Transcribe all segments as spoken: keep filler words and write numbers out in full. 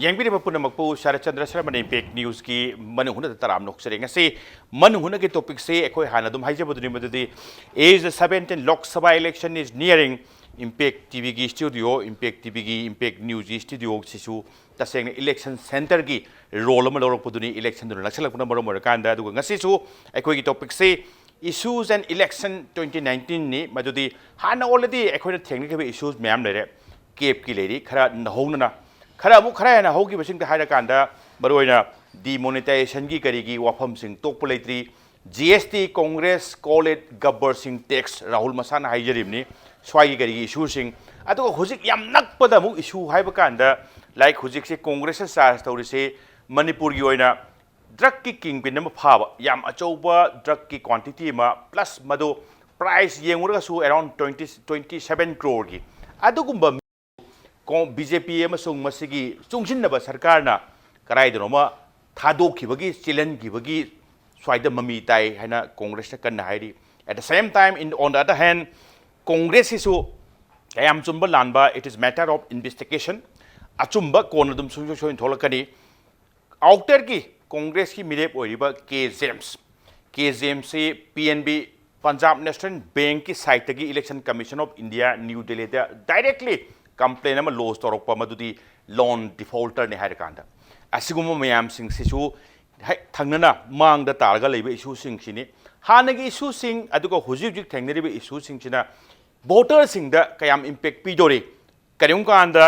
ꯌꯦꯡꯕꯤꯔꯤꯕ ꯄꯨꯝꯅꯃꯛꯄꯨ ꯁꯔꯠꯆꯟꯗ꯭ꯔ ꯁꯔꯃꯅ ꯏꯝꯄꯦꯛ ꯅ꯭ꯌꯨꯁꯀꯤ ꯃꯅꯨꯡ ꯍꯨꯠꯅ ꯇꯔꯥꯝꯅ ꯑꯣꯛꯆꯔꯤ꯫ ꯉꯁꯤ ꯃꯅꯨꯡ ꯍꯨꯠꯅꯒꯤ ꯇꯣꯄꯤꯛꯁꯦ ꯑꯩꯈꯣꯏ ꯍꯥꯟꯅ ꯑꯗꯨꯝ ꯍꯥꯏꯖꯕꯗꯨꯅꯤ, ꯃꯗꯨꯗꯤ as the seventeenth Lok Sabha election is nearing, Impact ꯇꯤꯚꯤꯒꯤ ꯁ꯭ꯇꯨꯗꯤꯑꯣ, ꯏꯝꯄꯦꯛ ꯇꯤꯚꯤꯒꯤ ꯏꯝꯄꯦꯛ ꯅ꯭ꯌꯨꯁꯀꯤ ꯁ꯭ꯇꯨꯗꯤꯑꯣꯁꯤꯁꯨ ꯇꯁꯦꯡꯅ ꯏꯂꯦꯛꯁꯟ ꯁꯦꯟꯇꯔꯒꯤ ꯔꯣꯜ ꯑꯃ ꯂꯧꯔꯛꯄꯗꯨꯅꯤ, ꯏꯂꯦꯛꯁꯟꯗꯨꯅ ꯅꯛꯁꯜꯂꯛꯄꯅ ꯃꯔꯝ ꯑꯣꯏꯔꯀꯥꯟꯗ꯫ ꯑꯗꯨꯒ ꯉꯁꯤꯁꯨ ꯑꯩꯈꯣꯏꯒꯤ ꯇꯣꯄꯤꯛꯁꯤ Issues and Election twenty nineteen ꯅꯤ꯫ ꯃꯗꯨꯗꯤ ꯍꯥꯟꯅ already ꯑꯩꯈꯣꯏꯅ ꯊꯦꯡꯅꯈꯤꯕ ꯏꯁꯨꯁ ꯃꯌꯥꯝ ꯂꯩꯔꯦ, ꯀꯦꯞꯀꯤ ꯂꯩꯔꯤ, ꯈꯔ ꯅꯧꯍꯧꯅꯅ, ꯈꯔ ꯑꯃꯨꯛ ꯈꯔ ꯍꯦꯟꯅ ꯍꯧꯈꯤꯕꯁꯤꯡꯗ ꯍꯥꯏꯔꯀꯥꯟꯗ, ꯃꯔꯨꯑꯣꯏꯅ ꯗꯤꯃꯣꯅꯤꯇꯥꯏꯖꯦꯁꯟꯒꯤ ꯀꯔꯤꯒꯤ ꯋꯥꯐꯝꯁꯤꯡ ꯇꯣꯛꯄ ꯂꯩꯇ꯭ꯔꯤ, G S T, Congress, call it ꯒꯕꯔ ꯁꯤꯡ ꯇꯦꯛꯁ, ꯔꯥꯍꯨꯜ ꯃꯁꯥꯅ ꯍꯥꯏꯖꯔꯤꯕꯅꯤ, ꯁ꯭ꯋꯥꯏꯒꯤ ꯀꯔꯤꯒꯤ ꯏꯁꯨꯁꯤꯡ꯫ ꯑꯗꯨꯒ ꯍꯧꯖꯤꯛ ꯌꯥꯝ ꯅꯛꯄꯗ ꯑꯃꯨꯛ ꯏꯁꯨ ꯍꯥꯏꯕ ꯀꯥꯟꯗ, ꯂꯥꯏꯛ ꯍꯧꯖꯤꯛꯁꯦ ꯀꯣꯡꯒ꯭ꯔꯦꯁꯅ ꯆꯥꯔꯖ ꯇꯧꯔꯤꯁꯦ ꯃꯅꯤꯄꯨꯔꯒꯤ ꯑꯣꯏꯅ ꯗ꯭ꯔꯒꯀꯤ ꯀꯤꯡ ꯄꯤꯟ ꯑꯃ ꯐꯥꯕ, ꯌꯥꯝ ꯑꯆꯧꯕ ꯗ꯭ꯔꯒꯀꯤ ꯀ꯭ꯋꯥꯟꯇꯤꯇꯤ ꯑꯃ, ꯄ꯭ꯂꯁ ꯃꯗꯨ ꯄ꯭ꯔꯥꯏꯁ ꯌꯦꯡꯉꯨꯔꯒꯁꯨ ꯑꯦꯔꯥꯎꯟ ꯇ꯭ꯋꯦꯟꯇꯤ, ꯇ꯭ꯋꯦꯟꯇꯤ ꯁꯕꯦꯟ ꯀ꯭ꯔꯣꯔꯒꯤ꯫ ꯑꯗꯨꯒꯨꯝꯕ ꯕꯤ ꯖꯦ ꯄꯤ ꯑꯃꯁꯨꯡ ꯃꯁꯤꯒꯤ ꯆꯨꯡꯁꯤꯟꯅꯕ ꯁꯔꯀꯥꯔꯅ ꯀꯗꯥꯏꯗꯅꯣꯃ ꯊꯥꯗꯣꯛꯈꯤꯕꯒꯤ, ꯆꯦꯜꯍꯟꯈꯤꯕꯒꯤ ꯁ꯭ꯋꯥꯏꯗ ꯃꯃꯤ ꯇꯥꯏ ꯍꯥꯏꯅ ꯀꯣꯡꯒ꯭ꯔꯦꯁꯅ ꯀꯟꯅ ꯍꯥꯏꯔꯤ꯫ At the same time, in, on the other hand, ꯀꯣꯡꯒ꯭ꯔꯦꯁꯁꯤꯁꯨ ꯀꯌꯥꯝ ꯆꯨꯝꯕ ꯂꯥꯟꯕ, it is matter of investigation꯫ ꯑꯆꯨꯝꯕ ꯀꯣꯟꯅ ꯑꯗꯨꯝ ꯁꯨꯡꯁꯣꯏ ꯁꯣꯏꯗꯅ ꯊꯣꯛꯂꯛꯀꯅꯤ꯫ ꯑꯥꯎꯇꯔꯒꯤ ꯀꯣꯡꯒ꯭ꯔꯦꯁꯀꯤ ꯃꯤꯔꯦꯞ ꯑꯣꯏꯔꯤꯕ ꯀꯦ ꯖꯦꯝꯁ, ꯀꯦ ꯖꯦꯝꯁꯁꯤ P N B, Punjab national ꯕꯦꯡꯛꯀꯤ ꯁꯥꯏꯠꯇꯒꯤ Election Commission of India, new ꯗꯦꯜꯂꯤꯗ directly complaint ꯑꯃ ꯂꯣꯟꯁ ꯇꯧꯔꯛꯄ, ꯃꯗꯨꯗꯤ ꯂꯣꯟ ꯗꯤꯐꯣꯜꯇꯔꯅꯤ ꯍꯥꯏꯔꯀꯥꯟꯗ, ꯑꯁꯤꯒꯨꯝꯕ ꯃꯌꯥꯝꯁꯤꯡꯁꯤꯁꯨ ꯍꯦꯛ ꯊꯪꯅꯅ ꯃꯥꯡꯗ ꯇꯥꯔꯒ ꯂꯩꯕ ꯏꯁꯨꯁꯤꯡꯁꯤꯅꯤ꯫ ꯍꯥꯟꯅꯒꯤ ꯏꯁꯨꯁꯤꯡ, ꯑꯗꯨꯒ ꯍꯧꯖꯤꯛ ꯍꯧꯖꯤꯛ ꯊꯦꯡꯅꯔꯤꯕ ꯏꯁꯨꯁꯤꯡꯁꯤꯅ ꯚꯣꯇꯔꯁꯤꯡꯗ ꯀꯌꯥꯝ ꯏꯝꯄꯦꯛ ꯄꯤꯗꯣꯔꯤ? ꯀꯔꯤꯒꯨꯝꯕ ꯀꯥꯟꯗ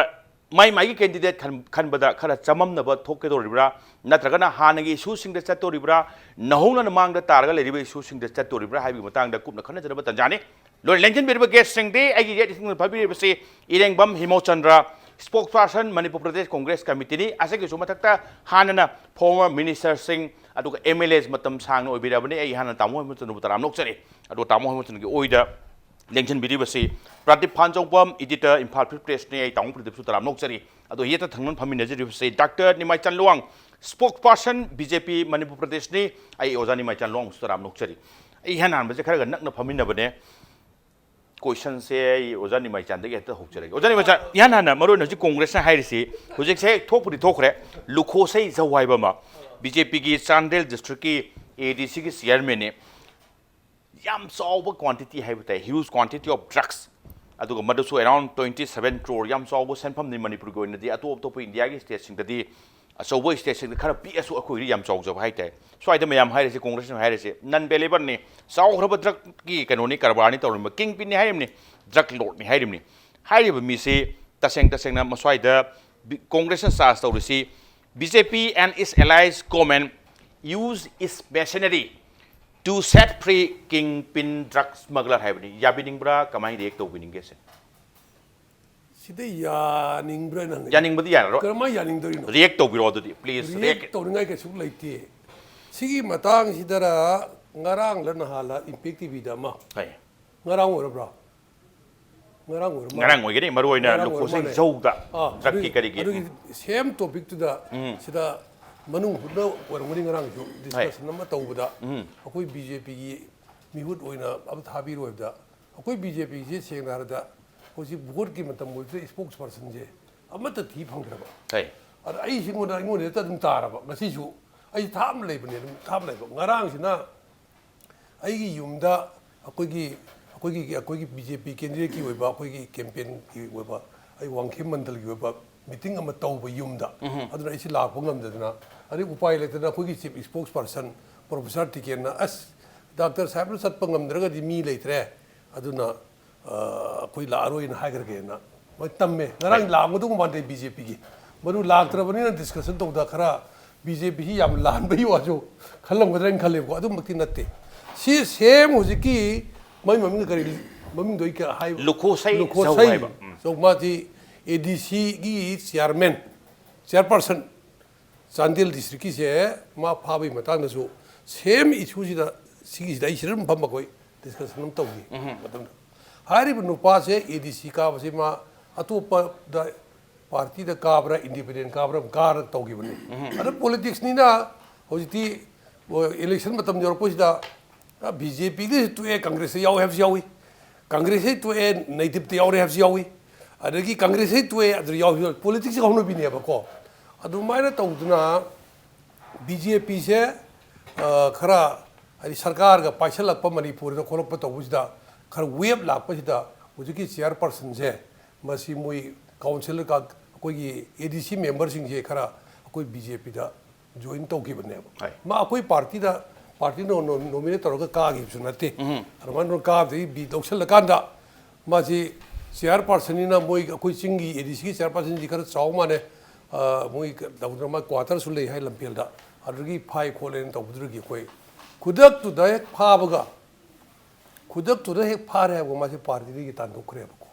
ꯃꯥꯏ ꯃꯥꯏꯒꯤ ꯀꯦꯟꯗꯤꯗꯦꯠ ꯈꯟ-, ꯈꯟꯕꯗ ꯈꯔ ꯆꯃꯝꯅꯕ ꯊꯣꯛꯀꯗꯧꯔꯤꯕ꯭ꯔꯥ? ꯅꯠꯇ꯭ꯔꯒꯅ ꯍꯥꯟꯅꯒꯤ ꯏꯁꯨꯁꯤꯡꯗ ꯆꯠꯇꯣꯔꯤꯕ꯭ꯔꯥ? ꯅꯧꯍꯧꯅꯅ ꯃꯥꯡꯗ ꯇꯥꯔꯒ ꯂꯩꯔꯤꯕ ꯏꯁꯨꯁꯤꯡꯗ ꯆꯠꯇꯣꯔꯤꯕ꯭ꯔꯥ ꯍꯥꯏꯕꯒꯤ ꯃꯇꯥꯡꯗ ꯀꯨꯞꯅ ꯈꯟꯅꯖꯅꯕ ꯇꯥꯟꯖꯥꯅꯤ꯫ ꯂꯣꯏꯅ ꯂꯦꯡꯁꯤꯟꯕꯤꯔꯤꯕ ꯒꯦꯁꯁꯤꯡꯗꯤ ꯑꯩꯒꯤ ꯌꯦꯠ ꯏꯁꯤꯡꯗ ꯐꯝꯕꯤꯔꯤꯕꯁꯤ ꯏꯔꯦꯡꯕꯝ ꯍꯤꯃꯣꯆꯟꯗ꯭ꯔ, ꯁ꯭ꯄꯣꯛꯁ ꯄꯥꯔꯁꯟ ꯃꯅꯤꯄꯨꯔ ꯄ꯭ꯔꯗꯦꯁ ꯀꯣꯡꯒ꯭ꯔꯦꯁ ꯀꯃꯤꯇꯤꯅꯤ꯫ ꯑꯁꯤꯒꯤꯁꯨ ꯃꯊꯛꯇ ꯍꯥꯟꯅꯅ ꯐꯣꯔꯃꯔ ꯃꯤꯅꯤꯁꯇꯔꯁꯤꯡ, ꯑꯗꯨꯒ ꯑꯦꯝ ꯑꯦꯜ ꯑꯦꯁ ꯃꯇꯝ ꯁꯥꯡꯅ ꯑꯣꯏꯕꯤꯔꯕꯅꯤ꯫ ꯑꯩ ꯍꯥꯟꯅ ꯇꯥꯃꯣ ꯍꯦꯃꯟꯆꯟꯗ꯭ꯔꯕꯨ ꯇꯔꯥꯝ ꯅꯣꯛꯆꯔꯤ꯫ ꯑꯗꯨꯒ ꯇꯥꯃꯣ ꯍꯦꯃꯟꯆꯟꯗ꯭ꯔꯒꯤ ꯑꯣꯏꯗ ꯂꯦꯡꯁꯤꯟꯕꯤꯔꯤꯕꯁꯤ ꯄ꯭ꯔꯗꯤꯞ ꯐꯥꯟꯖꯧꯕꯝ, ꯏꯗꯤꯇꯔ, ꯏꯝꯐꯥꯜ ꯐ꯭ꯔꯤ ꯄ꯭ꯔꯦꯁꯅꯤ꯫ ꯑꯩ ꯇꯥꯃꯣ ꯄ꯭ꯔꯗꯤꯞꯁꯨ ꯇꯔꯥꯝ ꯅꯣꯛꯆꯔꯤ꯫ ꯑꯗꯣ ꯌꯦꯠꯇ ꯊꯪꯅꯅ ꯐꯝꯃꯤꯟꯅꯖꯔꯤꯕꯁꯤ doctor Nimaichan Luwang, spokesperson B J P Manipur ꯄ꯭ꯔꯗꯦꯁꯅꯤ꯫ ꯑꯩ ꯑꯣꯖꯥ ꯅꯤꯃꯥꯏꯆꯟ ꯂꯨꯋꯥꯡꯁꯨ ꯇꯔꯥꯝ ꯅꯣꯛꯆꯔꯤ꯫ ꯑꯩ ꯏꯍꯥꯟ ꯍꯥꯟꯕꯁꯦ ꯈꯔꯒ ꯅꯛꯅ ꯐꯝꯃꯤꯟꯅꯕꯅꯦ꯫ ꯀꯣꯏꯁꯟꯁꯦ ꯑꯩ ꯑꯣꯖꯥ ꯅꯤꯃꯥꯏꯆꯥꯟꯗꯒꯤ ꯍꯦꯛꯇ ꯍꯧꯖꯔꯒꯦ꯫ ꯑꯣꯖꯥ ꯅꯤꯃꯥꯏꯆꯥꯟ, ꯏꯍꯥꯟ ꯍꯥꯟꯅ ꯃꯔꯨ ꯑꯣꯏꯅ ꯍꯧꯖꯤꯛ ꯀꯣꯡꯒ꯭ꯔꯦꯁꯅ ꯍꯥꯏꯔꯤꯁꯤ, ꯍꯧꯖꯤꯛꯁꯦ ꯍꯦꯛ ꯊꯣꯛꯄꯨꯗꯤ ꯊꯣꯛꯈ꯭ꯔꯦ, ꯂꯨꯈꯣꯁꯩ ꯖꯧ ꯍꯥꯏꯕ ꯑꯃ, ꯕꯤ ꯖꯦ ꯄꯤꯒꯤ ꯆꯥꯟꯗꯦꯜ ꯗꯤꯁꯇ꯭ꯔꯤꯛꯀꯤ ꯑꯦ ꯗꯤ ꯁꯤꯒꯤ ꯆꯤꯌꯔꯃꯦꯟꯅꯤ꯫ ꯌꯥꯝ ꯆꯥꯎꯕ ꯀ꯭ꯋꯥꯟꯇꯤꯇꯤ ꯍꯥꯏꯕ ꯇꯥꯏ, huge quantity of drugs꯫ ꯑꯗꯨꯒ ꯃꯗꯨꯁꯨ around twenty seven crore, ꯌꯥꯝ ꯆꯥꯎꯕ ꯁꯦꯟꯐꯝꯅꯤ ꯃꯅꯤꯄꯨꯔꯒꯤ ꯑꯣꯏꯅꯗꯤ, ꯑꯇꯣꯞ ꯑꯇꯣꯞꯄ ꯏꯟꯗꯤꯌꯥꯒꯤ ꯁ꯭ꯇꯦꯠꯁꯤꯡꯗꯗꯤ, ꯑꯆꯧꯕ ꯁ꯭ꯇꯦꯠꯁꯤꯡꯗ ꯈꯔ ꯄꯤꯛꯑꯁꯨ ꯑꯩꯈꯣꯏꯗꯤ ꯌꯥꯝ ꯆꯥꯎꯖꯕ ꯍꯥꯏꯇꯥꯔꯦ꯫ ꯁ꯭ꯋꯥꯏꯗ ꯃꯌꯥꯝ ꯍꯥꯏꯔꯤꯁꯦ, ꯀꯣꯡꯒ꯭ꯔꯦꯁꯅ ꯍꯥꯏꯔꯤꯁꯦ, ꯅꯟ ꯕꯦꯂꯦꯕꯜꯅꯤ, ꯆꯥꯎꯈ꯭ꯔꯕ ꯗ꯭ꯔꯒꯀꯤ ꯀꯩꯅꯣꯅꯤ, ꯀꯔꯕꯥꯔꯅꯤ ꯇꯧꯔꯝꯕ, ꯀꯤꯡ ꯄꯤꯟꯅꯤ ꯍꯥꯏꯔꯤꯕꯅꯤ, ꯗ꯭ꯔꯒ ꯂꯣꯔꯗꯅꯤ ꯍꯥꯏꯔꯤꯕꯅꯤ꯫ ꯍꯥꯏꯔꯤꯕ ꯃꯤꯁꯤ ꯇꯁꯦꯡ ꯇꯁꯦꯡꯅ ꯃꯁ꯭ꯋꯥꯏꯗ ꯕꯤ-, ꯀꯣꯡꯒ꯭ꯔꯦꯁꯅ ꯆꯥꯔꯖ ꯇꯧꯔꯤꯁꯤ, B J P and its allies comment, use its machinery to set free kingpin drug smuggler ꯍꯥꯏꯕꯅꯤ꯫ ꯌꯥꯕꯤꯅꯤꯡꯕ꯭ꯔꯥ? ꯀꯃꯥꯏꯅ ꯔꯤꯌꯦꯛ ꯇꯧꯕꯤꯅꯤꯡꯒꯦ ꯁꯦ? ꯁꯤꯗ ꯌꯥꯅꯤꯡꯕ꯭ꯔꯥ ꯅꯪ? ꯌꯥꯅꯤꯡꯕꯗꯤ ꯌꯥꯔꯔꯣꯏ꯫ ꯀꯔꯝꯍꯥꯏꯅ ꯌꯥꯅꯤꯡꯗꯣꯔꯤꯅꯣ? ꯔꯤꯌꯦꯛ ꯇꯧꯕꯤꯔꯣ ꯑꯗꯨꯗꯤ, ꯄ꯭ꯂꯤꯖ꯫ ꯔꯤꯌꯦꯛ ꯇꯧꯅꯤꯡꯉꯥꯏ ꯀꯩꯁꯨ ꯂꯩꯇꯦ꯫ ꯁꯤꯒꯤ ꯃꯇꯥꯡꯁꯤꯗꯔ ꯉꯔꯥꯡꯂ ꯅꯍꯥꯟꯂ Impact T V ꯗ ꯑꯃ, ꯍꯣꯏ꯫ ꯉꯔꯥꯡ ꯑꯣꯏꯔꯕ꯭ꯔꯥ? ꯉꯔꯥꯡ ꯑꯣꯏꯔ ꯃꯥꯜꯂꯦ꯫ ꯉꯔꯥꯡ ꯑꯣꯏꯒꯅꯤ, ꯃꯔꯨ ꯑꯣꯏꯅ ꯉꯔꯥꯡ ꯑꯣꯏꯔ ꯂꯨꯈꯣꯁꯩ ꯃꯥꯜꯂꯦ꯫ ꯖꯧꯗ ꯑꯥ, ꯗ꯭ꯔꯒꯀꯤ ꯑꯗꯨꯒꯤ- ꯀꯔꯤꯒꯤ꯫ ꯑꯗꯨꯒꯤ ꯁꯦꯝ ꯇꯣꯄꯤꯛꯇꯨꯗ ꯁꯤꯗ ꯃꯅꯨꯡ ꯍꯨꯠꯅ ꯑꯣꯏꯔꯝꯒꯅꯤ ꯉꯔꯥꯡꯁꯨ ꯗꯤꯁꯀꯁꯟ ꯑꯃ ꯇꯧꯕꯗ ꯑꯩꯈꯣꯏ ꯕꯤ ꯖꯦ ꯄꯤꯒꯤ ꯃꯤꯍꯨꯠ ꯑꯣꯏꯅ ꯑꯃ ꯊꯥꯕꯤꯔꯣꯏꯕꯗ, ꯑꯩꯈꯣꯏ ꯕꯤ ꯖꯦ ꯄꯤꯁꯦ ꯁꯦꯡꯅ ꯍꯥꯏꯔꯕꯗ ꯍꯧꯖꯤꯛ ꯚꯣꯠꯀꯤ ꯃꯇꯝ ꯑꯣꯏꯕꯗ ꯏꯁꯄꯣꯛꯁ ꯄꯥꯔꯁꯟꯁꯦ ꯑꯃꯠꯇ ꯊꯤ ꯐꯪꯗ꯭ꯔꯕ꯫ ꯍꯣꯏ꯫ ꯑꯗ ꯑꯩ ꯁꯤꯉꯣꯟꯗ ꯑꯩꯉꯣꯟꯗ ꯍꯦꯛꯇ ꯑꯗꯨꯝ ꯇꯥꯔꯕ꯫ ꯉꯁꯤꯁꯨ ꯑꯩ ꯊꯥꯞꯅ ꯂꯩꯕꯅꯦ, ꯑꯗꯨꯝ ꯊꯥꯞꯅ ꯂꯩꯕ꯫ ꯉꯔꯥꯡꯁꯤꯅ ꯑꯩꯒꯤ ꯌꯨꯝꯗ ꯑꯩꯈꯣꯏꯒꯤ ꯑꯩꯈꯣꯏꯒꯤ ꯑꯩꯈꯣꯏꯒꯤ ꯕꯤ ꯖꯦ ꯄꯤ ꯀꯦꯟꯗꯤꯗꯦꯠꯀꯤ ꯑꯣꯏꯕ, ꯑꯩꯈꯣꯏꯒꯤ ꯀꯦꯝꯄꯦꯟꯒꯤ ꯑꯣꯏꯕ, ꯑꯩ ꯋꯥꯡꯈꯦꯝ ꯃꯟꯗꯜꯒꯤ ꯑꯣꯏꯕ ꯃꯤꯇꯤꯡ ꯑꯃ ꯇꯧꯕ ꯌꯨꯝꯗ꯫ ꯑꯗꯨꯅ ꯑꯩꯁꯤ ꯂꯥꯛꯄ ꯉꯝꯗꯗꯅ, ꯑꯗꯩ ꯎꯄꯥꯏ ꯂꯩꯇꯗꯅ ꯑꯩꯈꯣꯏꯒꯤ ꯆꯤꯐ ꯏꯁꯄꯣꯛꯁ ꯄꯥꯔꯁꯟ ꯄ꯭ꯔꯣꯐꯦꯁꯔ ꯇꯤꯀꯦꯟꯅ, "ꯑꯁ, ꯗꯥꯛꯇꯔ ꯁꯥꯍꯦꯕꯅ ꯆꯠꯄ ꯉꯝꯗ꯭ꯔꯒꯗꯤ ꯃꯤ ꯂꯩꯇ꯭ꯔꯦ, ꯑꯗꯨꯅ ꯑ, ꯑꯩꯈꯣꯏ ꯂꯥꯛꯑꯔꯣꯏꯅ ꯍꯥꯏꯈ꯭ꯔꯒꯦꯅ ꯃꯣꯏ ꯇꯝꯃꯦ꯫ ꯉꯔꯥꯡ ꯂꯥꯛꯑꯝꯒꯗꯧꯕ ꯃꯥꯟꯗꯦ ꯕꯤ ꯖꯦ ꯄꯤꯒꯤ꯫ ꯃꯗꯨ ꯂꯥꯛꯇ꯭ꯔꯕꯅꯤꯅ ꯗꯤꯁꯀꯁꯟ ꯇꯧꯕꯗ ꯈꯔ ꯕꯤ ꯖꯦ ꯄꯤꯁꯤ ꯌꯥꯝ ꯂꯥꯟꯕꯒꯤ ꯋꯥꯁꯨ ꯈꯜꯂꯝꯒꯗ꯭ꯔꯥ ꯍꯥꯏꯅ ꯈꯜꯂꯦꯕꯀꯣ꯫ ꯑꯗꯨꯃꯛꯇꯤ ꯅꯠꯇꯦ꯫ ꯁꯤ ꯁꯦꯝ ꯍꯧꯖꯤꯛꯀꯤ ꯃꯣꯏ ꯃꯃꯤꯡ ꯀꯔꯤ, ꯃꯃꯤꯡꯗꯣ ꯑꯩ ꯀꯌꯥ ꯍꯥꯏ- ꯂꯨꯈꯣꯁꯩ ꯂꯨꯈꯣꯁꯩ ꯖꯧ ꯍꯥꯏꯕ꯫ ꯎꯝ꯫ ꯖꯧ, ꯃꯥꯁꯤ ꯑꯦ ꯗꯤ ꯁꯤꯒꯤ ꯆꯤꯌꯥꯔꯃꯦꯟ, ꯆꯤꯌꯥꯔꯄꯔꯁꯟ, ꯆꯥꯟꯗꯦꯜ ꯗꯤꯁꯇ꯭ꯔꯤꯛꯀꯤꯁꯦ ꯃꯥ ꯐꯥꯕꯒꯤ ꯃꯇꯥꯡꯗꯁꯨ ꯁꯦꯝ ꯏꯁꯨꯁꯤꯗ, ꯁꯤꯒꯤꯁꯤꯗ ꯑꯩ ꯁꯤꯗ ꯑꯗꯨꯝ ꯐꯝꯕ ꯑꯩꯈꯣꯏ ꯗꯤꯁꯀꯁꯟ ꯑꯃ ꯇꯧꯈꯤ ꯃꯇꯝꯗ꯫ ꯍꯥꯏꯔꯤꯕ ꯅꯨꯄꯥꯁꯦ ꯑꯦ ꯗꯤ ꯁꯤ ꯀꯥꯕꯁꯤ ꯃꯥ ꯑꯇꯣꯞꯄꯗ ꯄꯥꯔꯇꯤꯗ ꯀꯥꯕ꯭ꯔꯥ, ꯏꯟꯗꯤꯄꯦꯟꯗꯦꯟ ꯀꯥꯕ꯭ꯔꯥ, ꯀꯥꯔ ꯇꯧꯈꯤꯕꯅꯤ꯫ ꯑꯗ ꯄꯣꯂꯤꯇꯤꯛꯁꯅꯤꯅ ꯍꯧꯖꯤꯛꯇꯤ ꯏꯂꯦꯛꯁꯟ ꯃꯇꯝ ꯌꯧꯔꯛꯄꯁꯤꯗ ꯕꯤ ꯖꯦ ꯄꯤꯗꯁꯨ ꯇꯣꯛꯑꯦ, ꯀꯪꯒ꯭ꯔꯦꯁꯇ ꯌꯥꯎꯋꯦ ꯍꯥꯏꯕꯁꯨ ꯌꯥꯎꯏ꯫ ꯀꯪꯒ꯭ꯔꯦꯁꯇꯩ ꯇꯣꯛꯑꯦ, ꯅꯩꯗꯤꯞꯇ ꯌꯥꯎꯔꯦ ꯍꯥꯏꯕꯁꯨ ꯌꯥꯎꯏ, ꯑꯗꯒꯤ ꯀꯪꯒ꯭ꯔꯦꯁꯇꯩ ꯇꯣꯛꯑꯦ ꯑꯗꯨ ꯌꯥꯎꯏ꯫ ꯄꯣꯂꯤꯇꯤꯛꯁꯀꯤ ꯍꯧꯅꯕꯤꯅꯦꯕꯀꯣ꯫ ꯑꯗꯨꯃꯥꯏꯅ ꯇꯧꯗꯅ ꯕꯤ ꯖꯦ ꯄꯤꯁꯦ ꯈꯔ, ꯍꯥꯏꯗꯤ, ꯁꯔꯀꯥꯔꯒ ꯄꯥꯏꯁꯜꯂꯛꯄ, ꯃꯅꯤꯄꯨꯔꯗ ꯈꯣꯠꯂꯛꯄ ꯇꯧꯕꯁꯤꯗ ꯈꯔ ꯋꯦꯞ ꯂꯥꯛꯄꯁꯤꯗ ꯍꯧꯖꯤꯛꯀꯤ ꯆꯤꯌꯥꯔ ꯄꯥꯔꯁꯟꯁꯦ, ꯃꯁꯤ ꯃꯣꯏ ꯀꯥꯎꯟꯁꯤꯜ, ꯑꯩꯈꯣꯏꯒꯤ ꯑꯦ ꯗꯤ ꯁꯤ ꯃꯦꯝꯕꯔꯁꯤꯡꯁꯦ ꯈꯔ ꯑꯩꯈꯣꯏ ꯕꯤ ꯖꯦ ꯄꯤꯗ ꯖꯣꯏꯟ ꯇꯧꯈꯤꯕꯅꯦꯕ꯫ ꯍꯣꯏ꯫ ꯃꯥ ꯑꯩꯈꯣꯏ ꯄꯥꯔꯇꯤꯗ, ꯄꯥꯔꯇꯤꯅ ꯅꯣ-, ꯅꯣꯃꯤꯅꯦꯠ ꯇꯧꯔꯒ ꯀꯥꯈꯤꯕꯁꯨ ꯅꯠꯇꯦ꯫ ꯎꯝ꯫ ꯑꯗꯨꯃꯥꯏꯅ ꯇꯧꯔꯒ ꯀꯥꯕꯗꯒꯤ ꯕꯤ ꯂꯧꯁꯜꯂꯀꯥꯟꯗ ꯃꯥꯁꯤ ꯆꯤꯌꯥꯔ ꯄꯥꯔꯁꯟꯅꯤꯅ, ꯃꯣꯏ ꯑꯩꯈꯣꯏ ꯆꯤꯡꯒꯤ ꯑꯦ ꯗꯤ ꯁꯤꯒꯤ ꯆꯤꯌꯥꯔ ꯄꯥꯔꯁꯟꯁꯤ ꯈꯔ ꯆꯥꯎ ꯃꯥꯜꯂꯦ꯫ ꯑ, ꯃꯣꯏ ꯇꯧꯗꯅ ꯃꯥ ꯀ꯭ꯋꯥꯇꯔꯁꯨ ꯂꯩ ꯍꯥꯏ ꯂꯝꯐꯦꯜꯗ, ꯑꯗꯨꯗꯒꯤ ꯐꯥꯏ ꯈꯣꯠꯂꯦꯅ ꯇꯧꯕꯗꯨꯗꯒꯤ ꯑꯩꯈꯣꯏ ꯈꯨꯗꯛꯇꯨꯗ ꯍꯦꯛ ꯐꯥꯕꯒ, ꯈꯨꯗꯛꯇꯨꯗ ꯍꯦꯛ ꯐꯥꯔꯦ ꯍꯥꯏꯕꯒ ꯃꯥꯁꯦ ꯄꯥꯔꯇꯤꯗꯒꯤ ꯇꯥꯟꯊꯣꯛꯈ꯭ꯔꯦꯕꯀꯣ꯫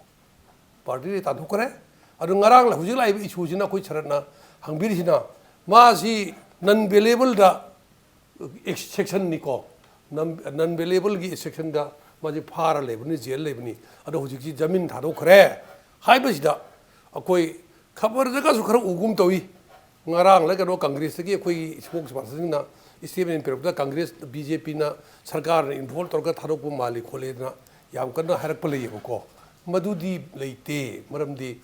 ꯄꯥꯔꯇꯤꯗꯒꯤ ꯇꯥꯟꯊꯣꯛꯈ꯭ꯔꯦ꯫ ꯑꯗꯨ ꯉꯔꯥꯡ ꯍꯧꯖꯤꯛ ꯂꯥꯛꯏꯕ ꯏꯁꯨꯁꯤꯅ ꯑꯩꯈꯣꯏ ꯁꯔꯠꯅ ꯍꯪꯕꯤꯔꯤꯁꯤꯅ, ꯃꯥꯁꯤ ꯅꯟ ꯕꯦꯂꯦꯕꯜꯗ ꯁꯦꯛꯁꯟꯅꯤꯀꯣ, ꯅꯟ, ꯅꯟ ꯕꯦꯂꯦꯕꯜꯒꯤ ꯁꯦꯛꯁꯟꯗ ꯃꯥꯁꯤ ꯐꯥꯔ ꯂꯩꯕꯅꯤ, ꯖꯦꯜ ꯂꯩꯕꯅꯤ꯫ ꯑꯗꯣ ꯍꯧꯖꯤꯛꯁꯤ ꯖꯃꯤꯟ ꯊꯥꯗꯣꯛꯈ꯭ꯔꯦ ꯍꯥꯏꯕꯁꯤꯗ ꯑꯩꯈꯣꯏ ꯈꯕꯔꯗꯒꯁꯨ ꯈꯔ ꯎꯒꯨꯝ ꯇꯧꯏ꯫ ꯉꯔꯥꯡꯂ ꯀꯩꯅꯣ ꯀꯪꯒ꯭ꯔꯦꯁꯇꯒꯤ ꯑꯩꯈꯣꯏꯒꯤ ꯏꯁꯄꯣꯛꯁ ꯄꯥꯔꯁꯟꯁꯤꯡꯅ ꯏꯁꯇꯦꯠꯃꯦꯟ ꯄꯤꯔꯛꯄꯗ ꯀꯪꯒ꯭ꯔꯦꯁ, ꯕꯤ ꯖꯦ ꯄꯤꯅ ꯁꯔꯀꯥꯔꯅ ꯏꯟꯚꯣꯜꯕ ꯇꯧꯔꯒ ꯊꯥꯗꯣꯛꯄ ꯃꯥꯜꯂꯤ ꯈꯣꯠꯂꯤꯗꯅ ꯌꯥꯝ ꯀꯟꯅ ꯍꯥꯏꯔꯛꯄ ꯂꯩꯌꯦꯕꯀꯣ꯫ ꯃꯗꯨꯗꯤ ꯂꯩꯇꯦ꯫ ꯃꯔꯝꯗꯤ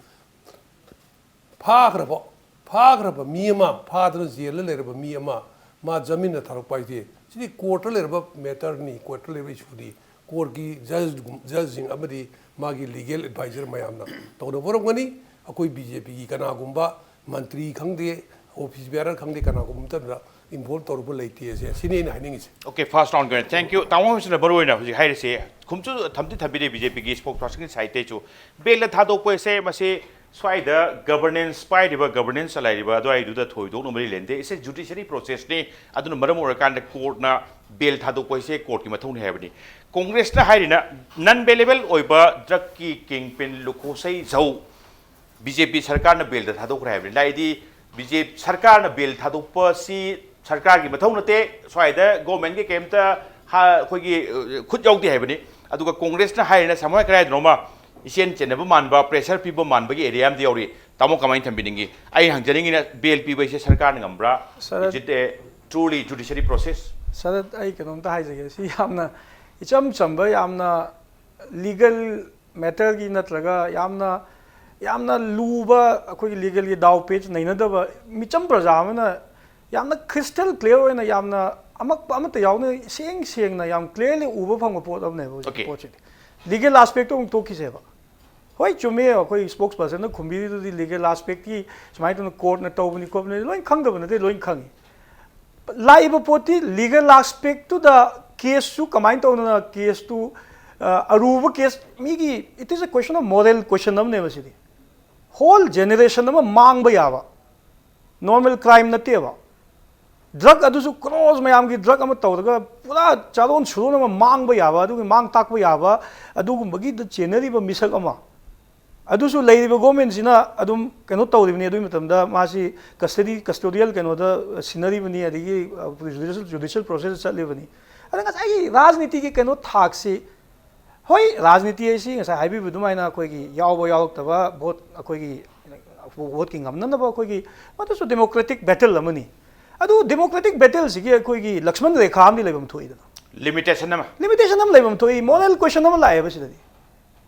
ꯐꯥꯈ꯭ꯔꯕ, ꯐꯥꯈ꯭ꯔꯕ ꯃꯤ ꯑꯃ, ꯐꯥꯗꯨꯅ ꯖꯦꯜꯗ ꯂꯩꯔꯕ ꯃꯤ ꯑꯃ ꯃꯥ ꯖꯃꯤꯟꯗ ꯊꯥꯗꯣꯛꯄ ꯍꯥꯏꯁꯦ, ꯁꯤꯗꯤ ꯀꯣꯔꯠꯇ ꯂꯩꯔꯕ ꯃꯦꯇꯔꯅꯤ, ꯀꯣꯔꯠꯇ ꯂꯩꯔꯕ ꯏꯁꯨꯅꯤ꯫ ꯀꯣꯔꯠꯀꯤ ꯖꯖꯒꯨꯝ-, ꯖꯖꯁꯤꯡ ꯑꯃꯗꯤ ꯃꯥꯒꯤ ꯂꯤꯒꯦꯜ ꯑꯦꯗꯚꯥꯏꯖꯔ ꯃꯌꯥꯝꯅ ꯇꯧꯅꯕ ꯑꯣꯏꯔꯝꯒꯅꯤ꯫ ꯑꯩꯈꯣꯏ ꯕꯤ ꯖꯦ ꯄꯤꯒꯤ ꯀꯅꯥꯒꯨꯝꯕ ꯃꯟꯇ꯭ꯔꯤ ꯈꯪꯗꯦ, ꯑꯣꯐꯤꯁ ꯕꯤꯌꯥꯔꯔ ꯈꯪꯗꯦ, ꯀꯅꯥꯒꯨꯝꯕ ꯑꯃꯠꯇꯅ ꯏꯟꯚꯣꯜꯕ ꯇꯧꯔꯨꯕ ꯂꯩꯇꯦ꯫ ꯑꯁꯦ, ꯑꯁꯤꯅꯤ ꯑꯩꯅ ꯍꯥꯏꯅꯤꯡꯉꯤꯁꯦ꯫ ꯑꯣꯀꯦ, ꯐꯥꯔꯁ ꯔꯥꯎꯟꯒꯤ ꯑꯣꯏꯅ thank you꯫ ꯇꯥꯃꯣ ꯍꯣꯏꯁꯤꯅ ꯃꯔꯨ ꯑꯣꯏꯅ ꯍꯧꯖꯤꯛ ꯍꯥꯏꯔꯤꯁꯦ ꯈꯨꯝꯁꯨ ꯊꯝꯗꯤ ꯊꯝꯕꯤꯔꯦ ꯕꯤ ꯖꯦ ꯄꯤꯒꯤ ꯏꯁꯄꯣꯛꯁ ꯄꯥꯔꯁꯟꯒꯤ ꯁꯥꯏꯠꯇꯩꯁꯨ꯫ ꯕꯦꯜꯗ ꯊꯥꯗꯣꯛꯄ ꯍꯥꯏꯁꯦ ꯃꯁꯤ ꯁ꯭ꯋꯥꯏꯗ ꯒꯕꯔꯅꯦꯟꯁ ꯄꯥꯏꯔꯤꯕ, ꯒꯕꯔꯅꯦꯟꯁ ꯆꯂꯥꯏꯔꯤꯕ ꯑꯗꯨꯋꯥꯏꯗꯨꯗ ꯊꯣꯏꯗꯣꯛꯅ ꯃꯔꯤ ꯂꯩꯅꯗꯦ꯫ It's a judiciary processꯅꯤ꯫ ꯑꯗꯨꯅ ꯃꯔꯝ ꯑꯣꯏꯔꯀꯥꯟꯗ ꯀꯣꯔꯠꯅ ꯕꯦꯜ ꯊꯥꯗꯣꯛꯄ ꯍꯥꯏꯁꯦ ꯀꯣꯔꯠꯀꯤ ꯃꯊꯧꯅꯤ ꯍꯥꯏꯕꯅꯤ꯫ ꯀꯣꯡꯒ꯭ꯔꯦꯁꯅ ꯍꯥꯏꯔꯤꯅ ꯅꯟ ꯕꯦꯂꯦꯕꯜ ꯑꯣꯏꯕ ꯗ꯭ꯔꯒꯀꯤ ꯀꯤꯡ ꯄꯤꯟ ꯂꯨꯈꯣꯁꯩ ꯖꯧ ꯕꯤ ꯖꯦ ꯄꯤ ꯁꯔꯀꯥꯔꯅ ꯕꯦꯜꯗ ꯊꯥꯗꯣꯛꯈ꯭ꯔꯦ ꯍꯥꯏꯕꯅꯤ꯫ ꯂꯥꯛꯏꯗꯤ ꯕꯤ ꯖꯦ ꯄꯤ ꯁꯔꯀꯥꯔꯅ ꯕꯦꯜ ꯊꯥꯗꯣꯛꯄꯁꯤ ꯁꯔꯀꯥꯔꯒꯤ ꯃꯊꯧ ꯅꯠꯇꯦ, ꯁ꯭ꯋꯥꯏꯗ ꯒꯣꯔꯃꯦꯟꯒꯤ ꯀꯩꯝꯇ ꯍꯥ-, ꯑꯩꯈꯣꯏꯒꯤ, ꯑ, ꯈꯨꯠ ꯌꯥꯎꯗꯦ ꯍꯥꯏꯕꯅꯤ꯫ ꯑꯗꯨꯒ ꯀꯣꯡꯒ꯭ꯔꯦꯁꯅ ꯍꯥꯏꯔꯤꯅ ꯁꯃꯥꯏ ꯀꯗꯥꯏꯗꯅꯣꯃ ꯏꯆꯦꯟ ꯆꯦꯟꯅꯕ ꯃꯥꯟꯕ, ꯄ꯭ꯔꯦꯁꯔ ꯄꯤꯕ ꯃꯥꯟꯕꯒꯤ ꯑꯦꯔꯤꯌꯥ ꯑꯃꯗꯤ ꯌꯥꯎꯔꯤ꯫ ꯇꯥꯃꯣ ꯀꯃꯥꯏꯅ ꯊꯝꯕꯤꯅꯤꯡꯉꯤ? ꯑꯩꯅ ꯍꯪꯖꯅꯤꯡꯉꯤꯅ ꯕꯦꯜ ꯄꯤꯕ ꯍꯥꯏꯁꯦ ꯁꯔꯀꯥꯔꯅ ꯉꯝꯕ꯭ꯔꯥ? Sir, Is it a truly judiciary process? Sir, ꯑꯩ ꯀꯩꯅꯣꯝꯇ ꯍꯥꯏꯖꯒꯦ꯫ ꯁꯤ ꯌꯥꯝꯅ ꯏꯆꯝ ꯆꯝꯕ, ꯌꯥꯝꯅ ꯂꯤꯒꯦꯜ ꯃꯦꯇꯔꯒꯤ ꯅꯠꯇ꯭ꯔꯒ ꯌꯥꯝꯅ ꯌꯥꯝꯅ ꯂꯨꯕ ꯑꯩꯈꯣꯏꯒꯤ ꯂꯤꯒꯦꯜꯒꯤ ꯗꯥꯎ ꯄꯦꯆ ꯅꯩꯅꯗꯕ ꯃꯤꯆꯝ ꯄ꯭ꯔꯖꯥ ꯑꯃꯅ ꯌꯥꯝꯅ ꯀ꯭ꯔꯤꯁꯇꯦꯜ ꯀ꯭ꯂꯤꯌꯥꯔ ꯑꯣꯏꯅ ꯌꯥꯝꯅ ꯑꯃꯛꯄ ꯑꯃꯠꯇ ꯌꯥꯎꯅ ꯁꯦꯡ ꯁꯦꯡꯅ ꯌꯥꯝ ꯀ꯭ꯂꯤꯌꯥꯔꯂꯤ ꯎꯕ ꯐꯪꯕ ꯄꯣꯠ ꯑꯃꯅꯦꯕ ꯍꯧꯖꯤꯛꯀꯤ Okay. ꯄꯣꯠꯁꯤꯗꯤ꯫ ꯂꯤꯒꯦꯜ ꯑꯥꯁꯄꯦꯛꯇꯣ ꯑꯃꯨꯛ ꯇꯣꯛꯈꯤꯁꯦꯕ꯫ ꯍꯣꯏ, ꯆꯨꯝꯃꯦ, ꯑꯩꯈꯣꯏ ꯏꯁꯄꯣꯛꯁ ꯄꯔꯁꯟꯅ ꯈꯨꯝꯕꯤꯔꯤꯗꯨꯗꯤ ꯂꯤꯒꯦꯜ ꯑꯥꯁꯄꯦꯛꯀꯤ ꯁꯨꯃꯥꯏꯅ ꯇꯧꯅ ꯀꯣꯔꯠꯅ ꯇꯧꯕꯅꯤ ꯈꯣꯠꯄꯅꯤ ꯂꯣꯏ ꯈꯪꯗꯕ ꯅꯠꯇꯦ, ꯂꯣꯏ ꯈꯪꯉꯤ꯫ ꯂꯥꯛꯏꯕ ꯄꯣꯠꯇꯤ ꯂꯤꯒꯦꯜ ꯑꯥꯁꯄꯦꯛꯇꯨꯗ ꯀꯦꯁꯁꯨ ꯀꯃꯥꯏꯅ ꯇꯧꯗꯅ ꯀꯦꯁꯇꯨ ꯑꯔꯨꯕ ꯀꯦꯁ ꯃꯤꯒꯤ it is a question of moral question ꯑꯃꯅꯦꯕ ꯁꯤꯗꯤ꯫ ꯍꯣꯜ ꯖꯦꯅꯦꯔꯦꯁꯟ ꯑꯃ ꯃꯥꯡꯕ ꯌꯥꯕ ꯅꯣꯔꯃꯦꯜ ꯀ꯭ꯔꯥꯏꯝ ꯅꯠꯇꯦꯕ꯫ ꯗ꯭ꯔꯒ ꯑꯗꯨꯁꯨ ꯀ꯭ꯔꯣꯁ ꯃꯌꯥꯝꯒꯤ ꯗ꯭ꯔꯒ ꯑꯃ ꯇꯧꯔꯒ ꯄꯨꯔꯥ ꯆꯥꯔꯣꯟ ꯁꯨꯔꯣꯟ ꯑꯃ ꯃꯥꯡꯕ ꯌꯥꯕ ꯑꯗꯨꯒꯤ ꯃꯥꯡ ꯇꯥꯛꯄ ꯌꯥꯕ ꯑꯗꯨꯒꯨꯝꯕꯒꯤꯗ ꯆꯦꯟꯅꯔꯤꯕ ꯃꯤꯁꯛ ꯑꯃ꯫ ꯑꯗꯨꯁꯨ ꯂꯩꯔꯤꯕ ꯒꯣꯔꯃꯦꯟꯁꯤꯅ ꯑꯗꯨꯝ ꯀꯩꯅꯣ ꯇꯧꯔꯤꯕꯅꯤ꯫ ꯑꯗꯨꯒꯤ ꯃꯇꯝꯗ ꯃꯥꯁꯤ ꯀꯁꯇꯗꯤ ꯀꯁꯇꯣꯗꯤꯌꯦꯜ ꯀꯩꯅꯣꯗ ꯁꯤꯟꯅꯔꯤꯕꯅꯤ, ꯑꯗꯒꯤ ꯖꯨꯗꯤꯁꯤꯌꯦꯜ ꯖꯨꯗꯤꯁꯤꯌꯦꯜ ꯄ꯭ꯔꯣꯁꯦꯁꯇ ꯆꯠꯂꯤꯕꯅꯤ꯫ ꯑꯗ ꯉꯁꯥꯏꯒꯤ ꯔꯥꯖꯅꯤꯇꯤꯒꯤ ꯀꯩꯅꯣ ꯊꯥꯛꯁꯤ ꯍꯣꯏ, ꯔꯥꯖꯅꯤꯇꯤ ꯍꯥꯏꯁꯤ ꯉꯁꯥꯏ ꯍꯥꯏꯕꯤꯕ ꯑꯗꯨꯃꯥꯏꯅ ꯑꯩꯈꯣꯏꯒꯤ ꯌꯥꯎꯕ ꯌꯥꯎꯔꯛꯇꯕ ꯚꯣꯠ ꯑꯩꯈꯣꯏꯒꯤ ꯚꯣꯠꯀꯤ ꯉꯝꯅꯅꯕ ꯑꯩꯈꯣꯏꯒꯤ ꯃꯗꯨꯁꯨ ꯗꯦꯃꯣꯀ꯭ꯔꯦꯇꯤꯛ ꯕꯦꯇꯜ ꯑꯃꯅꯤ꯫ ꯑꯗꯨ ꯗꯦꯃꯣꯀ꯭ꯔꯦꯇꯤꯛ ꯕꯦꯇꯜꯁꯤꯒꯤ ꯑꯩꯈꯣꯏꯒꯤ ꯂꯛꯁꯃꯟ ꯔꯦꯈꯥ ꯑꯃꯗꯤ ꯂꯩꯐꯝ ꯊꯣꯛꯏꯗꯅ꯫ ꯂꯤꯃꯤꯇꯦꯁꯟ ꯑꯃ ꯂꯤꯃꯤꯇꯦꯁꯟ ꯑꯃ ꯂꯩꯐꯝ ꯊꯣꯛꯏ꯫ ꯃꯣꯔꯦꯜ ꯀꯣꯏꯁꯟ ꯑꯃ ꯂꯥꯛꯑꯦꯕ ꯁꯤꯗꯗꯤ꯫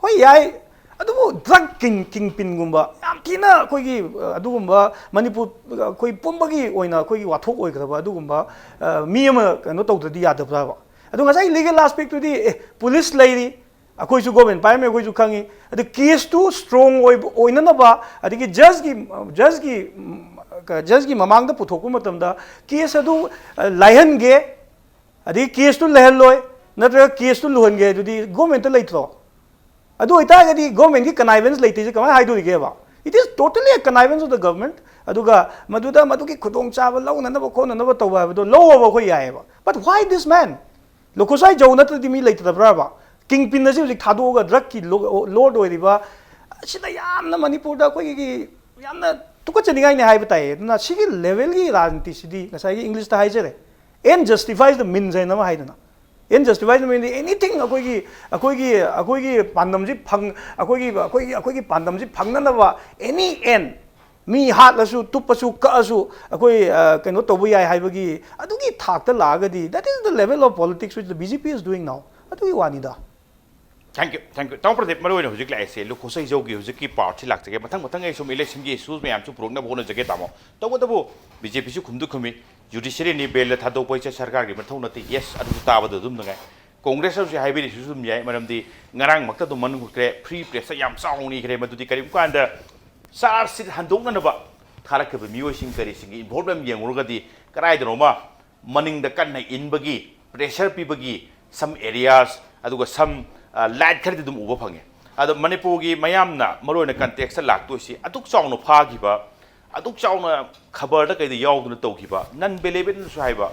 ꯍꯣꯏ, ꯌꯥꯏ꯫ ꯑꯗꯨꯕꯨ ꯗ꯭ꯔꯒ ꯀꯤꯡ ꯀꯤꯡ ꯄꯤꯟꯒꯨꯝꯕ ꯌꯥꯝ ꯊꯤꯅ ꯑꯩꯈꯣꯏꯒꯤ ꯑ, ꯑꯗꯨꯒꯨꯝꯕ ꯃꯅꯤꯄꯨꯔ ꯑꯩꯈꯣꯏ ꯄꯨꯝꯕꯒꯤ ꯑꯣꯏꯅ ꯑꯩꯈꯣꯏꯒꯤ ꯋꯥꯊꯣꯛ ꯑꯣꯏꯈ꯭ꯔꯕ ꯑꯗꯨꯒꯨꯝꯕ ꯑ, ꯃꯤ ꯑꯃ ꯀꯩꯅꯣ ꯇꯧꯗ꯭ꯔꯗꯤ ꯌꯥꯗꯕ꯭ꯔꯥꯕ? ꯑꯗꯣ ꯉꯁꯥꯏ ꯂꯤꯒꯦꯜ ꯑꯥꯁꯄꯦꯛꯇꯨꯗꯤ ꯑꯦ ꯄꯨꯂꯤꯁ ꯂꯩꯔꯤ, ꯑꯩꯈꯣꯏꯁꯨ ꯒꯣꯔꯃꯦꯟ ꯄꯥꯏꯔꯝꯃꯦ, ꯑꯩꯈꯣꯏꯁꯨ ꯈꯪꯉꯤ꯫ ꯑꯗ ꯀꯦꯁꯇꯨ ꯁ꯭ꯇ꯭ꯔꯣꯡ ꯑꯣꯏꯕ ꯑꯣꯏꯅꯅꯕ ꯑꯗꯒꯤ ꯖꯁꯀꯤ ꯖꯁꯀꯤ ꯖꯁꯀꯤ ꯃꯃꯥꯡꯗ ꯄꯨꯊꯣꯛꯄ ꯃꯇꯝꯗ ꯀꯦꯁ ꯑꯗꯨ ꯑ, ꯂꯥꯏꯍꯟꯒꯦ ꯑꯗꯒꯤ ꯀꯦꯁꯇꯨ ꯂꯩꯍꯜꯂꯣꯏ ꯅꯠꯇ꯭ꯔꯒ ꯀꯦꯁꯇꯨ ꯂꯨꯍꯟꯒꯦ ꯑꯗꯨꯗꯤ ꯒꯣꯔꯃꯦꯟꯇ ꯂꯩꯇ꯭ꯔꯣ? ꯑꯗꯨ ꯑꯣꯏꯇꯥꯔꯒꯗꯤ ꯒꯣꯔꯃꯦꯟꯒꯤ ꯀꯅꯥꯏꯕꯦꯟꯁ ꯂꯩꯇꯦꯁꯦ ꯀꯃꯥꯏꯅ ꯍꯥꯏꯗꯣꯔꯤꯒꯦꯕ? It is totally a connivance of the government. ꯑꯗꯨꯒ ꯃꯗꯨꯗ ꯃꯗꯨꯒꯤ ꯈꯨꯗꯣꯡꯆꯥꯕ ꯂꯧꯅꯅꯕ ꯈꯣꯠꯅꯅꯕ ꯇꯧꯕ ꯍꯥꯏꯕꯗꯣ ꯂꯧꯑꯣꯕ ꯑꯩꯈꯣꯏ ꯌꯥꯏꯑꯕ꯫ But why this man? ꯂꯨꯈꯣꯁꯥꯏ ꯖꯧ ꯅꯠꯇ꯭ꯔꯗꯤ ꯃꯤ ꯂꯩꯇꯗꯕ꯭ꯔꯕ? ꯀꯤꯡ ꯄꯤꯟ ꯑꯁꯤ ꯍꯧꯖꯤꯛ ꯊꯥꯗꯣꯛꯑꯒ ꯗ꯭ꯔꯒꯀꯤ ꯂꯣꯔꯗ ꯑꯣꯏꯔꯤꯕ ꯑꯁꯤꯗ ꯌꯥꯝꯅ ꯃꯅꯤꯄꯨꯔꯗ ꯑꯩꯈꯣꯏꯒꯤ ꯌꯥꯝꯅ ꯇꯨꯀꯠꯆꯅꯤꯡꯉꯥꯏꯅꯤ ꯍꯥꯏꯕ ꯇꯥꯏꯌꯦ꯫ ꯑꯗꯨꯅ ꯁꯤꯒꯤ ꯂꯦꯚꯦꯜꯒꯤ ꯔꯥꯖꯅꯤꯇꯤꯁꯤꯗꯤ ꯉꯁꯥꯏꯒꯤ ꯏꯪꯂꯤꯁꯇ ꯍꯥꯏꯖꯔꯦ, end justifies the means ꯍꯥꯏꯅ ꯑꯃ ꯍꯥꯏꯗꯅ꯫ End justifies the means, anything ꯑꯩꯈꯣꯏꯒꯤ ꯑꯩꯈꯣꯏꯒꯤ ꯑꯩꯈꯣꯏꯒꯤ ꯄꯥꯟꯗꯝꯁꯤ ꯐꯪ ꯑꯩꯈꯣꯏꯒꯤ ꯑꯩꯈꯣꯏꯒꯤ ꯑꯩꯈꯣꯏꯒꯤ ꯄꯥꯟꯗꯝꯁꯤ ꯐꯪꯅꯅꯕ any end, ꯃꯤ ꯍꯥꯠꯂꯁꯨ ꯇꯨꯞꯄꯁꯨ ꯀꯛꯑꯁꯨ ꯑꯩꯈꯣꯏ ꯑ, ꯀꯩꯅꯣ ꯇꯧꯕ ꯌꯥꯏ ꯍꯥꯏꯕꯒꯤ ꯑꯗꯨꯒꯤ ꯊꯥꯛꯇ ꯂꯥꯛꯑꯒꯗꯤ that is the level of politics which the B J P is doing now. ꯑꯗꯨꯒꯤ ꯋꯥꯅꯤꯗ꯫ Thank you, thank you. ꯇꯥꯃꯣ ꯄ꯭ꯔꯗꯤꯞ, ꯃꯔꯨ ꯑꯣꯏꯅ ꯍꯧꯖꯤꯛ ꯂꯥꯛꯏꯁꯦ ꯂꯨꯈꯣꯁꯩꯖꯧꯒꯤ ꯍꯧꯖꯤꯛꯀꯤ ꯄꯥꯔꯠꯁꯤ ꯂꯥꯛꯆꯒꯦ꯫ ꯃꯊꯪ ꯃꯊꯪ ꯑꯩ ꯁꯨꯝ ꯏꯂꯦꯛꯁꯟꯒꯤ ꯏꯁꯨꯁ ꯃꯌꯥꯝꯁꯨ ꯄꯨꯔꯛꯅꯕ ꯍꯣꯠꯅꯖꯒꯦ ꯇꯥꯃꯣ꯫ ꯇꯧꯕꯇꯕꯨ ꯕꯤ ꯖꯦ ꯄꯤꯁꯨ ꯈꯨꯝꯗꯤ ꯈꯨꯝꯃꯤ, ꯖꯨꯗꯤꯁꯤꯌꯔꯤꯅꯤ ꯕꯦꯜꯗ ꯊꯥꯗꯣꯛꯄ ꯍꯥꯏꯁꯦ ꯁꯔꯀꯥꯔꯒꯤ ꯃꯊꯧ ꯅꯠꯇꯦ꯫ ꯌꯦꯁ, ꯑꯗꯨꯁꯨ ꯇꯥꯕꯗ ꯑꯗꯨꯝ ꯅꯨꯡꯉꯥꯏ꯫ ꯀꯣꯡꯒ꯭ꯔꯦꯁꯅꯁꯨ ꯍꯥꯏꯕꯤꯔꯤꯁꯤꯁꯨ ꯑꯗꯨꯝ ꯌꯥꯏ, ꯃꯔꯝꯗꯤ ꯉꯔꯥꯡꯃꯛꯇ ꯑꯗꯨꯝ ꯃꯅꯨꯡ ꯍꯨꯠꯈ꯭ꯔꯦ, ꯐ꯭ꯔꯤ ꯄ꯭ꯔꯦꯁꯇ ꯌꯥꯝ ꯆꯥꯎꯅ ꯏꯈ꯭ꯔꯦ꯫ ꯃꯗꯨꯗꯤ ꯀꯔꯤꯒꯨꯝꯕ ꯀꯥꯟꯗ ꯆꯥꯔꯖ ꯁꯤꯠ ꯍꯟꯗꯣꯛꯅꯅꯕ ꯊꯥꯔꯛꯈꯤꯕ ꯃꯤꯑꯣꯏꯁꯤꯡ ꯀꯔꯤꯁꯤꯡꯒꯤ ꯏꯟꯚꯣꯜꯕꯃꯦꯟ ꯌꯦꯡꯉꯨꯔꯒꯗꯤ ꯀꯗꯥꯏꯗꯅꯣꯃ ꯃꯅꯤꯡꯗ ꯀꯟꯅ ꯏꯟꯕꯒꯤ, ꯄ꯭ꯔꯦꯁꯔ ꯄꯤꯕꯒꯤ some areas, ꯑꯗꯨꯒ some, ꯑ, light ꯈꯔꯗꯤ ꯑꯗꯨꯝ ꯎꯕ ꯐꯪꯉꯦ꯫ ꯑꯗꯣ ꯃꯅꯤꯄꯨꯔꯒꯤ ꯃꯌꯥꯝꯅ ꯃꯔꯨꯑꯣꯏꯅ ꯀꯟꯇꯦꯛꯁꯇ ꯂꯥꯛꯇꯣꯏꯁꯤ ꯑꯗꯨꯛ ꯆꯥꯎꯅ ꯐꯥꯈꯤꯕ, ꯑꯗꯨꯛ ꯆꯥꯎꯅ ꯈꯕꯔꯗ ꯀꯩꯗ ꯌꯥꯎꯗꯨꯅ ꯇꯧꯈꯤꯕ, ꯅꯟ ꯕꯦꯂꯦꯕꯦꯠꯅꯁꯨ ꯍꯥꯏꯕ,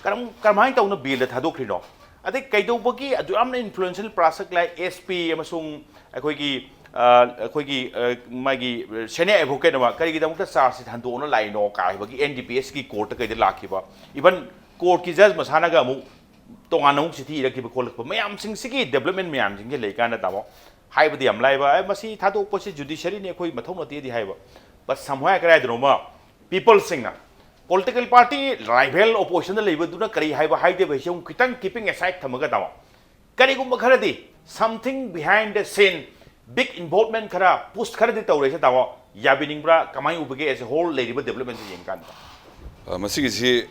ꯀꯔꯝ-, ꯀꯔꯝꯍꯥꯏꯅ ꯇꯧꯅ ꯕꯦꯜꯗ ꯊꯥꯗꯣꯛꯈ꯭ꯔꯤꯅꯣ? ꯑꯗꯩ ꯀꯩꯗꯧꯕꯒꯤ ꯑꯗꯨ ꯌꯥꯝꯅ ꯏꯟꯐ꯭ꯂꯨꯌꯦꯟꯁꯤꯌꯦꯜ ꯄꯥꯔꯁꯟ ꯂꯥꯏꯛ ꯑꯦꯁ ꯄꯤ ꯑꯃꯁꯨꯡ ꯑꯩꯈꯣꯏꯒꯤ, ꯑ, ꯑꯩꯈꯣꯏꯒꯤ, ꯑ, ꯃꯥꯒꯤ ꯁꯦꯅꯤꯌꯔ ꯑꯦꯗꯚꯣꯀꯦꯠ ꯑꯃ ꯀꯔꯤꯒꯤꯗꯃꯛꯇ ꯆꯥꯔꯖꯁꯤ ꯍꯟꯗꯣꯛꯅ ꯂꯥꯛꯏꯅꯣ ꯀꯥꯏꯕꯒꯤ ꯑꯦꯟ ꯗꯤ ꯄꯤ ꯑꯦꯁꯀꯤ ꯀꯣꯔꯠꯇ ꯀꯩꯗ ꯂꯥꯛꯈꯤꯕ, ꯏꯚꯟ ꯀꯣꯔꯠꯀꯤ ꯖꯖ ꯃꯁꯥꯅꯒ ꯑꯃꯨꯛ ꯇꯣꯉꯥꯟꯅ ꯑꯃꯨꯛ ꯆꯤꯊꯤ ꯏꯔꯛꯈꯤꯕ ꯈꯣꯠꯂꯛꯄ ꯃꯌꯥꯝꯁꯤꯡꯁꯤꯒꯤ ꯗꯦꯕꯂꯞꯃꯦꯟ ꯃꯌꯥꯝꯁꯤꯡꯁꯦ ꯂꯩꯀꯥꯟꯗ ꯇꯥꯃꯣ, ꯍꯥꯏꯕꯗꯤ ꯌꯥꯝ ꯂꯥꯏꯕ, "ꯑꯦ, ꯃꯁꯤ ꯊꯥꯗꯣꯛꯄꯁꯤ ꯖꯨꯗꯤꯁꯤꯌꯔꯤꯅꯤ, ꯑꯩꯈꯣꯏ ꯃꯊꯧ ꯅꯠꯇꯦꯗꯤ" ꯍꯥꯏꯕ, ꯕꯠ ꯁꯝꯍꯥꯏ ꯀꯗꯥꯏꯗꯅꯣꯃ ꯄꯤꯄꯜꯁꯤꯡꯅ, ꯄꯣꯂꯤꯇꯤꯀꯦꯜ ꯄꯥꯔꯇꯤ ꯔꯥꯏꯚꯦꯜ ꯑꯣꯄꯣꯖꯤꯁꯟꯗ ꯂꯩꯕꯗꯨꯅ ꯀꯔꯤ ꯍꯥꯏꯕ ꯍꯥꯏꯗꯦꯕ ꯍꯥꯏꯁꯦ ꯑꯃꯨꯛ ꯈꯤꯇꯪ ꯀꯤꯄꯤꯡ ꯑꯦꯁꯥꯏꯠ ꯊꯝꯃꯒ ꯇꯥꯃꯣ, ꯀꯔꯤꯒꯨꯝꯕ ꯈꯔꯗꯤ something behind the scene, big involvement ꯈꯔ, ꯄꯨꯁ ꯈꯔꯗꯤ ꯇꯧꯔꯦꯁꯦ ꯇꯥꯃꯣ, ꯌꯥꯕꯤꯅꯤꯡꯕ꯭ꯔꯥ? ꯀꯃꯥꯏꯅ ꯎꯕꯒꯦ as a whole ꯂꯩꯔꯤꯕ ꯗꯦꯕꯂꯞꯃꯦꯟꯁꯦ ꯌꯦꯡꯀꯥꯟꯗ? ꯑ, ꯃꯁꯤꯒꯤꯁꯤ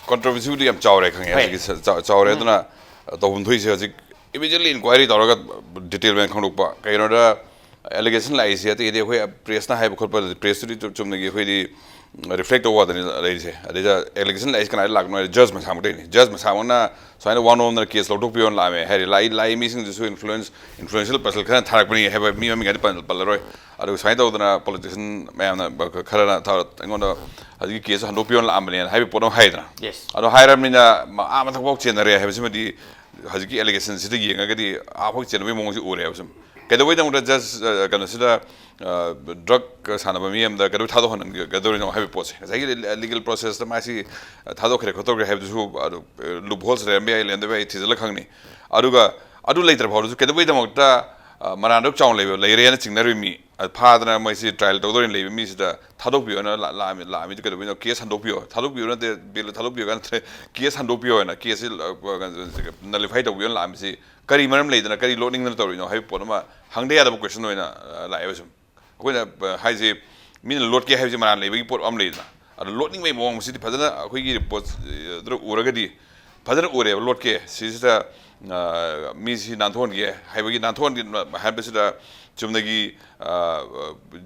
ꯀꯣꯟꯇ꯭ꯔꯣꯚꯔꯁꯤꯕꯨꯗꯤ ꯌꯥꯝ ꯆꯥꯎꯔꯦ ꯈꯪꯉꯦ꯫ ꯍꯣꯏ꯫ ꯍꯧꯖꯤꯛꯀꯤ ꯆ-, ꯆꯥꯎ-, ꯆꯥꯎꯔꯦ꯫ ꯑꯗꯨꯅ, ꯑ, ꯇꯧꯐꯝ ꯊꯣꯛꯏꯁꯦ ꯍꯧꯖꯤꯛ immediately inquiry ꯇꯧꯔꯒ ꯗꯤꯇꯦꯜ ꯑꯣꯏꯅ ꯈꯪꯗꯣꯛꯄ꯫ ꯀꯩꯒꯤꯅꯣꯗ, ꯑꯦꯂꯤꯒꯦꯁꯟ ꯂꯥꯛꯏꯁꯦ ꯑꯇꯩꯗꯤ ꯑꯩꯈꯣꯏ ꯄ꯭ꯔꯦꯁꯅ ꯍꯥꯏꯕ ꯈꯣꯠꯄ, ꯄ꯭ꯔꯦꯁꯇꯨꯗꯤ ꯆꯨꯝ-, ꯆꯨꯝꯅꯒꯤ ꯑꯩꯈꯣꯏꯗꯤ ꯔꯤꯐ꯭ꯂꯦꯛ ꯇꯧꯕ ꯋꯥꯗꯅꯤ ꯂꯩꯔꯤꯁꯦ꯫ ꯑꯗꯩꯗ ꯑꯦꯂꯤꯒꯦꯁꯟ ꯂꯥꯛꯏꯁꯦ ꯀꯅꯥꯗ ꯂꯥꯛꯄꯅꯣ ꯍꯥꯏꯗꯤ ꯖꯖ ꯃꯁꯥꯃꯛꯇꯩꯅꯤ꯫ ꯖꯖ ꯃꯁꯥꯃꯛꯅ ꯁꯨꯃꯥꯏꯅ ꯋꯥ ꯅꯣꯝꯗꯅ ꯀꯦꯁ ꯂꯧꯊꯣꯛꯄꯤꯌꯣꯅ ꯂꯥꯛꯑꯝꯃꯦ ꯍꯥꯏꯔꯤ꯫ ꯂꯥꯛꯏ, ꯂꯥꯛꯏ ꯃꯤꯁꯤꯡꯗꯨꯁꯨ ꯏꯟꯐ꯭ꯂꯨꯌꯦꯟꯁ, ꯏꯟꯐ꯭ꯂꯨꯌꯦꯟꯁꯤꯌꯦꯜ ꯄꯔꯁꯟ ꯈꯔ ꯊꯥꯔꯛꯄꯅꯤ ꯍꯥꯏꯕ ꯃꯤ ꯃꯃꯤꯡ ꯍꯥꯏꯗꯤ ꯄꯜ-, ꯄꯜꯂꯔꯣꯏ꯫ ꯑꯗꯨꯒ ꯁꯨꯃꯥꯏꯅ ꯇꯧꯗꯅ ꯄꯣꯂꯤꯇꯤꯁꯤꯌꯟ ꯃꯌꯥꯝꯅ ꯈꯔꯅ ꯊ-, ꯑꯩꯉꯣꯟꯗ ꯍꯧꯖꯤꯛꯀꯤ ꯀꯦꯁꯇꯣ ꯍꯟꯗꯣꯛꯄꯤꯌꯣꯅ ꯂꯥꯛꯑꯝꯕꯅꯦꯅ ꯍꯥꯏꯕ ꯄꯣꯠ ꯑꯃ ꯍꯥꯏꯗꯅ꯫ Yes. ꯑꯗꯣ ꯍꯥꯏꯔꯕꯅꯤꯅ ꯃ-, ꯑꯥ ꯃꯊꯛꯐꯥꯎ ꯆꯦꯟꯅꯔꯦ ꯍꯥꯏꯕꯁꯤꯃꯗꯤ ꯍꯧꯖꯤꯛꯀꯤ ꯑꯦꯂꯤꯒꯦꯁꯟꯁꯤꯗ ꯌꯦꯡꯉꯒꯗꯤ ꯑꯥꯐꯥꯎ ꯆꯦꯟꯅꯕꯒꯤ ꯃꯑꯣꯡꯁꯤ ꯎꯔꯦꯕ ꯁꯨꯝ꯫ ꯀꯩꯗꯧꯕꯩꯗꯃꯛꯇ ꯖꯁ, ꯑ, ꯀꯩꯅꯣꯁꯤꯗ, ꯑ, ꯗ꯭ꯔꯒ ꯁꯥꯟꯅꯕ ꯃꯤ ꯑꯃꯗ ꯀꯩꯗꯧꯕꯩ ꯊꯥꯗꯣꯛꯍꯟꯒꯗꯧꯔꯤꯅꯣ ꯍꯥꯏꯕꯒꯤ ꯄꯣꯠꯁꯦ꯫ ꯉꯁꯥꯏꯒꯤ ꯂꯤ-, ꯂꯤꯒꯦꯜ ꯄ꯭ꯔꯣꯁꯦꯁꯇ ꯃꯥꯁꯤ ꯊꯥꯗꯣꯛꯈ꯭ꯔꯦ ꯈꯣꯠꯇꯣꯛꯈ꯭ꯔꯦ ꯍꯥꯏꯕꯗꯨꯁꯨ ꯑꯗꯨ, ꯑ, ꯂꯨꯞ ꯍꯣꯜꯁ ꯂꯩꯔꯝꯕ ꯌꯥꯏ, ꯂꯩꯔꯝꯗꯕ ꯌꯥꯏ, ꯊꯤꯖꯤꯜꯂ ꯈꯪꯅꯤ꯫ ꯑꯗꯨꯒ ꯑꯗꯨ ꯂꯩꯇ꯭ꯔ ꯐꯥꯎꯗꯁꯨ ꯀꯩꯗꯧꯕꯩꯗꯃꯛꯇ ꯑ, ꯃꯔꯥꯟꯗꯨ ꯆꯥꯎꯅ ꯂꯩꯕ, ꯂꯩꯔꯦꯅ ꯆꯤꯡꯅꯔꯨꯏ ꯃꯤ, ꯑ, ꯐꯥꯗꯅ ꯃꯣꯏꯁꯤ trial ꯇꯧꯗꯣꯔꯦꯅ ꯂꯩꯕ ꯃꯤꯁꯤꯗ ꯊꯥꯗꯣꯛꯄꯤꯌꯣꯅ ꯂꯥ-, ꯂꯥꯛꯑꯝꯃꯤ-, ꯂꯥꯛꯑꯝꯃꯤꯗꯨ ꯀꯩꯗꯧꯕꯩꯅꯣ? Case ꯍꯟꯗꯣꯛꯄꯤꯌꯣ, ꯊꯥꯗꯣꯛꯄꯤꯌꯣ ꯅꯠꯇꯦ, bail ꯊꯥꯗꯣꯛꯄꯤꯌꯣ ꯀꯥꯏꯅ ꯅꯠꯇ꯭ꯔꯦ, case ꯍꯟꯗꯣꯛꯄꯤꯌꯣꯅ, case ꯁꯤ, ꯑ, nullify ꯇꯧꯕꯤꯌꯣꯅ ꯂꯥꯛꯑꯝꯃꯤꯁꯤ ꯀꯔꯤ ꯃꯔꯝ ꯂꯩꯗꯅ, ꯀꯔꯤ ꯂꯣꯠꯅꯤꯡꯗꯅ ꯇꯧꯔꯤꯅꯣ ꯍꯥꯏꯕ ꯄꯣꯠ ꯑꯃ ꯍꯪꯗ ꯌꯥꯗꯕ question ꯑꯣꯏꯅ, ꯑ, ꯂꯥꯛꯑꯦꯕ ꯁꯨꯝ꯫ ꯑꯩꯈꯣꯏꯅ, ꯑ, ꯍꯥꯏꯁꯦ, ꯃꯤꯅ ꯂꯣꯠꯀꯦ ꯍꯥꯏꯕꯁꯤ ꯃꯔꯥꯟ ꯂꯩꯕꯒꯤ ꯄꯣꯠ ꯑꯃ ꯂꯩꯗꯅ, ꯑꯗꯣ ꯂꯣꯠꯅꯤꯡꯕꯒꯤ ꯃꯑꯣꯡ ꯑꯁꯤꯗꯤ ꯐꯖꯅ ꯑꯩꯈꯣꯏꯒꯤ report ꯑꯗꯨꯗ ꯎꯔꯒꯗꯤ ꯐꯖꯅ ꯎꯔꯦꯕ, ꯂꯣꯠꯀꯦ ꯁꯤꯁꯤꯗ, ꯑ, ꯃꯤꯁꯤ ꯅꯥꯟꯊꯣꯛꯍꯟꯒꯦ ꯍꯥꯏꯕꯒꯤ, ꯅꯥꯟꯊꯣꯛꯍꯟꯒꯦ ꯍꯥꯏꯕꯁꯤꯗ ꯆꯨꯝꯅꯒꯤ, ꯑ,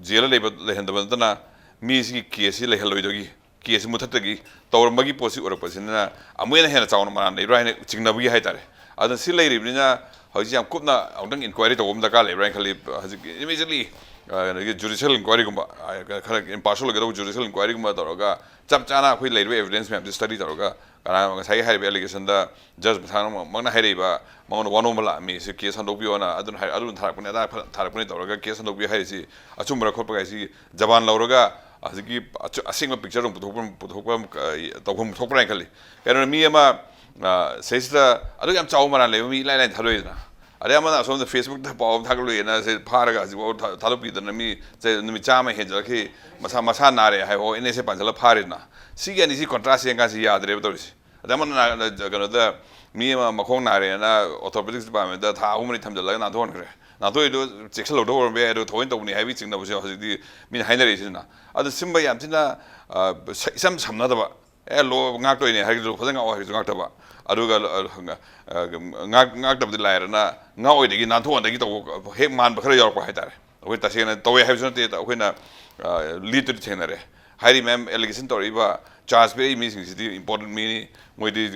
jail ꯂꯩꯕ, ꯂꯩꯍꯟꯗꯕ ꯅꯠꯇꯅ ꯃꯤꯁꯤꯒꯤ case ꯁꯤ ꯂꯩꯍꯜꯂꯣꯏꯗꯣꯏꯒꯤ, case ꯁꯤ ꯃꯨꯊꯠꯇꯒꯤ ꯇꯧꯔꯝꯕꯒꯤ ꯄꯣꯠꯁꯤ ꯎꯔꯛꯄꯁꯤꯅ ꯑꯃꯨꯛ ꯍꯦꯟꯅ ꯍꯦꯟꯅ ꯆꯥꯎꯅ ꯃꯔꯥꯟ ꯂꯩꯕ꯭ꯔꯥ ꯍꯥꯏꯅ ꯆꯤꯡꯅꯕꯒꯤ ꯍꯥꯏꯇꯥꯔꯦ꯫ ꯑꯗꯨꯅ ꯁꯤ ꯂꯩꯔꯤꯕꯅꯤꯅ ꯍꯧꯖꯤꯛ ꯌꯥꯝ ꯀꯨꯞꯅ ꯑꯃꯨꯛꯇꯪ inquiry ꯇꯧꯕ ꯑꯃ ꯗꯔꯀꯥꯔ ꯂꯩꯕ꯭ꯔꯥ ꯍꯥꯏꯅ ꯈꯜꯂꯤ꯫ ꯍꯧꯖꯤꯛ immediately, ꯑ, ꯑꯗꯒꯤ judicial inquiry ꯒꯨꯝꯕ, ꯑ, ꯈꯔ impartial ꯑꯣꯏꯒꯗꯧꯕ judicial inquiry ꯒꯨꯝꯕ ꯇꯧꯔꯒ ꯆꯞ ꯆꯥꯅ ꯑꯩꯈꯣꯏ ꯂꯩꯔꯤꯕ evidence ꯃꯌꯥꯝꯁꯤ study ꯇꯧꯔꯒ ꯀꯅꯥ ꯉꯁꯥꯏꯒꯤ ꯍꯥꯏꯔꯤꯕ allegation ꯗ judge ꯃꯁꯥꯃꯛꯅ ꯍꯥꯏꯔꯛꯏꯕ, ꯃꯉꯣꯟꯗ ꯋꯥꯅꯣꯝꯕ ꯂꯥꯛꯑꯝꯃꯤ, ꯁꯤ case ꯍꯟꯗꯣꯛꯄꯤꯌꯣꯅ ꯑꯗꯨꯅ ꯍꯥꯏ-, ꯑꯗꯨꯅ ꯊꯥꯔꯛꯄꯅꯤ, ꯑꯗꯥ ꯐ-, ꯊꯥꯔꯛꯄꯅꯤ ꯇꯧꯔꯒ case ꯍꯟꯗꯣꯛꯄꯤꯌꯨ ꯍꯥꯏꯔꯤꯁꯤ ꯑꯆꯨꯝꯕꯔꯥ ꯈꯣꯠꯄ꯭ꯔꯥ ꯍꯥꯏꯁꯤ ꯖꯕꯥꯟ ꯂꯧꯔꯒ ꯍꯧꯖꯤꯛꯀꯤ ꯑꯆꯨ-, ꯑꯁꯦꯡꯕ picture ꯑꯗꯨꯝ ꯄꯨꯊꯣꯛꯄ, ꯄꯨꯊꯣꯛꯄ ꯑꯃ, ꯑ, ꯇꯧꯐꯝ ꯊꯣꯛꯄ꯭ꯔꯥ ꯍꯥꯏꯅ ꯈꯜꯂꯤ꯫ ꯀꯩꯅꯣꯅ ꯃꯤ ꯑꯃ, ꯑ, ꯁꯤꯗꯩꯁꯤꯗ ꯑꯗꯨꯛ ꯌꯥꯝ ꯆꯥꯎꯕ ꯃꯔꯥꯜ ꯂꯩꯕ ꯃꯤ ꯏꯂꯥꯏ ꯂꯥꯏꯅ ꯊꯥꯗꯣꯛꯏꯗꯅ꯫ ꯑꯗꯩ ꯑꯃꯅ ꯑꯁꯣꯝꯗ Facebook ꯇ ꯄꯥꯎ ꯑꯃ ꯊꯥꯒꯠꯂꯨꯏꯅ ꯁꯤ ꯐꯥꯔꯒ ꯍꯧꯖꯤꯛꯐꯥꯎ ꯊꯥ-, ꯊꯥꯗꯣꯛꯄꯤꯗꯅ ꯃꯤ ꯆ-, ꯅꯨꯃꯤꯠ ꯆꯥꯝꯃ ꯍꯦꯟꯖꯜꯂꯛꯈꯤ, ꯃꯁꯥ, ꯃꯁꯥ ꯅꯥꯔꯦ ꯍꯥꯏꯕ, ꯑꯣ, N S A ꯄꯥꯟꯁꯤꯜꯂ ꯐꯥꯔꯦꯗꯅ꯫ ꯁꯤꯒꯤ ꯑꯅꯤꯁꯤ contrast ꯌꯦꯡꯀꯥꯟꯁꯤ ꯌꯥꯗ꯭ꯔꯦꯕ ꯇꯧꯔꯤꯁꯤ꯫ ꯑꯗꯩ ꯑꯃꯅ ꯅꯥ-, ꯀꯩꯅꯣꯗ ꯃꯤ ꯑꯃ ꯃꯈꯣꯡ ꯅꯥꯔꯦꯅ orthopedics department ꯇ ꯊꯥ ꯑꯍꯨꯝ ꯃꯔꯤ ꯊꯝꯖꯤꯜꯂꯒ ꯅꯥꯟꯊꯣꯛꯍꯟꯈ꯭ꯔꯦ꯫ ꯅꯥꯟꯊꯣꯛꯏꯗꯣ ꯆꯦꯛꯁꯤꯜꯍꯧꯗꯕ ꯑꯣꯏꯔꯝꯕ ꯌꯥꯏ, ꯑꯗꯣ ꯊꯑꯣꯏꯅ ꯇꯧꯕꯅꯤ ꯍꯥꯏꯕꯒꯤ ꯆꯤꯡꯅꯕꯁꯦ ꯍꯧꯖꯤꯛꯇꯤ ꯃꯤꯅ ꯍꯥꯏꯅꯔꯛꯏꯁꯤꯅ꯫ ꯑꯗꯣ ꯁꯤꯝꯕ ꯌꯥꯝ ꯊꯤꯅ, ꯑ, ꯁ-, ꯏꯆꯝ ꯁꯝꯅꯗꯕ, ꯑꯦ, ꯂꯣ ꯉꯥꯛꯇꯣꯏꯅꯦ ꯍꯥꯏꯔꯒꯁꯨ ꯐꯖꯅ ꯉꯥꯛꯑꯣ ꯍꯥꯏꯔꯒꯁꯨ ꯉꯥꯛꯇꯕ꯫ ꯑꯗꯨꯒ, ꯑ, ꯑ, ꯉꯥꯛ-, ꯉꯥꯛꯇꯕꯗꯤ ꯂꯥꯏꯔꯅ ꯉꯥꯛꯑꯣꯏꯗꯒꯤ ꯅꯥꯟꯊꯣꯛꯍꯟꯗꯒꯤ ꯇꯧꯕ ꯍꯦꯛ ꯃꯥꯟꯕ ꯈꯔ ꯌꯥꯎꯔꯛꯄ ꯍꯥꯏꯇꯥꯔꯦ꯫ ꯑꯩꯈꯣꯏ ꯇꯁꯦꯡꯅ ꯇꯧꯋꯦ ꯍꯥꯏꯕꯁꯨ ꯅꯠꯇꯦ, ꯑꯩꯈꯣꯏꯅ, ꯑ, ꯂꯤꯠꯇꯨꯗꯤ ꯊꯦꯡꯅꯔꯦ꯫ ꯍꯥꯏꯔꯤꯕ ꯃꯌꯥꯝ allegation ꯇꯧꯔꯛꯏꯕ, charge ꯄꯤꯔꯛꯏ ꯃꯤꯁꯤꯡꯁꯤꯗꯤ important ꯃꯤꯅꯤ꯫ ꯃꯣꯏꯗꯤ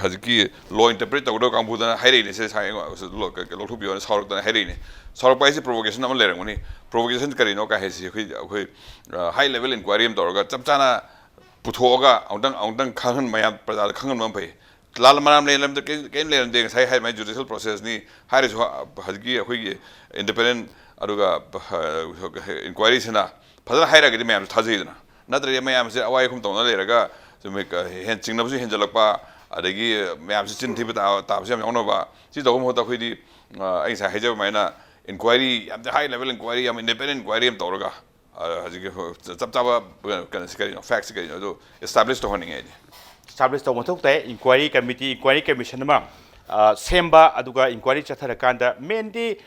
ꯍꯧꯖꯤꯛꯀꯤ law interpret ꯇꯧꯒꯗꯕ ꯀꯥꯡꯕꯨꯗꯨꯅ ꯍꯥꯏꯔꯛꯏꯅꯦ, ꯁꯦ ꯁꯥꯏ ꯂꯧꯊꯣꯛꯄꯤꯌꯣꯅ ꯁꯥꯎꯔꯛꯇꯅ ꯍꯥꯏꯔꯛꯏꯅꯦ꯫ ꯁꯥꯎꯔꯛꯄ ꯍꯥꯏꯁꯦ provocation ꯑꯃ ꯂꯩꯔꯝꯒꯅꯤ꯫ Provocation ꯀꯔꯤꯅꯣ ꯀꯥꯏ ꯍꯥꯏꯁꯤ ꯑꯩꯈꯣꯏ, ꯑꯩꯈꯣꯏ, ꯑ, high level inquiry ꯑꯃ ꯇꯧꯔꯒ ꯆꯞ ꯆꯥꯅ ꯄꯨꯊꯣꯛꯑꯒ ꯑꯃꯨꯛꯇꯪ, ꯑꯃꯨꯛꯇꯪ ꯈꯪꯍꯟ-, ꯃꯌꯥꯝ ꯄ꯭ꯔꯖꯥꯗ ꯈꯪꯍꯟꯕ ꯑꯃ ꯐꯩ꯫ ꯂꯥꯜ ꯃꯔꯥꯝ ꯂꯩꯔꯝꯗ-, ꯀꯩ-, ꯀꯩꯝ ꯂꯩꯔꯝꯗꯦ, ꯉꯁꯥꯏ ꯍꯥꯏ ꯃꯥꯏ judicial process ꯅꯤ ꯍꯥꯏꯔꯁꯨ, ꯍ-, ꯍꯧꯖꯤꯛꯀꯤ ꯑꯩꯈꯣꯏꯒꯤ independent ꯑꯗꯨꯒ, ꯑ, inquiry ꯁꯤꯅ ꯐꯖꯅ ꯍꯥꯏꯔꯒꯗꯤ ꯃꯌꯥꯝꯁꯨ ꯊꯥꯖꯩꯗꯅ꯫ ꯅꯠꯇ꯭ꯔꯗꯤ ꯃꯌꯥꯝꯁꯦ ꯑꯋꯥꯏ ꯑꯈꯨꯝ ꯇꯧꯅ ꯂꯩꯔꯒ ꯁꯨꯝ ꯍꯦꯛ-, ꯍꯦꯟ-, ꯆꯤꯡꯅꯕꯁꯨ ꯍꯦꯟꯖꯜꯂꯛꯄ, ꯑꯗꯒꯤ ꯃꯌꯥꯝꯁꯨ ꯆꯤꯟ ꯊꯤꯕ ꯇꯥ-, ꯇꯥꯕꯁꯨ ꯌꯥꯝ ꯌꯥꯎꯅꯕ꯫ ꯁꯤ ꯇꯧꯕ ꯃꯍꯨꯠꯇ ꯑꯩꯈꯣꯏꯗꯤ, ꯑ, ꯑꯩ ꯉꯁꯥꯏ ꯍꯥꯏꯖꯕ ꯑꯗꯨꯃꯥꯏꯅ ꯏꯟꯀ꯭ꯋꯥꯏꯔꯤ ꯌꯥꯝ ꯍꯥꯏ ꯂꯦꯚꯦꯜ ꯏꯟꯀ꯭ꯋꯥꯏꯔꯤ, ꯌꯥꯝ ꯏꯟꯗꯤꯄꯦꯟꯗꯦꯟ ꯏꯟꯀ꯭ꯋꯥꯏꯔꯤ ꯑꯃ ꯇꯧꯔꯒ, ꯑ, ꯍꯧꯖꯤꯛꯀꯤ ꯍꯣ-, ꯆꯞ ꯆꯥꯕ ꯀꯩꯅꯣꯁꯤ ꯀꯔꯤꯅꯣ, ꯐꯦꯛꯁꯤ ꯀꯔꯤꯅꯣ, ꯑꯗꯨ ꯏꯁꯇꯥꯕ꯭ꯂꯤꯁ ꯇꯧꯍꯟꯅꯤꯡꯉꯦ ꯑꯩꯗꯤ꯫ ꯏꯁꯇꯥꯕ꯭ꯂꯤꯁ ꯇꯧꯕ ꯃꯊꯧ ꯇꯥꯏ꯫ ꯏꯟꯀ꯭ꯋꯥꯏꯔꯤ ꯀꯃꯤꯇꯤ, ꯏꯟꯀ꯭ꯋꯥꯏꯔꯤ ꯀꯃꯤꯁꯟ ꯑꯃ ꯑ, ꯁꯦꯝꯕ, ꯑꯗꯨꯒ ꯏꯟꯀ꯭ꯋꯥꯏꯔꯤ ꯆꯠꯊꯔꯀꯥꯟꯗ ꯃꯦꯟꯗꯤ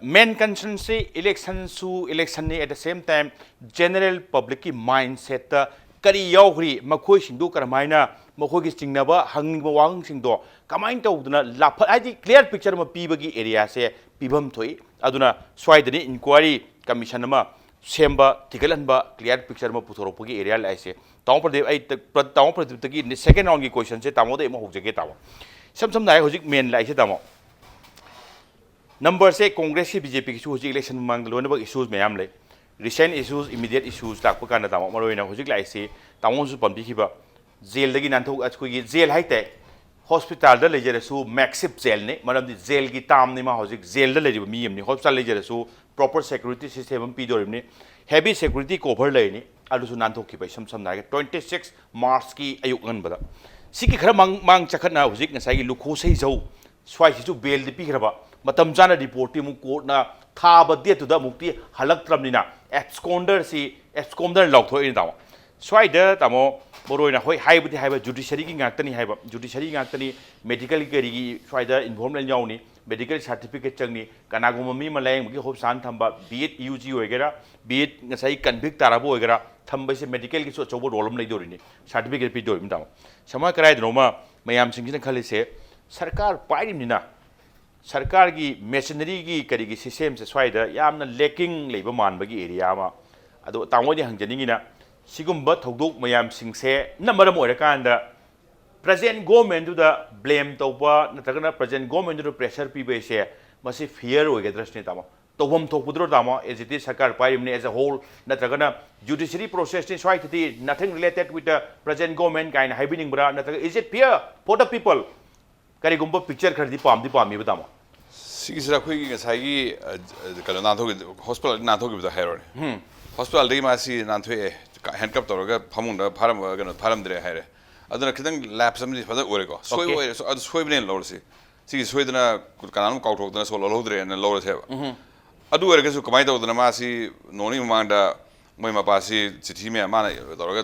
ꯃꯦꯟ ꯀꯟꯁꯔꯟꯁꯤ ꯏꯂꯦꯛꯁꯟꯁꯨ ꯏꯂꯦꯛꯁꯟꯅꯤ, at the same time general publicꯀꯤ mindsetꯇ ꯀꯔꯤ ꯌꯥꯎꯈ꯭ꯔꯤ, ꯃꯈꯣꯏꯁꯤꯡꯗꯨ ꯀꯔꯝꯍꯥꯏꯅ, ꯃꯈꯣꯏꯒꯤ ꯆꯤꯡꯅꯕ ꯍꯪꯅꯤꯡꯕ ꯋꯥꯍꯪꯁꯤꯡꯗꯣ ꯀꯃꯥꯏꯅ ꯇꯧꯗꯅ ꯂꯥꯞꯐꯠ, ꯍꯥꯏꯗꯤ ꯀ꯭ꯂꯤꯌꯥꯔ ꯄꯤꯛꯆꯔ ꯑꯃ ꯄꯤꯕꯒꯤ ꯑꯦꯔꯤꯌꯥꯁꯦ ꯄꯤꯐꯝ ꯊꯣꯛꯏ꯫ ꯑꯗꯨꯅ ꯁ꯭ꯋꯥꯏꯗꯅꯤ ꯏꯟꯀ꯭ꯋꯥꯏꯔꯤ ꯀꯃꯤꯁꯟ ꯑꯃ ꯁꯦꯝꯕ, ꯊꯤꯒꯠꯍꯟꯕ, ꯀ꯭ꯂꯤꯌꯥꯔ ꯄꯤꯛꯆꯔ ꯑꯃ ꯄꯨꯊꯣꯔꯛꯄꯒꯤ ꯑꯦꯔꯤꯌꯥ ꯂꯥꯛꯏꯁꯦ꯫ ꯇꯥꯃꯣ ꯄ꯭ꯔꯗꯤꯞ, ꯑꯩ ꯇ-, ꯄ꯭ꯔ-, ꯇꯥꯃꯣ ꯄ꯭ꯔꯗꯤꯞꯇꯒꯤ ꯁꯦꯀꯦꯟ ꯔꯥꯎꯟꯒꯤ ꯀꯣꯏꯁꯟꯁꯦ ꯇꯥꯃꯣꯗ ꯑꯩ ꯑꯃꯨꯛ ꯍꯧꯖꯒꯦ ꯇꯥꯃꯣ꯫ ꯏꯁꯝ ꯁꯝꯅ ꯍꯥꯏꯔꯒ ꯍꯧꯖꯤꯛ ꯃꯦꯟ ꯂꯥꯛꯏꯁꯦ ꯇꯥꯃꯣ, ꯅꯝꯕꯔꯁꯦ ꯀꯣꯡꯒ꯭ꯔꯦꯁꯀꯤ, ꯕꯤ ꯖꯦ ꯄꯤꯒꯤꯁꯨ ꯍꯧꯖꯤꯛ ꯏꯂꯦꯛꯁꯟ ꯃꯃꯥꯡꯗ ꯂꯣꯏꯅꯃꯛ ꯏꯁꯨꯁ ꯃꯌꯥꯝ ꯂꯩ꯫ Recent issues, immediate issues ꯂꯥꯛꯄ ꯀꯥꯟꯗ ꯇꯥꯃꯣ, ꯃꯔꯨꯑꯣꯏꯅ ꯍꯧꯖꯤꯛ ꯂꯥꯛꯏꯁꯤ ꯇꯥꯃꯣꯅꯁꯨ ꯄꯟꯕꯤꯈꯤꯕ ꯖꯦꯜꯗꯒꯤ ꯅꯥꯟꯊꯣꯛ, ꯑꯩꯈꯣꯏꯒꯤ ꯖꯦꯜ ꯍꯥꯏꯇꯥꯔꯦ, ꯍꯣꯁꯄꯤꯇꯥꯜꯗ ꯂꯩꯖꯔꯁꯨ ꯃꯦꯛꯁꯤꯞ ꯖꯦꯜꯅꯤ, ꯃꯔꯝꯗꯤ ꯖꯦꯜꯒꯤ ꯇꯥꯝꯅꯤ ꯃꯥ ꯍꯧꯖꯤꯛ ꯖꯦꯜꯗ ꯂꯩꯔꯤꯕ ꯃꯤ ꯑꯃꯅꯤ꯫ ꯍꯣꯁꯄꯤꯇꯥꯜ ꯂꯩꯖꯔꯁꯨ ꯄ꯭ꯔꯣꯄꯔ ꯁꯦꯀ꯭ꯌꯨꯔꯤꯇꯤ ꯁꯤꯁꯇꯦꯝ ꯑꯃ ꯄꯤꯗꯣꯔꯤꯕꯅꯤ꯫ ꯍꯦꯚꯤ ꯁꯦꯀ꯭ꯌꯨꯔꯤꯇꯤ ꯀꯣꯚꯔ ꯂꯩꯔꯅꯤ꯫ ꯑꯗꯨꯁꯨ ꯅꯥꯟꯊꯣꯛꯈꯤꯕ, ꯏꯁꯝ ꯁꯝꯅ ꯍꯥꯏꯔꯒ twenty six Marchꯀꯤ ꯑꯌꯨꯛ ꯑꯉꯟꯕꯗ꯫ ꯁꯤꯒꯤ ꯈꯔ ꯃꯥꯡ, ꯃꯥꯡ ꯆꯈꯠꯅ ꯍꯧꯖꯤꯛ ꯉꯁꯥꯏꯒꯤ ꯂꯨꯈꯣ ꯁꯩꯖꯧ ꯁ꯭ꯋꯥꯏꯁꯤꯁꯨ ꯕꯦꯜꯗꯤ ꯄꯤꯈ꯭ꯔꯕ, ꯃꯇꯝ ꯆꯥꯅ ꯔꯤꯄꯣꯔꯠꯇꯤ ꯑꯃꯨꯛ ꯀꯣꯔꯠꯅ ꯊꯥꯕ ꯗꯦꯠꯇꯨꯗ ꯑꯃꯨꯛꯇꯤ ꯍꯜꯂꯛꯇ꯭ꯔꯕꯅꯤꯅ ꯑꯦꯞꯁꯀꯣꯟꯗꯔꯁꯤ, ꯑꯦꯞꯁꯀꯣꯟꯗꯔ ꯂꯥꯎꯊꯣꯛꯏꯅꯦ ꯇꯥꯃꯣ꯫ ꯁ꯭ꯋꯥꯏꯗ ꯇꯥꯃꯣ, ꯃꯔꯨꯑꯣꯏꯅ ꯍꯣꯏ ꯍꯥꯏꯕꯨꯗꯤ ꯍꯥꯏꯕ, ꯖꯨꯗꯤꯁꯔꯤꯒꯤ ꯉꯥꯛꯇꯅꯤ ꯍꯥꯏꯕ, ꯖꯨꯗꯤꯁꯔꯤ ꯉꯥꯛꯇꯅꯤ, ꯃꯦꯗꯤꯀꯦꯜꯒꯤ ꯀꯔꯤꯒꯤ ꯁ꯭ꯋꯥꯏꯗ ꯏꯟꯚꯣꯜꯕꯃꯦꯟ ꯌꯥꯎꯅꯤ, ꯃꯦꯗꯤꯀꯦꯜ ꯁꯥꯔꯇꯤꯐꯤꯀꯦꯠ ꯆꯪꯅꯤ, ꯀꯅꯥꯒꯨꯝꯕ ꯃꯤ ꯑꯃ ꯂꯥꯌꯦꯡꯕꯒꯤ ꯍꯣꯁꯄꯤꯇꯥꯜ ꯊꯝꯕ, ꯕꯤ ꯑꯦꯗ ꯌꯨ ꯖꯤ ꯑꯣꯏꯒꯦꯔꯥ, ꯕꯤ ꯑꯦꯗ ꯉꯁꯥꯏ ꯀꯟꯚꯤꯛ ꯇꯥꯔꯕ ꯑꯣꯏꯒꯦꯔꯥ, ꯊꯝꯕꯁꯦ ꯃꯦꯗꯤꯀꯦꯜꯒꯤꯁꯨ ꯑꯆꯧꯕ ꯔꯣꯜ ꯑꯃ ꯂꯩꯗꯣꯔꯤꯅꯤ, ꯁꯥꯔꯇꯤꯐꯤꯀꯦꯠ ꯄꯤꯗꯣꯔꯤꯅꯤ ꯇꯥꯃꯣ꯫ ꯁꯝꯅ ꯀꯔꯥꯏꯗꯅꯣꯃ ꯃꯌꯥꯝꯁꯤꯡꯁꯤꯅ ꯈꯜꯂꯤꯁꯦ, ꯁꯔꯀꯥꯔ ꯄꯥꯏꯔꯤꯕꯅꯤꯅ ꯁꯔꯀꯥꯔꯒꯤ ꯃꯦꯁꯤꯅꯔꯤꯒꯤ ꯀꯔꯤꯒꯤ ꯁꯤꯁꯇꯦꯝꯁꯦ ꯁ꯭ꯋꯥꯏꯗ ꯌꯥꯝꯅ ꯂꯦꯀꯤꯡ ꯂꯩꯕ ꯃꯥꯟꯕꯒꯤ ꯑꯦꯔꯤꯌꯥ ꯑꯃ꯫ ꯑꯗꯣ ꯇꯥꯃꯣꯗꯤ ꯍꯪꯖꯅꯤꯡꯉꯤꯅ, ꯁꯤꯒꯨꯝꯕ ꯊꯧꯗꯣꯛ ꯃꯌꯥꯝꯁꯤꯡꯁꯦꯅ ꯃꯔꯝ ꯑꯣꯏꯔꯀꯥꯟꯗ ꯄ꯭ꯔꯖꯦꯟ ꯒꯣꯔꯃꯦꯟꯗꯨꯗ ꯕ꯭ꯂꯦꯝ ꯇꯧꯕ ꯅꯠꯇ꯭ꯔꯒꯅ ꯄ꯭ꯔꯖꯦꯟ ꯒꯣꯔꯃꯦꯟꯗꯨꯗ ꯄ꯭ꯔꯦꯁꯔ ꯄꯤꯕ ꯍꯥꯏꯁꯦ ꯃꯁꯤ ꯐꯤꯌꯔ ꯑꯣꯏꯒꯗ꯭ꯔꯁꯤꯅꯦ ꯇꯥꯃꯣ? ꯇꯧꯐꯝ ꯊꯣꯛꯄꯗꯨꯔꯣ ꯇꯥꯃꯣ, as it is ꯁꯔꯀꯥꯔ ꯄꯥꯏꯔꯤꯕꯅꯤ as a whole, ꯅꯠꯇ꯭ꯔꯒꯅ ꯖꯨꯗꯤꯁꯔꯤ ꯄ꯭ꯔꯣꯁꯦꯁꯅꯤ ꯁ꯭ꯋꯥꯏꯗꯗꯤ nothing related with the present government ꯀꯥꯏꯅ ꯍꯥꯏꯕꯤꯅꯤꯡꯕ꯭ꯔꯥ, ꯅꯠꯇ꯭ꯔꯒ is it fair for the people? ꯀꯔꯤꯒꯨꯝꯕ ꯄꯤꯛꯆꯔ ꯈꯔꯗꯤ ꯄꯥꯝꯗꯤ ꯄꯥꯝꯃꯤꯕ ꯇꯥꯃꯣ꯫ ꯁꯤꯒꯤꯁꯤꯗ ꯑꯩꯈꯣꯏꯒꯤ ꯉꯁꯥꯏꯒꯤ, ꯑ, ꯑ, ꯀꯩꯅꯣ ꯅꯥꯟꯊꯣꯛꯈꯤ-, ꯍꯣꯁꯄꯤꯇꯥꯜꯗ ꯅꯥꯟꯊꯣꯛꯈꯤꯕꯗꯣ ꯍꯥꯏꯔꯣꯅꯦ꯫ ꯍꯣꯁꯄꯤꯇꯥꯜꯗꯒꯤ ꯃꯥꯁꯤ ꯅꯥꯟꯊꯣꯛꯑꯦ, ꯍꯦꯟꯀꯞ ꯇꯧꯔꯒ ꯐꯃꯨꯡꯗ ꯐꯥꯔꯝꯕ, ꯀꯩꯅꯣ, ꯐꯥꯔꯝꯗ꯭ꯔꯦ ꯍꯥꯏꯔꯦ꯫ ꯑꯗꯨꯅ ꯈꯤꯇꯪ ꯂꯦꯞꯁ ꯑꯃꯗꯤ ꯐꯖꯅ ꯑꯣꯏꯔꯦꯀꯣ꯫ ꯁꯣꯏꯕ Okay. ꯑꯣꯏꯔꯦ, ꯁꯣ-, ꯑꯗꯨ ꯁꯣꯏꯕꯅꯦꯅ ꯂꯧꯔꯁꯤ꯫ ꯁꯤꯒꯤ ꯁꯣꯏꯗꯅ ꯀꯅꯥꯅꯣꯝ ꯀꯥꯎꯊꯣꯛꯇꯅ ꯁꯣ ꯂꯣꯜꯍꯧꯗ꯭ꯔꯦꯅ ꯂꯧꯔꯁꯦꯕ꯫ ꯑꯗꯨ ꯑꯣꯏꯔꯒꯁꯨ ꯀꯃꯥꯏꯅ ꯇꯧꯗꯅ ꯃꯥꯁꯤ ꯅꯣꯡꯅꯤ ꯃꯃꯥꯡꯗ ꯃꯣꯏ ꯃꯄꯥꯁꯤ ꯆꯤꯊꯤ ꯃꯌꯥꯝ ꯃꯥꯅ ꯇꯧꯔꯒ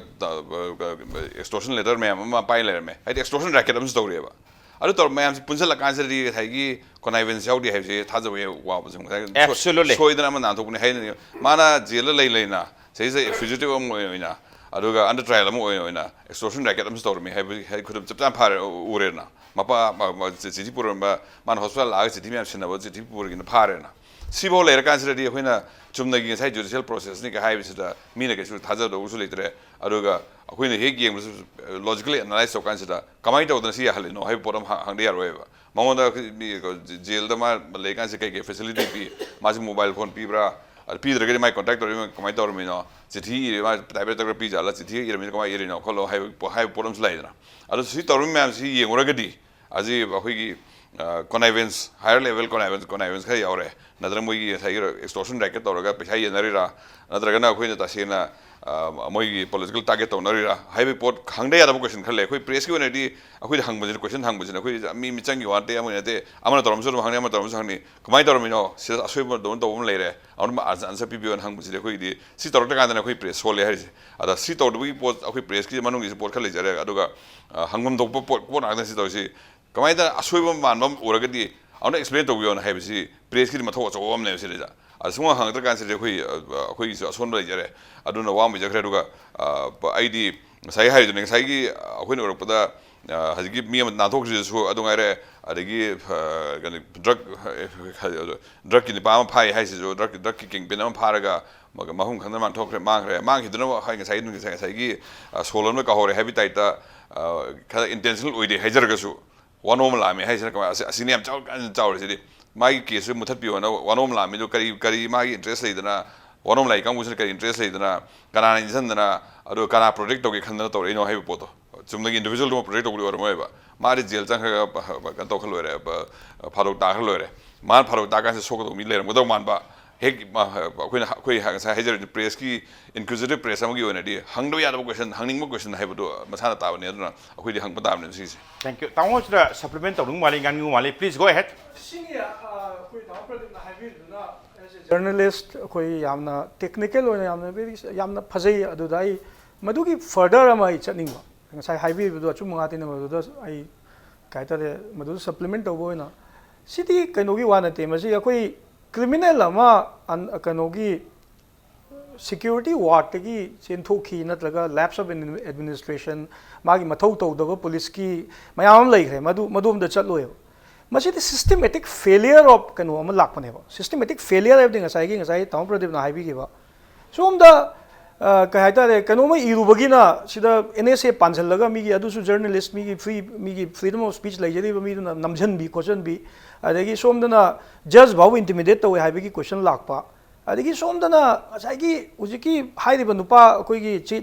ꯑꯦꯛꯁꯇꯣꯔꯁꯟ ꯂꯦꯇꯔ ꯃꯌꯥꯝ ꯑꯃ ꯄꯥꯏ ꯂꯩꯔꯝꯃꯦ꯫ ꯍꯥꯏꯗꯤ ꯑꯦꯛꯁꯇꯣꯔꯁꯟ ꯔꯦꯀꯦꯠ ꯑꯃꯁꯨ ꯇꯧꯔꯤꯑꯕ꯫ ꯑꯗꯨ ꯇꯧꯔ ꯃꯌꯥꯝꯁꯤ ꯄꯨꯟꯁꯤꯜꯂꯀꯥꯟꯁꯤꯗꯗꯤ ꯉꯁꯥꯏꯒꯤ ꯀꯣꯅꯥꯏꯕꯦꯟꯁ ꯌꯥꯎꯗꯦ ꯍꯥꯏꯕꯁꯤ ꯊꯥꯖꯕ ꯋꯥꯕꯁꯦ ꯉꯁꯥꯏ Absolutely. ꯁꯣꯏꯗꯅ ꯑꯃ ꯅꯥꯟꯊꯣꯛꯄꯅꯤ ꯍꯥꯏꯗꯅ ꯃꯥꯅ ꯖꯦꯜꯗ ꯂꯩ ꯂꯩꯅ ꯁꯤꯗꯩꯁꯤꯗ ꯐ꯭ꯌꯨꯖꯤꯇꯤꯚ ꯑꯃ ꯑꯣꯏꯅ ꯑꯗꯨꯒ ꯑꯟꯗꯔ ꯇ꯭ꯔꯥꯏꯜ ꯑꯃ ꯑꯣꯏꯅ ꯑꯣꯏꯅ ꯑꯦꯛꯁꯇꯣꯔꯁꯟ ꯔꯦꯀꯦꯠ ꯑꯃꯁꯨ ꯇꯧꯔꯝꯃꯤ ꯍꯥꯏꯕꯒꯤ ꯍꯥꯏꯗꯤ ꯈꯨꯗꯝ ꯆꯞ ꯆꯥꯅ ꯐꯥꯔꯦ ꯎꯔꯦꯗꯅ꯫ ꯃꯄꯥ ꯃ- ꯃ- ꯆꯤ- ꯆꯤꯊꯤ ꯄꯨꯔꯝꯕ ꯃꯥꯅ ꯍꯣꯁꯄꯤꯇꯥꯜ ꯂꯥꯛꯑꯒ ꯆꯤꯊꯤ ꯃꯌꯥꯝ ꯁꯤꯟꯅꯕ ꯆꯤꯊꯤ ꯄꯨꯔꯒꯤꯅ ꯐꯥꯔꯦꯅ꯫ ꯁꯤꯐꯥꯎ ꯂꯩꯔꯀꯥꯟꯁꯤꯗꯗꯤ ꯑꯩꯈꯣꯏꯅ ꯆꯨꯝꯅꯒꯤ ꯉꯁꯥꯏ ꯖꯨꯗꯤꯁꯤꯌꯦꯜ ꯄ꯭ꯔꯣꯁꯦꯁꯅꯤꯒ ꯍꯥꯏꯕꯁꯤꯗ ꯃꯤꯅ ꯀꯩꯁꯨ ꯊꯥꯖꯗꯧꯕꯁꯨ ꯂꯩꯇ꯭ꯔꯦ꯫ ꯑꯗꯨꯒ ꯑꯩꯈꯣꯏꯅ ꯍꯦꯛ ꯌꯦꯡꯕꯁꯨ ꯂꯣꯖꯤꯀꯦꯜꯂꯤ ꯑꯦꯅꯥꯂꯥꯏꯁ ꯇꯧꯀꯥꯟꯁꯤꯗ ꯀꯃꯥꯏꯅ ꯇꯧꯗꯅ ꯁꯤ ꯌꯥꯍꯜꯂꯤꯅꯣ ꯍꯥꯏꯕ ꯄꯣꯠ ꯑꯃ ꯍ- ꯍꯪꯗ ꯌꯥꯔꯣꯏꯕ꯫ ꯃꯉꯣꯟꯗ ꯑꯩꯈꯣꯏ ꯃꯤ ꯖꯦꯜꯗ ꯃꯥ ꯂꯩꯀꯥꯟꯁꯤ ꯀꯩ ꯀꯩ ꯐꯦꯁꯤꯂꯤꯇꯤ ꯄꯤ, ꯃꯥꯁꯤ ꯃꯣꯕꯥꯏꯜ ꯐꯣꯟ ꯄꯤꯕ꯭ꯔꯥ, ꯑꯗꯨ ꯄꯤꯗ꯭ꯔꯒꯗꯤ ꯃꯥꯏ ꯀꯣꯟꯇꯦꯛ ꯇꯧꯔꯤꯕ ꯀꯃꯥꯏꯅ ꯇꯧꯔꯝꯃꯤꯅꯣ, ꯆꯤꯊꯤ ꯏꯔꯤ ꯃꯥ ꯇꯥꯏꯞ ꯇꯧꯔꯒ ꯄꯤꯖꯥꯠꯂ, ꯆꯤꯊꯤ ꯏꯔꯝꯃꯤꯅ ꯀꯃꯥꯏꯅ ꯏꯔꯤꯅꯣ ꯈꯣꯠꯂꯣ ꯍꯥꯏꯕ ꯄꯣ- ꯍꯥꯏꯕ ꯄꯣꯠ ꯑꯃꯁꯨ ꯂꯩꯗꯅ꯫ ꯑꯗꯣ ꯁꯤ ꯇꯧꯔꯤꯕ ꯃꯌꯥꯝꯁꯤ ꯌꯦꯡꯉꯨꯔꯒꯗꯤ ꯍꯧꯖꯤꯛ ꯑꯩꯈꯣꯏꯒꯤ ꯀꯣꯅꯥꯏꯕꯦꯟꯁ, ꯍꯥꯌꯔ ꯂꯦꯚꯦꯜ ꯀꯣꯅꯥꯏꯕꯦꯟꯁ ꯀꯣꯅꯥꯏꯕꯦꯟꯁ ꯈꯔ ꯌꯥꯎꯔꯦ꯫ ꯅꯠꯇ꯭ꯔꯒ ꯃꯣꯏꯒꯤ ꯉꯁꯥꯏꯒꯤ ꯑꯦꯛꯁꯇꯣꯔꯁꯟ ꯔꯦꯀꯦꯠ ꯇꯧꯔꯒ ꯄꯩꯁꯥ ꯌꯦꯟꯅꯔꯤꯔꯥ, ꯅꯠꯇ꯭ꯔꯒꯅ ꯑꯩꯈꯣꯏꯅ ꯇꯁꯦꯡꯅ ꯑ, ꯃꯣꯏꯒꯤ ꯄꯣꯂꯤꯇꯤꯀꯦꯜ ꯇꯥꯔꯒꯦꯠ ꯇꯧꯅꯔꯤꯔꯥ ꯍꯥꯏꯕꯒꯤ ꯄꯣꯠ ꯍꯪꯗ ꯌꯥꯗꯕ ꯀꯣꯏꯁꯟ ꯈꯔ ꯂꯩ꯫ ꯑꯩꯈꯣꯏ ꯄ꯭ꯔꯦꯁꯀꯤ ꯑꯣꯏꯅꯗꯤ ꯑꯩꯈꯣꯏꯗ ꯍꯪꯕꯁꯤꯅ, ꯀꯣꯏꯁꯟ ꯍꯪꯕꯁꯤꯅ ꯑꯩꯈꯣꯏ ꯃꯤ ꯃꯤꯆꯪꯒꯤ ꯋꯥ ꯅꯠꯇꯦ, ꯑꯃ ꯅꯠꯇꯦ, ꯑꯃꯅ ꯇꯧꯔꯝꯁꯨ ꯑꯗꯨꯝ ꯍꯪꯅꯤ, ꯑꯃꯅ ꯇꯧꯔꯝꯁꯨ ꯍꯪꯅꯤ꯫ ꯀꯃꯥꯏꯅ ꯇꯧꯔꯝꯃꯤꯅꯣ? ꯁꯤꯗ ꯑꯁꯣꯏꯕ ꯑꯗꯨꯝ ꯇꯧꯕ ꯑꯃ ꯂꯩꯔꯦ, ꯑꯗꯨꯝ ꯑꯟꯁꯔ ꯄꯤꯕꯤꯌꯣꯅ ꯍꯪꯕꯁꯤꯗꯤ ꯑꯩꯈꯣꯏꯒꯤꯗꯤ ꯁꯤ ꯇꯧꯔꯛꯇ꯭ꯔꯀꯥꯟꯗꯅ ꯑꯩꯈꯣꯏ ꯄ꯭ꯔꯦꯁ ꯁꯣꯜꯂꯦ ꯍꯥꯏꯔꯤꯁꯦ꯫ ꯑꯗ ꯁꯤ ꯇꯧꯗꯕꯒꯤ ꯄꯣꯠ, ꯑꯩꯈꯣꯏ ꯄ꯭ꯔꯦꯁꯀꯤ ꯃꯅꯨꯡꯒꯤꯁꯨ ꯄꯣꯠ ꯈꯔ ꯂꯩꯖꯔꯦ꯫ ꯑꯗꯨꯒ ꯑ, ꯍꯪꯐꯝ ꯊꯣꯛꯄ ꯄꯣꯠ, ꯄꯣꯠ ꯉꯥꯛꯇꯅꯤ ꯁꯤ ꯇꯧꯔꯤꯁꯤ꯫ ꯀꯃꯥꯏꯅ ꯇꯧꯅ ꯑꯁꯣꯏꯕ ꯃꯥꯟꯕ ꯑꯃ ꯎꯔꯒꯗꯤ ꯑꯃꯨꯛ ꯑꯦꯛꯁꯄ꯭ꯂꯦꯟ ꯇꯧꯕꯤꯌꯣꯅ ꯍꯥꯏꯕꯁꯤ ꯄ꯭ꯔꯦꯁꯀꯤꯗꯤ ꯃꯊꯧ ꯑꯆꯧꯕ ꯑꯃꯅꯦꯕ ꯁꯤꯗꯩꯗ꯫ ꯑꯗ ꯁꯨꯝ ꯍꯪꯉꯛꯇ꯭ꯔ ꯀꯥꯟꯁꯤꯗꯤ ꯑꯩꯈꯣꯏ, ꯑ, ꯑꯩꯈꯣꯏꯒꯤꯁꯨ ꯑꯁꯣꯟꯕ ꯂꯩꯖꯔꯦ꯫ ꯑꯗꯨꯅ ꯋꯥ ꯑꯃ ꯂꯩꯖꯈ꯭ꯔꯦ꯫ ꯑꯗꯨꯒ ꯑ, ꯑꯩꯗꯤ ꯉꯁꯥꯏ ꯍꯥꯏꯗꯨꯅꯦ, ꯉꯁꯥꯏꯒꯤ ꯑꯩꯈꯣꯏꯅ ꯎꯔꯛꯄꯗ ꯑ, ꯍꯧꯖꯤꯛꯀꯤ ꯃꯤ ꯑꯃ ꯅꯥꯟꯊꯣꯛꯈ꯭ꯔꯤꯗꯨꯁꯨ ꯑꯗꯨ ꯉꯥꯏꯔꯦ꯫ ꯑꯗꯒꯤ ꯑ, ꯀꯩꯅꯣ, ꯗ꯭ꯔꯒ, ꯗ꯭ꯔꯒꯀꯤ ꯅꯨꯄꯥ ꯑꯃ ꯐꯥꯏ ꯍꯥꯏꯁꯤꯁꯨ, ꯗ꯭ꯔꯒ, ꯗ꯭ꯔꯒꯀꯤ ꯀꯤꯡꯄꯤꯟ ꯑꯃ ꯐꯥꯔꯒ ꯃ- ꯃꯐꯝ ꯈꯪꯗꯅ ꯃꯥꯡꯊꯣꯛꯈ꯭ꯔꯦ, ꯃꯥꯡꯈ꯭ꯔꯦ꯫ ꯃꯥꯡꯈꯤꯗꯨꯅ ꯉꯁꯥꯏ, ꯉꯁꯥꯏ, ꯉꯁꯥꯏꯒꯤ ꯑ, ꯁꯣ ꯂꯣꯟꯕ ꯀꯥꯎꯍꯧꯔꯦ ꯍꯥꯏꯕꯒꯤ ꯇꯥꯏꯞꯇ ꯑ, ꯈꯔ ꯏꯟꯇꯦꯟꯁꯅꯦꯜ ꯑꯣꯏꯗꯦ ꯍꯥꯏꯖꯔꯒꯁꯨ ꯋꯥꯅꯣꯝ ꯑꯃ ꯂꯥꯛꯑꯝꯃꯦ ꯍꯥꯏꯁꯤꯅ ꯀꯃꯥꯏ-, ꯑꯁꯤ-, ꯑꯁꯤꯅ ꯌꯥꯝ ꯆꯥꯎ-, ꯀꯥꯟꯅ ꯆꯥꯎꯔꯤꯁꯤꯗꯤ꯫ ꯃꯥꯒꯤ ꯀꯦꯁꯁꯨ ꯃꯨꯊꯠꯄꯤꯌꯣꯅ ꯋꯥꯅꯣꯝ ꯂꯥꯛꯑꯝꯃꯤꯗꯣ ꯀꯔꯤ, ꯀꯔꯤ ꯃꯥꯒꯤ ꯏꯟꯇꯔꯦꯁ ꯂꯩꯗꯅ, ꯋꯥꯅꯣꯝ ꯂꯥꯛꯏ ꯀꯥꯡꯕꯨꯁꯤꯅ ꯀꯔꯤ ꯏꯟꯇꯔꯦꯁ ꯂꯩꯗꯅ, ꯀꯅꯥꯅ ꯏꯟꯁꯤꯟꯗꯅ, ꯑꯗꯨꯒ ꯀꯅꯥ ꯄ꯭ꯔꯣꯇꯦꯛ ꯇꯧꯒꯦ ꯈꯟꯗꯅ ꯇꯧꯔꯛꯏꯅꯣ ꯍꯥꯏꯕ ꯄꯣꯠꯇꯣ꯫ ꯆꯨꯝꯅꯒꯤ ꯏꯟꯗꯤꯕꯤꯖꯨꯋꯦꯜꯗꯨꯃ ꯄ꯭ꯔꯣꯇꯦꯛ ꯇꯧꯕꯗꯤ ꯑꯣꯏꯔꯝꯃꯣꯏꯕ꯫ ꯃꯥꯗꯤ ꯖꯦꯜ ꯆꯪꯈ꯭ꯔꯒ ꯄ-, ꯄ-, ꯀꯩꯅꯣ ꯇꯧꯈ꯭ꯔ ꯂꯣꯏꯔꯦ, ꯄ-, ꯐꯥꯗꯣꯛ ꯇꯥꯈ꯭ꯔ ꯂꯣꯏꯔꯦ꯫ ꯃꯥꯅ ꯐꯥꯗꯣꯛ ꯇꯥꯀꯥꯟꯁꯤꯗ ꯁꯣꯛꯀꯗꯧꯕ ꯃꯤ ꯂꯩꯔꯝꯒꯗꯧ ꯃꯥꯟꯕ, ꯍꯦꯛ ꯑꯩꯈꯣꯏꯅ ꯑꯩꯈꯣꯏ ꯉꯁꯥꯏ ꯍꯥꯏꯖꯔꯤꯕ ꯄ꯭ꯔꯦꯁꯀꯤ, ꯏꯟꯀ꯭ꯋꯤꯖꯤꯇꯤꯚ ꯄ꯭ꯔꯦꯁ ꯑꯃꯒꯤ ꯑꯣꯏꯅꯗꯤ ꯍꯪꯗꯕ ꯌꯥꯗꯕ ꯀꯣꯏꯁꯟ, ꯍꯪꯅꯤꯡꯕ ꯀꯣꯏꯁꯟ ꯍꯥꯏꯕꯗꯣ ꯃꯁꯥꯅ ꯇꯥꯕꯅꯤ꯫ ꯑꯗꯨꯅ ꯑꯩꯈꯣꯏꯗꯤ ꯍꯪꯕ ꯇꯥꯕꯅꯦꯕ ꯁꯤꯁꯦ꯫ Thank you. ꯇꯥꯃꯣ, ꯁꯤꯗ ꯁꯄ꯭ꯂꯤꯃꯦꯟ ꯇꯧꯅꯤꯡꯕ ꯃꯥꯜꯂꯤ, ꯉꯥꯡꯅꯤꯡꯕ ꯃꯥꯜꯂꯤ, please go ahead. ꯁꯤꯒꯤ ꯑꯩꯈꯣꯏ ꯇꯥꯃꯣ ꯄ꯭ꯔꯗꯤꯞꯅ ꯍꯥꯏꯕꯤꯔꯤꯗꯨꯅ ꯖꯔꯅꯦꯂꯤꯁ ꯑꯩꯈꯣꯏ ꯌꯥꯝꯅ ꯇꯦꯛꯅꯤꯀꯦꯜ ꯑꯣꯏꯅ ꯌꯥꯝꯅ very ꯌꯥꯝꯅ ꯐꯖꯩ꯫ ꯑꯗꯨꯗ ꯑꯩ ꯃꯗꯨꯒꯤ ꯐꯔꯗꯔ ꯑꯃ ꯑꯩ ꯆꯠꯅꯤꯡꯕ, ꯉꯁꯥꯏ ꯍꯥꯏꯕꯤꯕꯗꯨꯗ ꯑꯆꯨꯝꯕ ꯉꯥꯛꯇꯅꯤ꯫ ꯃꯗꯨꯗ ꯑꯩ ꯀꯩ ꯍꯥꯏꯇꯥꯔꯦ, ꯃꯗꯨꯗ ꯁꯄ꯭ꯂꯤꯃꯦꯟ ꯇꯧꯕ ꯑꯣꯏꯅ, ꯁꯤꯗꯤ ꯀꯩꯅꯣꯒꯤ ꯋꯥ ꯅꯠꯇꯦ꯫ ꯃꯁꯤ ꯑꯩꯈꯣꯏ ꯀ꯭ꯔꯤꯃꯤꯅꯦꯜ ꯑꯃ ꯀꯩꯅꯣꯒꯤ ꯁꯦꯀ꯭ꯌꯨꯔꯤꯇꯤ ꯋꯥꯔꯗꯇꯒꯤ ꯆꯦꯟꯊꯣꯛꯈꯤ ꯅꯠꯇ꯭ꯔꯒ ꯂꯦꯞꯁ ꯑꯣꯐ ꯑꯦꯗꯃꯤꯅꯤꯁꯇ꯭ꯔꯦꯁꯟ, ꯃꯥꯒꯤ ꯃꯊꯧ ꯇꯧꯗꯕ ꯄꯨꯂꯤꯁꯀꯤ ꯃꯌꯥꯝ ꯑꯃ ꯂꯩꯈ꯭ꯔꯦ꯫ ꯃꯗꯨ ꯃꯗꯣꯝꯗ ꯆꯠꯂꯣꯏꯕ꯫ ꯃꯁꯤꯗꯤ systematic failure of ꯀꯩꯅꯣ ꯑꯃ ꯂꯥꯛꯄꯅꯦꯕ꯫ Systematic failure ꯍꯥꯏꯕꯗꯤ ꯉꯁꯥꯏꯒꯤ ꯉꯁꯥꯏ ꯇꯥꯃꯣ ꯄ꯭ꯔꯗꯤꯞꯅ ꯍꯥꯏꯕꯤꯈꯤꯕ, ꯁꯣꯝꯗ ꯀꯩ ꯍꯥꯏꯇꯥꯔꯦ, ꯀꯩꯅꯣꯝꯃ ꯏꯔꯨꯕꯒꯤꯅ ꯁꯤꯗ ꯑꯦꯟ ꯑꯦꯁ ꯑꯦ ꯄꯥꯟꯁꯤꯜꯂꯒ ꯃꯤꯒꯤ, ꯑꯗꯨꯁꯨ ꯖꯔꯅꯦꯂꯤꯁ, ꯃꯤꯒꯤ ꯐ꯭ꯔꯤ ꯃꯤꯒꯤ ꯐ꯭ꯔꯤꯗꯝ ꯑꯣꯐ ꯁ꯭ꯄꯤꯆ ꯂꯩꯖꯔꯤꯕ ꯃꯤꯗꯨꯅ ꯅꯝꯁꯤꯟꯕꯤ ꯈꯣꯠꯆꯟꯕꯤ, ꯑꯗꯒꯤ ꯁꯣꯝꯗꯅ ꯖꯖ ꯐꯥꯎꯕ ꯏꯟꯇꯤꯃꯤꯗꯦꯠ ꯇꯧꯋꯦ ꯍꯥꯏꯕꯒꯤ ꯀꯣꯏꯁꯟ ꯂꯥꯛꯄ, ꯑꯗꯒꯤ ꯁꯣꯝꯗꯅ ꯉꯁꯥꯏꯒꯤ ꯍꯧꯖꯤꯛꯀꯤ ꯍꯥꯏꯔꯤꯕ ꯅꯨꯄꯥ ꯑꯩꯈꯣꯏꯒꯤ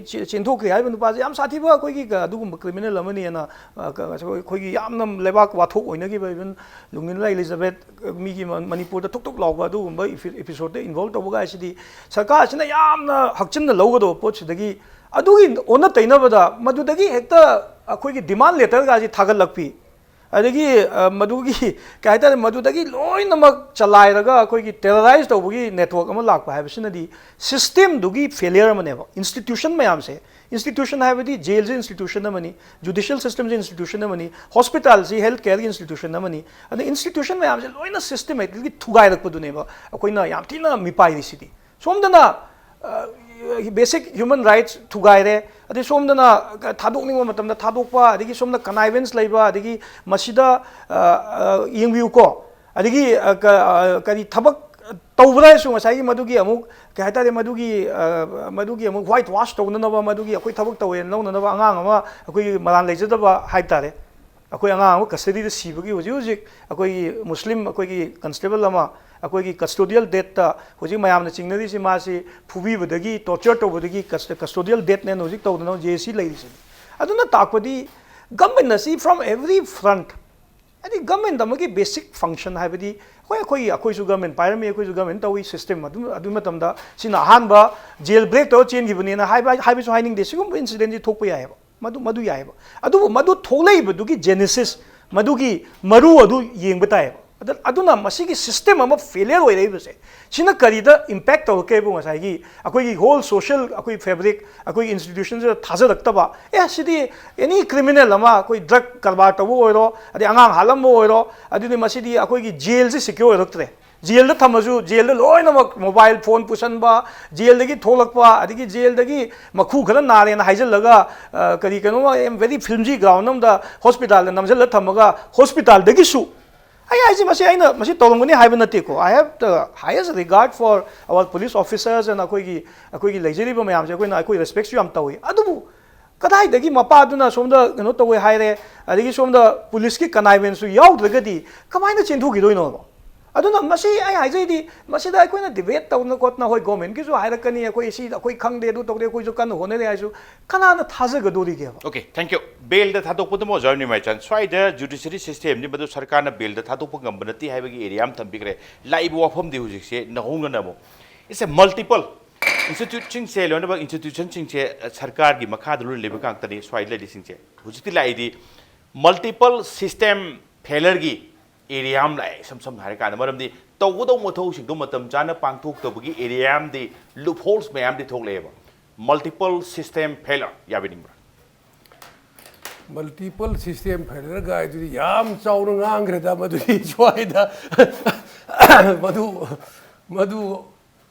ꯆꯦꯟꯊꯣꯛꯈ꯭ꯔꯦ ꯍꯥꯏꯔꯤꯕ ꯅꯨꯄꯥꯁꯦ ꯌꯥꯝ ꯁꯥꯊꯤꯕ ꯑꯩꯈꯣꯏꯒꯤ ꯑꯗꯨꯒꯨꯝꯕ ꯀ꯭ꯔꯤꯃꯤꯅꯦꯜ ꯑꯃꯅꯦꯅ ꯑꯩꯈꯣꯏꯒꯤ ꯌꯥꯝꯅ ꯂꯩꯕꯥꯛ ꯋꯥꯊꯣꯛ ꯑꯣꯏꯅꯈꯤꯕ, ꯏꯚꯟ ꯂꯨꯡꯅꯤꯟꯂꯥ ꯏꯂꯤꯖꯥꯕꯦꯠ ꯃꯤꯒꯤ ꯃꯅꯤꯄꯨꯔꯗ ꯊꯨꯛ ꯊꯨꯛ ꯂꯥꯎꯕ ꯑꯗꯨꯒꯨꯝꯕ ꯏꯄꯤꯁꯣꯗꯇ ꯏꯟꯚꯣꯜꯕ ꯇꯧꯕ ꯀꯥꯏꯁꯤꯗꯤ ꯁꯔꯀꯥꯔꯁꯤꯅ ꯌꯥꯝꯅ ꯍꯛꯆꯤꯟꯅ ꯂꯧꯒꯗꯧꯕ ꯄꯣꯠꯁꯤꯗꯒꯤ ꯑꯗꯨꯒꯤ ꯑꯣꯟꯅ ꯇꯩꯅꯕꯗ ꯃꯗꯨꯗꯒꯤ ꯍꯦꯛꯇ ꯑꯩꯈꯣꯏꯒꯤ ꯗꯤꯃꯥꯟ ꯂꯦꯇꯔꯒꯁꯤ ꯊꯥꯒꯠꯂꯛꯄꯤ, ꯑꯗꯒꯤ ꯃꯗꯨꯒꯤ ꯀꯩ ꯍꯥꯏꯇꯥꯔꯦ, ꯃꯗꯨꯗꯒꯤ ꯂꯣꯏꯅꯃꯛ ꯆꯂꯥꯏꯔꯒ ꯑꯩꯈꯣꯏꯒꯤ ꯇꯦꯔꯣꯔꯥꯏꯁ ꯇꯧꯕꯒꯤ ꯅꯦꯠꯋꯥꯔꯛ ꯑꯃ ꯂꯥꯛꯄ ꯍꯥꯏꯕꯁꯤꯅꯗꯤ ꯁꯤꯁꯇꯦꯝꯗꯨꯒꯤ ꯐꯦꯂꯤꯌꯔ ꯑꯃꯅꯦꯕ꯫ ꯏꯟꯁꯇꯤꯇ꯭ꯌꯨꯁꯟ ꯃꯌꯥꯝꯁꯦ, ꯏꯟꯁꯇꯤꯇ꯭ꯌꯨꯁꯟ ꯍꯥꯏꯕꯗꯤ ꯖꯦꯜꯁꯦ ꯏꯟꯁꯇꯤꯇ꯭ꯌꯨꯁꯟ ꯑꯃꯅꯤ, ꯖꯨꯗꯤꯁꯤꯌꯦꯜ ꯁꯤꯁꯇꯦꯝꯁꯦ ꯏꯟꯁꯇꯤꯇ꯭ꯌꯨꯁꯟ ꯑꯃꯅꯤ, ꯍꯣꯁꯄꯤꯇꯥꯜꯁꯤ ꯍꯦꯜꯊ ꯀꯦꯌꯔꯒꯤ ꯏꯟꯁꯇꯤꯇ꯭ꯌꯨꯁꯟ ꯑꯃꯅꯤ꯫ ꯑꯗ ꯏꯟꯁꯇꯤꯇ꯭ꯌꯨꯁꯟ ꯃꯌꯥꯝꯁꯦ ꯂꯣꯏꯅ ꯁꯤꯁꯇꯦꯃꯦꯇꯤꯛꯂꯤ ꯊꯨꯒꯥꯏꯔꯛꯄꯗꯨꯅꯦꯕ ꯑꯩꯈꯣꯏꯅ ꯌꯥꯝ ꯊꯤꯅ ꯃꯤꯄꯥꯏꯔꯤꯁꯤꯗꯤ꯫ ꯁꯣꯝꯗꯅ ꯕꯦꯁꯤꯛ ꯍ꯭ꯌꯨꯃꯟ ꯔꯥꯏꯠꯁ ꯊꯨꯒꯥꯏꯔꯦ, ꯑꯗꯩ ꯁꯣꯝꯗꯅ ꯊꯥꯗꯣꯛꯅꯤꯡꯕ ꯃꯇꯝꯗ ꯊꯥꯗꯣꯛꯄ, ꯑꯗꯒꯤ ꯁꯣꯝꯗ ꯀꯅꯥꯏꯕꯦꯟꯁ ꯂꯩꯕ, ꯑꯗꯒꯤ ꯃꯁꯤꯗ ꯌꯦꯡꯕꯤꯌꯨꯀꯣ, ꯑꯗꯒꯤ ꯀꯔꯤ ꯊꯕꯛ ꯇꯧꯕꯗ ꯍꯥꯏꯔꯁꯨ ꯉꯁꯥꯏꯒꯤ ꯃꯗꯨꯒꯤ ꯑꯃꯨꯛ ꯀꯩ ꯍꯥꯏꯇꯥꯔꯦ, ꯃꯗꯨꯒꯤ ꯃꯗꯨꯒꯤ ꯑꯃꯨꯛ ꯋꯥꯏꯠ ꯋꯥꯁ ꯇꯧꯅꯅꯕ, ꯃꯗꯨꯒꯤ ꯑꯩꯈꯣꯏ ꯊꯕꯛ ꯇꯧꯋꯦꯅ ꯂꯧꯅꯅꯕ ꯑꯉꯥꯡ ꯑꯃ ꯑꯩꯈꯣꯏꯒꯤ ꯃꯔꯥꯜ ꯂꯩꯖꯗꯕ ꯍꯥꯏꯕ ꯇꯥꯔꯦ, ꯑꯩꯈꯣꯏ ꯑꯉꯥꯡ ꯑꯃ ꯀꯁꯇꯗꯤꯗ ꯁꯤꯕꯒꯤ ꯍꯧꯖꯤꯛ ꯍꯧꯖꯤꯛ ꯑꯩꯈꯣꯏꯒꯤ ꯃꯨꯁꯂꯤꯝ ꯑꯩꯈꯣꯏꯒꯤ ꯀꯟꯁꯇꯦꯕꯜ ꯑꯃ ꯑꯩꯈꯣꯏꯒꯤ ꯀꯁꯇꯣꯗꯤꯌꯦꯜ ꯗꯦꯠꯇ ꯍꯧꯖꯤꯛ ꯃꯌꯥꯝꯅ ꯆꯤꯡꯅꯔꯤꯁꯤ, ꯃꯥꯁꯤ ꯐꯨꯕꯤꯕꯗꯒꯤ, ꯇꯣꯔꯆꯔ ꯇꯧꯕꯗꯒꯤ ꯀꯁꯇꯣꯗꯤꯌꯦꯜ ꯗꯦꯠꯅꯦꯅ ꯍꯧꯖꯤꯛ ꯇꯧꯗꯅ ꯖꯦ ꯑꯦꯁ ꯁꯤ ꯂꯩꯔꯤꯁꯤꯅꯤ꯫ ꯑꯗꯨꯅ ꯇꯥꯛꯄꯗꯤ ꯒꯃꯦꯟ ꯑꯁꯤ from every front ꯍꯥꯏꯗꯤ ꯒꯃꯦꯟ ꯑꯃꯒꯤ ꯕꯦꯁꯤꯛ ꯐꯪꯁꯟ ꯍꯥꯏꯕꯗꯤ, ꯍꯣꯏ, ꯑꯩꯈꯣꯏꯒꯤ, ꯑꯩꯈꯣꯏꯁꯨ ꯒꯃꯦꯟ ꯄꯥꯏꯔꯝꯃꯤ, ꯑꯩꯈꯣꯏꯁꯨ ꯒꯃꯦꯟ ꯇꯧꯏ ꯁꯤꯁꯇꯦꯝ ꯑꯗꯨ, ꯑꯗꯨꯒꯤ ꯃꯇꯝꯗ ꯁꯤꯅ ꯑꯍꯥꯟꯕ ꯖꯦꯜ ꯕ꯭ꯔꯦꯛ ꯇꯧꯔ ꯆꯦꯟꯈꯤꯕꯅꯦꯅ ꯍꯥꯏꯕ, ꯍꯥꯏꯕꯁꯨ ꯍꯥꯏꯅꯤꯡꯗꯦ꯫ ꯁꯤꯒꯨꯝꯕ ꯏꯟꯁꯤꯗꯦꯟꯁꯤ ꯊꯣꯛꯄ ꯌꯥꯏꯑꯕ, ꯃꯗꯨ, ꯃꯗꯨ ꯌꯥꯏꯑꯕ꯫ ꯑꯗꯨꯕꯨ ꯃꯗꯨ ꯊꯣꯛꯂꯛꯏꯕꯗꯨꯒꯤ ꯖꯦꯅꯦꯁꯤꯁ, ꯃꯗꯨꯒꯤ ꯃꯔꯨ ꯑꯗꯨ ꯌꯦꯡꯕ ꯇꯥꯏꯑꯕ꯫ ꯑꯗ-, ꯑꯗꯨꯅ ꯃꯁꯤꯒꯤ ꯁꯤꯁꯇꯦꯝ ꯑꯃ ꯐꯦꯂꯤꯌꯔ ꯑꯣꯏꯔꯛꯏꯕꯁꯦ, ꯁꯤꯅ ꯀꯔꯤꯗ ꯏꯝꯄꯦꯛ ꯇꯧꯔꯛꯀꯦꯕꯨ, ꯉꯁꯥꯏꯒꯤ ꯑꯩꯈꯣꯏꯒꯤ ꯍꯣꯜ ꯁꯣꯁꯤꯌꯦꯜ, ꯑꯩꯈꯣꯏ ꯐꯦꯕ꯭ꯔꯤꯛ, ꯑꯩꯈꯣꯏꯒꯤ ꯏꯟꯁꯇꯤꯇ꯭ꯌꯨꯁꯟꯁꯤꯗ ꯊꯥꯖꯔꯛꯇꯕ, ꯑꯦ, ꯁꯤꯗꯤ ꯑꯦꯅꯤ ꯀ꯭ꯔꯤꯃꯤꯅꯦꯜ ꯑꯃ, ꯑꯩꯈꯣꯏ ꯗ꯭ꯔꯒ ꯀꯔꯕꯥꯔ ꯇꯧꯕ ꯑꯣꯏꯔꯣ, ꯑꯗꯩ ꯑꯉꯥꯡ ꯍꯥꯠꯂꯝꯕ ꯑꯣꯏꯔꯣ, ꯑꯗꯨꯗꯤ ꯃꯁꯤꯗꯤ ꯑꯩꯈꯣꯏꯒꯤ ꯖꯦꯜꯁꯤ ꯁꯦꯀ꯭ꯌꯣꯔ ꯑꯣꯏꯔꯛꯇ꯭ꯔꯦ꯫ ꯖꯦꯜꯗ ꯊꯝꯃꯁꯨ ꯖꯦꯜꯗ ꯂꯣꯏꯅꯃꯛ ꯃꯣꯕꯥꯏꯜ ꯐꯣꯟ ꯄꯨꯁꯟꯕ, ꯖꯦꯜꯗꯒꯤ ꯊꯣꯛꯂꯛꯄ, ꯑꯗꯒꯤ ꯖꯦꯜꯗꯒꯤ ꯃꯈꯨ ꯈꯔ ꯅꯥꯔꯦꯅ ꯍꯥꯏꯖꯤꯜꯂꯒ, ꯑ, ꯀꯔꯤ ꯀꯩꯅꯣꯃ, ꯌꯥꯝ ꯕꯦꯔꯤ ꯐꯤꯜꯃꯤ ꯒ꯭ꯔꯥꯎꯟ ꯑꯃꯗ ꯍꯣꯁꯄꯤꯇꯥꯜꯗ ꯅꯝꯁꯤꯜꯂ ꯊꯝꯃꯒ, ꯍꯣꯁꯄꯤꯇꯥꯜꯗꯒꯤꯁꯨ, ꯑꯩ ꯍꯥꯏꯁꯦ, ꯃꯁꯤ ꯑꯩꯅ ꯃꯁꯤ ꯇꯧꯔꯝꯒꯅꯤ ꯍꯥꯏꯕ ꯅꯠꯇꯦꯀꯣ꯫ I have the highest regard for our police officers and ꯑꯩꯈꯣꯏꯒꯤ, ꯑꯩꯈꯣꯏꯒꯤ ꯂꯩꯖꯔꯤꯕ ꯃꯌꯥꯝꯁꯦ ꯑꯩꯈꯣꯏꯅ, ꯑꯩꯈꯣꯏ ꯔꯦꯁꯄꯦꯛꯁꯨ ꯌꯥꯝ ꯇꯧꯏ꯫ ꯑꯗꯨꯕꯨ ꯀꯗꯥꯏꯗꯒꯤ ꯃꯄꯥꯗꯨꯅ ꯁꯣꯝꯗ ꯀꯩꯅꯣ ꯇꯧꯋꯦ ꯍꯥꯏꯔꯦ, ꯑꯗꯒꯤ ꯁꯣꯝꯗ ꯄꯨꯂꯤꯁꯀꯤ ꯀꯅꯥꯏꯕꯦꯟꯁꯨ ꯌꯥꯎꯗ꯭ꯔꯒꯗꯤ ꯀꯃꯥꯏꯅ ꯆꯦꯟꯊꯣꯛꯈꯤꯗꯣꯏꯅꯣꯕ? ꯑꯗꯨꯅ ꯃꯁꯤ ꯑꯩ ꯍꯥꯏꯖꯩꯗꯤ, ꯃꯁꯤꯗ ꯑꯩꯈꯣꯏꯅ ꯗꯤꯕꯦꯠ ꯇꯧꯗꯅ ꯈꯣꯠꯇꯅ, ꯍꯣꯏ, ꯒꯣꯔꯃꯦꯟꯒꯤꯁꯨ ꯍꯥꯏꯔꯛꯀꯅꯤ, "ꯑꯩꯈꯣꯏ ꯁꯤ, ꯑꯩꯈꯣꯏ ꯈꯪꯗꯦ, ꯑꯗꯨ ꯇꯧꯗꯦ, ꯑꯩꯈꯣꯏꯁꯨ ꯀꯟꯅ ꯍꯣꯠꯅꯔꯤ" ꯍꯥꯏꯔꯁꯨ, ꯀꯅꯥꯅ ꯊꯥꯖꯒꯗꯣꯔꯤꯒꯦꯕ? Okay, thank you. ꯕꯦꯜꯗ ꯊꯥꯗꯣꯛꯄꯗꯨꯃ ꯑꯣꯖꯥ ꯅꯤꯃꯥꯏꯆꯥꯟ, ꯁ꯭ꯋꯥꯏꯗ ꯖꯨꯗꯤꯁꯔꯤ ꯁꯤꯁꯇꯦꯝꯗꯤ ꯃꯗꯨ ꯁꯔꯀꯥꯔꯅ ꯕꯦꯜꯗ ꯊꯥꯗꯣꯛꯄ ꯉꯝꯕ ꯅꯠꯇꯦ ꯍꯥꯏꯕꯒꯤ ꯑꯦꯔꯤꯌꯥ ꯑꯃ ꯊꯝꯕꯤꯈ꯭ꯔꯦ꯫ ꯂꯥꯛꯏꯕ ꯋꯥꯐꯝꯗꯤ ꯍꯧꯖꯤꯛꯁꯦ ꯅꯧꯍꯧꯅꯅ ꯑꯃꯨꯛ, it's a multiple instituteꯁꯤꯡꯁꯦ, ꯂꯣꯏꯅꯃꯛ ꯏꯟꯁꯇꯤꯇ꯭ꯌꯨꯁꯟꯁꯤꯡꯁꯦ ꯁꯔꯀꯥꯔꯒꯤ ꯃꯈꯥꯗ ꯂꯣꯏꯅ ꯂꯩꯕ ꯉꯥꯛꯇꯅꯤ ꯁ꯭ꯋꯥꯏꯗ ꯂꯩꯔꯤꯁꯤꯡꯁꯦ꯫ ꯍꯧꯖꯤꯛꯇꯤ ꯂꯥꯛꯏꯗꯤ multiple system failureꯒꯤ ꯑꯦꯔꯤꯌꯥ ꯑꯃ ꯂꯥꯛꯑꯦ, ꯏꯁꯝ ꯁꯝꯅ ꯍꯥꯏꯔꯀꯥꯟꯗ꯫ ꯃꯔꯝꯗꯤ ꯇꯧꯒꯗꯧꯕ ꯃꯊꯧꯁꯤꯡꯗꯣ ꯃꯇꯝ ꯆꯥꯅ ꯄꯥꯡꯊꯣꯛꯇꯕꯒꯤ ꯑꯦꯔꯤꯌꯥ ꯑꯃꯗꯤ, ꯂꯨꯞꯍꯣꯜꯁ ꯃꯌꯥꯝꯗꯤ ꯊꯣꯛꯂꯛꯑꯦꯕ꯫ Multiple system failure ꯌꯥꯕꯤꯅꯤꯡꯕ꯭ꯔꯥ? Multiple system failureꯒꯥꯏꯗꯨꯗꯤ ꯌꯥꯝ ꯆꯥꯎꯅ ꯉꯥꯡꯈ꯭ꯔꯦꯗ꯫ ꯃꯗꯨꯗꯤ ꯁ꯭ꯋꯥꯏꯗ ꯃꯗꯨ ꯃꯗꯨ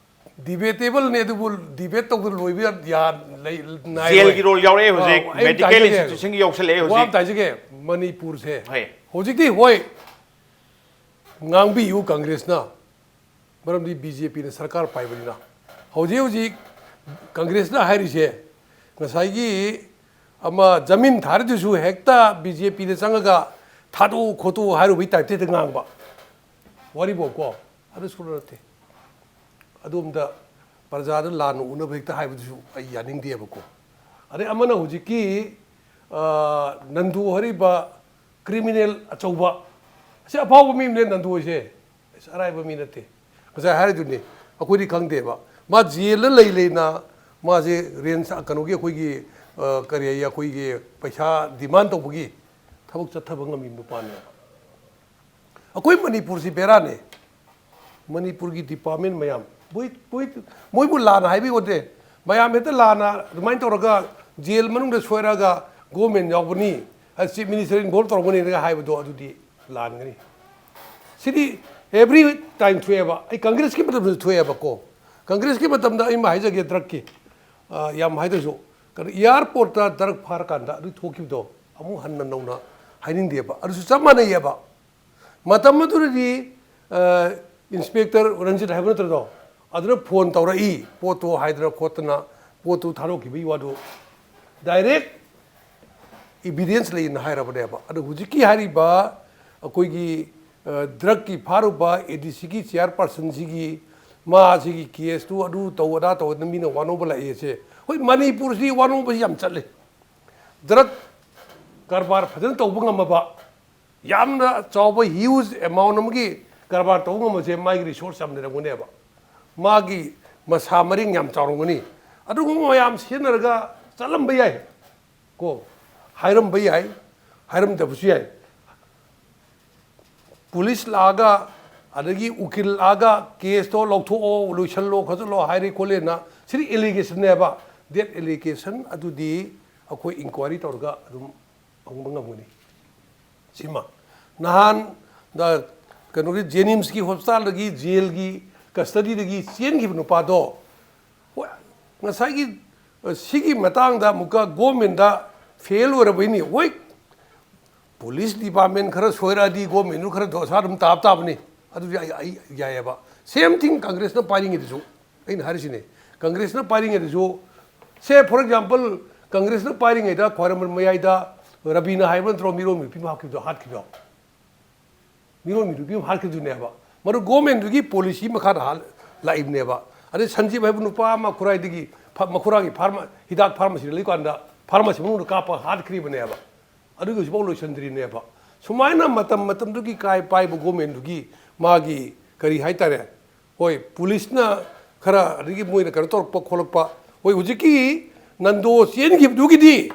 ꯗꯤꯕꯦꯇꯦꯕꯜꯅꯦ꯫ ꯑꯗꯨꯕꯨ ꯗꯤꯕꯦꯠ ꯇꯧꯗꯅ ꯂꯣꯏꯕ ꯌꯥ-, ꯂꯩ-, ꯅꯥꯏꯔꯣꯏ꯫ ꯖꯦꯜꯒꯤ ꯔꯣꯜ ꯌꯥꯎꯔꯛꯑꯦ ꯍꯧꯖꯤꯛ, ꯑꯥ, ꯑꯩ ꯑꯝꯇ ꯃꯦꯗꯤꯀꯦꯜ ꯍꯥꯏꯖꯒꯦ꯫ ꯏꯟꯁꯇꯤꯇ꯭ꯌꯨꯁꯟꯒꯤ ꯌꯧꯁꯜꯂꯛꯑꯦ ꯋꯥ ꯍꯧꯖꯤꯛ꯫ ꯑꯝꯇ ꯍꯥꯏꯖꯒꯦ꯫ ꯃꯅꯤꯄꯨꯔꯁꯦ ꯍꯣꯏ꯫ ꯍꯧꯖꯤꯛꯇꯤ ꯍꯣꯏ, ꯉꯥꯡꯕꯤꯌꯨ ꯀꯪꯒ꯭ꯔꯦꯁꯅ, ꯃꯔꯝꯗꯤ ꯕꯤ ꯖꯦ ꯄꯤꯅ ꯁꯔꯀꯥꯔ ꯄꯥꯏꯕꯅꯤꯅ꯫ ꯍꯧꯖꯤꯛ ꯍꯧꯖꯤꯛ ꯀꯪꯒ꯭ꯔꯦꯁꯅ ꯍꯥꯏꯔꯤꯁꯦ, ꯉꯁꯥꯏꯒꯤ ꯑꯃ ꯖꯃꯤꯟ ꯊꯥꯔꯤꯗꯨꯁꯨ ꯍꯦꯛꯇ ꯕꯤ ꯖꯦ ꯄꯤꯗ ꯆꯪꯉꯒ ꯊꯥꯗꯣꯛꯎ ꯈꯣꯠꯇꯣꯛꯎ ꯍꯥꯏꯔꯨꯕꯩ ꯇꯥꯏꯞꯇ ꯍꯦꯛꯇ ꯉꯥꯡꯕ꯫ ꯋꯥꯔꯤꯕꯣꯀꯣ, ꯑꯗꯨ ꯁꯨꯔ ꯅꯠꯇꯦ꯫ ꯑꯗꯣꯝꯗ ꯄ꯭ꯔꯖꯥꯗ ꯂꯥꯟꯅ ꯎꯅꯕ ꯍꯦꯛꯇ ꯍꯥꯏꯕꯗꯨꯁꯨ ꯑꯩ ꯌꯥꯅꯤꯡꯗꯦꯕꯀꯣ꯫ ꯑꯗꯩ ꯑꯃꯅ ꯍꯧꯖꯤꯛꯀꯤ, ꯑ, ꯅꯟꯗꯨ ꯍꯥꯏꯔꯤꯕ ꯀ꯭ꯔꯤꯃꯤꯅꯦꯜ ꯑꯆꯧꯕ, ꯑꯁꯤ ꯑꯐꯥꯎꯕ ꯃꯤ ꯑꯃꯅꯦ ꯅꯟꯗꯨ ꯍꯣꯏꯁꯦ꯫ ꯑꯁ, ꯑꯔꯥꯏꯕ ꯃꯤ ꯅꯠꯇꯦ꯫ ꯉꯁꯥꯏ ꯍꯥꯏꯔꯤꯗꯨꯅꯤ, ꯑꯩꯈꯣꯏꯗꯤ ꯈꯪꯗꯦꯕ꯫ ꯃꯥ ꯖꯦꯜꯗ ꯂꯩ ꯂꯩꯅ ꯃꯥꯁꯦ ꯔꯦꯟꯁ, ꯀꯩꯅꯣꯒꯤ, ꯑꯩꯈꯣꯏꯒꯤ, ꯑ, ꯀꯔꯤ ꯍꯥꯏꯌꯦ, ꯑꯩꯈꯣꯏꯒꯤ ꯄꯩꯁꯥ ꯗꯤꯃꯥꯟ ꯇꯧꯕꯒꯤ ꯊꯕꯛ ꯆꯠꯊꯕ ꯉꯝꯃꯤ ꯅꯨꯄꯥꯅꯦꯕ꯫ ꯑꯩꯈꯣꯏ ꯃꯅꯤꯄꯨꯔꯁꯤ ꯕꯦꯔꯥꯅꯦ꯫ ꯃꯅꯤꯄꯨꯔꯒꯤ ꯗꯤꯄꯥꯔꯠꯃꯦꯟ ꯃꯌꯥꯝ, ꯃꯣꯏ, ꯃꯣꯏ, ꯃꯣꯏꯕꯨ ꯂꯥꯟꯅ ꯍꯥꯏꯕꯒꯤ ꯋꯥꯗꯦ꯫ ꯃꯌꯥꯝ ꯍꯦꯛꯇ ꯂꯥꯟꯅ ꯑꯗꯨꯃꯥꯏꯅ ꯇꯧꯔꯒ ꯖꯦꯜ ꯃꯅꯨꯡꯗ ꯁꯣꯏꯔꯛꯑꯒ ꯒꯣꯔꯃꯦꯟ ꯌꯥꯎꯕꯅꯤ, ꯆꯤꯐ ꯃꯤꯅꯤꯁꯇꯔ ꯏꯟꯚꯣꯜꯕ ꯇꯧꯔꯝꯒꯅꯤꯅ ꯍꯥꯏꯕꯗꯣ, ꯑꯗꯨꯗꯤ ꯂꯥꯟꯒꯅꯤ꯫ ꯁꯤꯗꯤ ꯑꯦꯚ꯭ꯔꯤ ꯇꯥꯏꯝ ꯊꯣꯛꯑꯦꯕ꯫ ꯑꯩ ꯀꯪꯒ꯭ꯔꯦꯁꯀꯤ ꯃꯇꯝꯗꯁꯨ ꯊꯣꯛꯑꯦꯕꯀꯣ꯫ ꯀꯪꯒ꯭ꯔꯦꯁꯀꯤ ꯃꯇꯝꯗ ꯑꯩ ꯑꯃ ꯍꯥꯏꯖꯒꯦ, ꯗ꯭ꯔꯒꯀꯤ, ꯑ, ꯌꯥꯝ ꯍꯥꯏꯗ꯭ꯔꯁꯨ, ꯀꯩꯅꯣ, ꯑꯦꯌꯥꯔꯄꯣꯔꯠꯇ ꯗ꯭ꯔꯒ ꯐꯥꯔꯀꯥꯟꯗ ꯑꯗꯨ ꯊꯣꯛꯈꯤꯕꯗꯣ ꯑꯃꯨꯛ ꯍꯟꯅ ꯅꯧꯅ ꯍꯥꯏꯅꯤꯡꯗꯦꯕ꯫ ꯑꯗꯨꯁꯨ ꯆꯞ ꯃꯥꯟꯅꯩꯌꯦꯕ꯫ ꯃꯇꯝ ꯑꯗꯨꯗꯗꯤ, ꯑ, ꯏꯟꯁꯄꯦꯛꯇꯔ ꯔꯟꯖꯤꯠ ꯍꯥꯏꯕ ꯅꯠꯇ꯭ꯔꯗꯣ, ꯑꯗꯨꯅ ꯐꯣꯟ ꯇꯧꯔꯛꯏ, ꯄꯣꯠꯇꯣ ꯍꯥꯏꯗꯅ ꯈꯣꯠꯇꯅ ꯄꯣꯠꯇꯨ ꯊꯥꯗꯣꯛꯈꯤꯕꯒꯤ ꯋꯥꯗꯨ ꯗꯥꯏꯔꯦꯛ ꯏꯚꯤꯗꯦꯟꯁ ꯂꯩꯅ ꯍꯥꯏꯔꯕꯅꯦꯕ꯫ ꯑꯗꯣ ꯍꯧꯖꯤꯛꯀꯤ ꯍꯥꯏꯔꯤꯕ ꯑꯩꯈꯣꯏꯒꯤ, ꯑ, ꯗ꯭ꯔꯒꯀꯤ ꯐꯥꯔꯨꯕ ꯑꯦ ꯗꯤ ꯁꯤꯒꯤ ꯆꯤꯌꯥꯔꯄꯥꯔꯁꯟꯁꯤꯒꯤ, ꯃꯥꯁꯤꯒꯤ ꯀꯦꯁꯇꯨ ꯑꯗꯨ ꯇꯧ ꯑꯗꯥ ꯇꯧꯗꯅ ꯃꯤꯅ ꯋꯥꯅꯣꯝꯕ ꯂꯥꯛꯑꯦꯁꯦ, ꯍꯣꯏ, ꯃꯅꯤꯄꯨꯔꯁꯤ ꯋꯥꯅꯣꯝꯕꯁꯤ ꯌꯥꯝ ꯆꯠꯂꯦ꯫ ꯗ꯭ꯔꯒ ꯀꯔꯕꯥꯔ ꯐꯖꯅ ꯇꯧꯕ ꯉꯝꯃꯕ, ꯌꯥꯝꯅ ꯆꯥꯎꯕ ꯍ꯭ꯌꯨꯖ ꯑꯦꯃꯥꯎꯟ ꯑꯃꯒꯤ ꯀꯔꯕꯥꯔ ꯇꯧꯕ ꯉꯝꯕꯁꯦ ꯃꯥꯒꯤ ꯔꯤꯁꯣꯔꯁ ꯌꯥꯝ ꯂꯩꯔꯝꯒꯅꯦꯕ, ꯃꯥꯒꯤ ꯃꯁꯥ ꯃꯔꯦꯡ ꯌꯥꯝ ꯆꯥꯎꯔꯝꯒꯅꯤ꯫ ꯑꯗꯨꯒꯨꯝꯕ ꯃꯌꯥꯝ ꯁꯤꯖꯤꯟꯅꯔꯒ ꯆꯠꯂꯝꯕ ꯌꯥꯏ ꯀꯣ, ꯍꯥꯏꯔꯝꯕ ꯌꯥꯏ, ꯍꯥꯏꯔꯝꯗꯕꯁꯨ ꯌꯥꯏ꯫ ꯄꯨꯂꯤꯁ ꯂꯥꯛꯑꯒ, ꯑꯗꯒꯤ ꯎꯀꯤꯜ ꯂꯥꯛꯑꯒ, ꯀꯦꯁꯇꯣ ꯂꯧꯊꯣꯛꯑꯣ, ꯂꯣꯏꯁꯜꯂꯣ, ꯈꯣꯠꯆꯜꯂꯣ ꯍꯥꯏꯔꯦ ꯈꯣꯠꯂꯦꯅ, ꯁꯤꯗꯤ ꯑꯦꯂꯤꯒꯦꯁꯟꯅꯦꯕ꯫ ꯗꯦꯠ ꯑꯦꯂꯤꯒꯦꯁꯟ ꯑꯗꯨꯗꯤ ꯑꯩꯈꯣꯏ ꯏꯟꯀ꯭ꯋꯥꯏꯔꯤ ꯇꯧꯔꯒ ꯑꯗꯨꯝ ꯐꯪꯕ ꯉꯝꯒꯅꯤ꯫ ꯁꯤꯃ ꯅꯍꯥꯟ ꯗ-, ꯀꯩꯅꯣꯒꯤ ꯖꯦꯅꯤꯝꯁꯀꯤ ꯍꯣꯁꯄꯤꯇꯥꯜꯗꯒꯤ ꯖꯦꯜꯒꯤ ꯀꯁꯇꯗꯤꯗꯒꯤ ꯆꯦꯟꯈꯤꯕ ꯅꯨꯄꯥꯗꯣ, ꯍꯣꯏ, ꯉꯁꯥꯏꯒꯤ, ꯑ, ꯁꯤꯒꯤ ꯃꯇꯥꯡꯗ ꯑꯃꯨꯛꯀ ꯒꯣꯔꯃꯦꯟꯗ ꯐꯦꯜ ꯑꯣꯏꯔꯕꯩꯅꯤ꯫ ꯍꯣꯏ, ꯄꯨꯂꯤꯁ ꯗꯤꯄꯥꯔꯠꯃꯦꯟ ꯈꯔ ꯁꯣꯏꯔꯛꯑꯗꯤ ꯒꯣꯔꯃꯦꯟꯗꯨ ꯈꯔ ꯗꯣꯁꯥ ꯑꯗꯨꯝ ꯇꯥꯕ ꯇꯥꯕꯅꯤ꯫ ꯑꯗꯨꯗꯤ ꯑꯩ, ꯑꯩ ꯌꯥꯏꯑꯕ꯫ ꯁꯦꯝ ꯊꯤꯡ ꯀꯪꯒ꯭ꯔꯦꯁꯅ ꯄꯥꯏꯔꯤꯉꯩꯗꯁꯨ, ꯑꯩꯅ ꯍꯥꯏꯔꯤꯁꯤꯅꯦ, ꯀꯪꯒ꯭ꯔꯦꯁꯅ ꯄꯥꯏꯔꯤꯉꯩꯗꯁꯨ, ꯁꯦ, ꯐꯣꯔ ꯑꯦꯛꯖꯥꯝꯄꯜ, ꯀꯪꯒ꯭ꯔꯦꯁꯅ ꯄꯥꯏꯔꯤꯉꯩꯗ ꯈ꯭ꯋꯥꯏꯔꯝꯕꯟ ꯃꯌꯥꯏꯗ ꯔꯕꯤꯅ ꯍꯥꯏꯕ ꯅꯠꯇ꯭ꯔꯣ ꯃꯤꯔꯣꯜ ꯅꯨꯄꯤ ꯑꯃ ꯍꯥꯠꯈꯤꯕꯗꯣ, ꯍꯥꯠꯈꯤꯕꯗꯣ? ꯃꯤꯔꯣꯜ ꯅꯨꯄꯤ ꯑꯃ ꯍꯥꯠꯈꯤꯕꯗꯨꯅꯦꯕ꯫ ꯃꯗꯨ ꯒꯣꯔꯃꯦꯟꯗꯨꯒꯤ ꯄꯣꯂꯤꯁꯤ ꯃꯈꯥꯗ ꯍꯥꯠ-, ꯂꯥꯛꯏꯕꯅꯦꯕ꯫ ꯑꯗꯩ ꯁꯟꯖꯤꯞ ꯍꯥꯏꯕ ꯅꯨꯄꯥ ꯑꯃ ꯈꯨꯔꯥꯏꯗꯒꯤ ꯐ-, ꯃꯈꯨꯔꯥꯒꯤ ꯐꯥꯔꯃꯥ-, ꯍꯤꯗꯥꯛ ꯐꯥꯔꯃꯥꯁꯤꯗ ꯂꯩꯀꯥꯟꯗ ꯐꯥꯔꯃꯥꯁꯤ ꯃꯅꯨꯡꯗ ꯀꯥꯞꯄ ꯍꯥꯠꯈ꯭ꯔꯤꯕꯅꯦꯕ꯫ ꯑꯗꯨꯒꯤ ꯍꯧꯖꯤꯛꯐꯥꯎ ꯂꯣꯏꯁꯤꯟꯗ꯭ꯔꯤꯅꯦꯕ꯫ ꯁꯨꯃꯥꯏꯅ ꯃꯇꯝ ꯃꯇꯝꯗꯨꯒꯤ ꯀꯥꯏ ꯄꯥꯏꯕ ꯒꯣꯔꯃꯦꯟꯗꯨꯒꯤ ꯃꯥꯒꯤ ꯀꯔꯤ ꯍꯥꯏꯇꯥꯔꯦ, ꯍꯣꯏ, ꯄꯨꯂꯤꯁꯅ ꯈꯔ ꯑꯗꯒꯤ ꯃꯣꯏꯅ ꯀꯩꯅꯣ ꯇꯧꯔꯛꯄ ꯈꯣꯠꯂꯛꯄ, ꯍꯣꯏ, ꯍꯧꯖꯤꯛꯀꯤ ꯅꯟꯗꯣ ꯆꯦꯟꯈꯤꯕꯗꯨꯒꯤꯗꯤ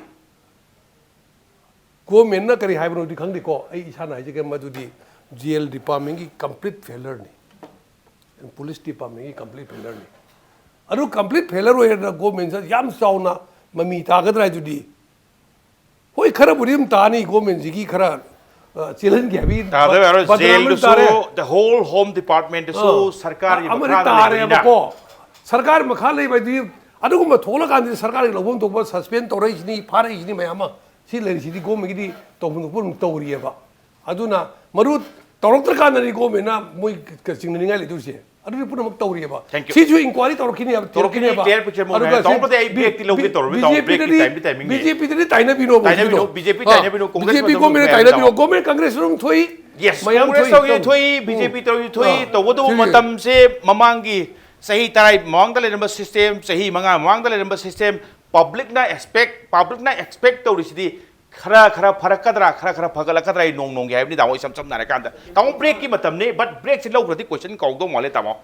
ꯒꯣꯔꯃꯦꯟꯅ ꯀꯔꯤ ꯍꯥꯏꯕꯅꯣꯗꯤ ꯈꯪꯗꯦꯀꯣ, ꯑꯩ ꯏꯁꯥꯅ ꯍꯥꯏꯖꯒꯦ, ꯃꯗꯨꯗꯤ ꯖꯦꯜ ꯗꯤꯄꯥꯔꯠꯃꯦꯟꯒꯤ ꯀꯝꯄ꯭ꯂꯤꯠ ꯐꯦꯂꯔꯅꯤ, ꯄꯨꯂꯤꯁ ꯗꯤꯄꯥꯔꯠꯃꯦꯟꯒꯤ ꯀꯝꯄ꯭ꯂꯤꯠ ꯐꯦꯂꯔꯅꯤ꯫ ꯑꯗꯨ ꯀꯝꯄ꯭ꯂꯤꯠ ꯐꯦꯂꯔ ꯑꯣꯏꯔꯒ ꯒꯣꯔꯃꯦꯟꯁꯤꯗ ꯌꯥꯝ ꯆꯥꯎꯅ ꯃꯃꯤ ꯇꯥꯒꯗ꯭ꯔꯥ ꯍꯥꯏꯗꯨꯗꯤ, ꯍꯣꯏ, ꯈꯔꯕꯨꯗꯤ ꯑꯗꯨꯝ ꯇꯥꯅꯤ, ꯒꯣꯔꯃꯦꯟꯁꯤꯒꯤ ꯈꯔ, ꯑ, ꯆꯦꯜꯍꯟꯒꯦ ꯍꯥꯏꯕꯒꯤ ꯇꯥꯗꯕ ꯌꯥꯔꯣꯏ꯫ ꯕꯗꯅꯥꯝ ꯑꯃ ꯖꯦꯜꯗꯨꯁꯨ, ꯇꯥꯔꯦ꯫ The whole Home Department ꯗꯨꯁꯨ ꯑꯥ꯫ ꯁꯔꯀꯥꯔꯒꯤ ꯑꯃꯗꯤ ꯃꯈꯥꯗ ꯂꯩꯕꯅꯤꯅ꯫ ꯇꯥꯔꯦꯕꯀꯣ꯫ ꯁꯔꯀꯥꯔ ꯃꯈꯥ ꯂꯩꯕ ꯍꯥꯏꯗꯤ ꯑꯗꯨꯒꯨꯝꯕ ꯊꯣꯛꯂꯀꯥꯟꯗꯗꯤ ꯁꯔꯀꯥꯔꯒꯤ ꯂꯧꯐꯝ ꯊꯣꯛꯄ ꯁꯁꯄꯦꯟ ꯇꯧꯔꯛꯏꯁꯤꯅꯤ, ꯐꯥꯔꯛꯏꯁꯤꯅꯤ ꯃꯌꯥꯝ ꯑꯃ꯫ ꯁꯤ ꯂꯩꯔꯤꯁꯤꯗꯤ ꯒꯣꯔꯃꯦꯟꯒꯤꯗꯤ ꯇꯧꯐꯝ ꯊꯣꯛꯄ ꯑꯗꯨꯝ ꯇꯧꯔꯤꯑꯕ꯫ ꯑꯗꯨꯅ ꯃꯔꯨ ꯇꯧꯔꯛꯇ꯭ꯔꯀꯥꯟꯗꯗꯤ ꯒꯣꯔꯃꯦꯟꯅ ꯃꯣꯏ ꯆꯤꯡꯅꯅꯤꯡꯉꯥꯏ ꯂꯩꯗꯣꯏꯁꯦ꯫ ꯑꯗꯨꯗꯤ ꯄꯨꯝꯅꯃꯛ ꯇꯧꯔꯤꯑꯕ꯫ Thank you꯫ ꯁꯤꯁꯨ ꯏꯟꯀ꯭ꯋꯥꯔꯤ ꯇꯧꯔꯛꯈꯤꯅꯤ ꯍꯥꯏꯕ, ꯇꯧꯔꯛꯈꯤꯅꯤ, ꯊꯤꯔꯛꯈꯤꯅꯦꯕ꯫ Clear picture ꯃꯨꯛ ꯑꯗꯨꯒ ꯉꯥꯏ꯫ ꯁꯤ ꯇꯧꯕꯗꯤ ꯑꯩ ꯕꯤ-, ꯕ꯭ꯔꯦꯛꯇꯤ ꯂꯧꯒꯦ ꯕꯤ-, ꯇꯧꯔꯝꯃꯤ, ꯇꯥꯃꯣ꯫ ꯕ꯭ꯔꯦꯛꯀꯤ ꯕꯤ ꯖꯦ ꯄꯤꯗꯗꯤ, ꯇꯥꯏꯝꯗꯤ ꯇꯥꯏꯃꯤꯡꯅꯦ꯫ ꯕꯤ ꯖꯦ ꯄꯤꯗꯗꯤ ꯇꯥꯏꯅꯕꯤꯅꯣ, ꯕꯤ ꯖꯦ ꯄꯤꯗꯗꯤ ꯇꯥꯏꯅꯕꯤꯅꯣ꯫ ꯑꯥ꯫ ꯀꯣꯡꯒ꯭ꯔꯦꯁ ꯕꯤ ꯖꯦ ꯄꯤ ꯃꯇꯝꯗ ꯀꯣꯡꯒ꯭ꯔꯦꯁ ꯃꯇꯝꯗ ꯇꯥꯏꯅꯕꯤꯅꯣ꯫ ꯊꯣꯛꯑꯦ ꯇꯥꯃꯣ꯫ ꯒꯣꯔꯃꯦꯟ ꯀꯪꯒ꯭ꯔꯦꯁ ꯑꯗꯨꯝ ꯊꯣꯛꯏ꯫ Yes, ꯃꯌꯥꯝ ꯀꯣꯡꯒ꯭ꯔꯦꯁ ꯊꯣꯛꯏ, ꯇꯧꯔꯤ, ꯇꯧ-, ꯊꯣꯛꯏ, ꯕꯤ ꯖꯦ ꯄꯤ ꯎꯝ꯫ ꯇꯧꯔꯤ, ꯊꯣꯛꯏ꯫ ꯑꯥ꯫ ꯇꯧꯕꯇꯕꯨ ꯁꯤꯒꯤ ꯃꯇꯝꯁꯦ ꯃꯃꯥꯡꯒꯤ ꯆꯍꯤ ꯇꯔꯥ ꯃꯃꯥꯡꯗ ꯂꯩꯔꯝꯕ system, ꯆꯍꯤ ꯃꯉꯥ ꯃꯃꯥꯡꯗ ꯂꯩꯔꯝꯕ system, publicꯅ expect, publicꯅ expect ꯇꯧꯔꯤꯁꯤꯗꯤ ꯈꯔ ꯈꯔ ꯐꯔꯛꯀꯗ꯭ꯔꯥ, ꯈꯔ ꯈꯔ ꯐꯒꯠꯂꯛꯀꯗ꯭ꯔꯥ, ꯑꯩ ꯅꯣꯡ ꯅꯣꯡꯒꯤ ꯍꯥꯏꯕꯅꯤ, ꯇꯥꯃꯣ꯫ ꯏꯁꯝ ꯁꯝꯅ ꯍꯥꯏꯔꯀꯥꯟꯗ, ꯇꯥꯃꯣ, ꯕ꯭ꯔꯦꯛꯀꯤ ꯃꯇꯝꯅꯤ, but ꯕ꯭ꯔꯦꯛꯁꯤ ꯂꯧꯈ꯭ꯔꯗꯤ ꯀꯣꯏꯁꯟ ꯀꯧꯗꯧ ꯃꯥꯜꯂꯦ, ꯇꯥꯃꯣ꯫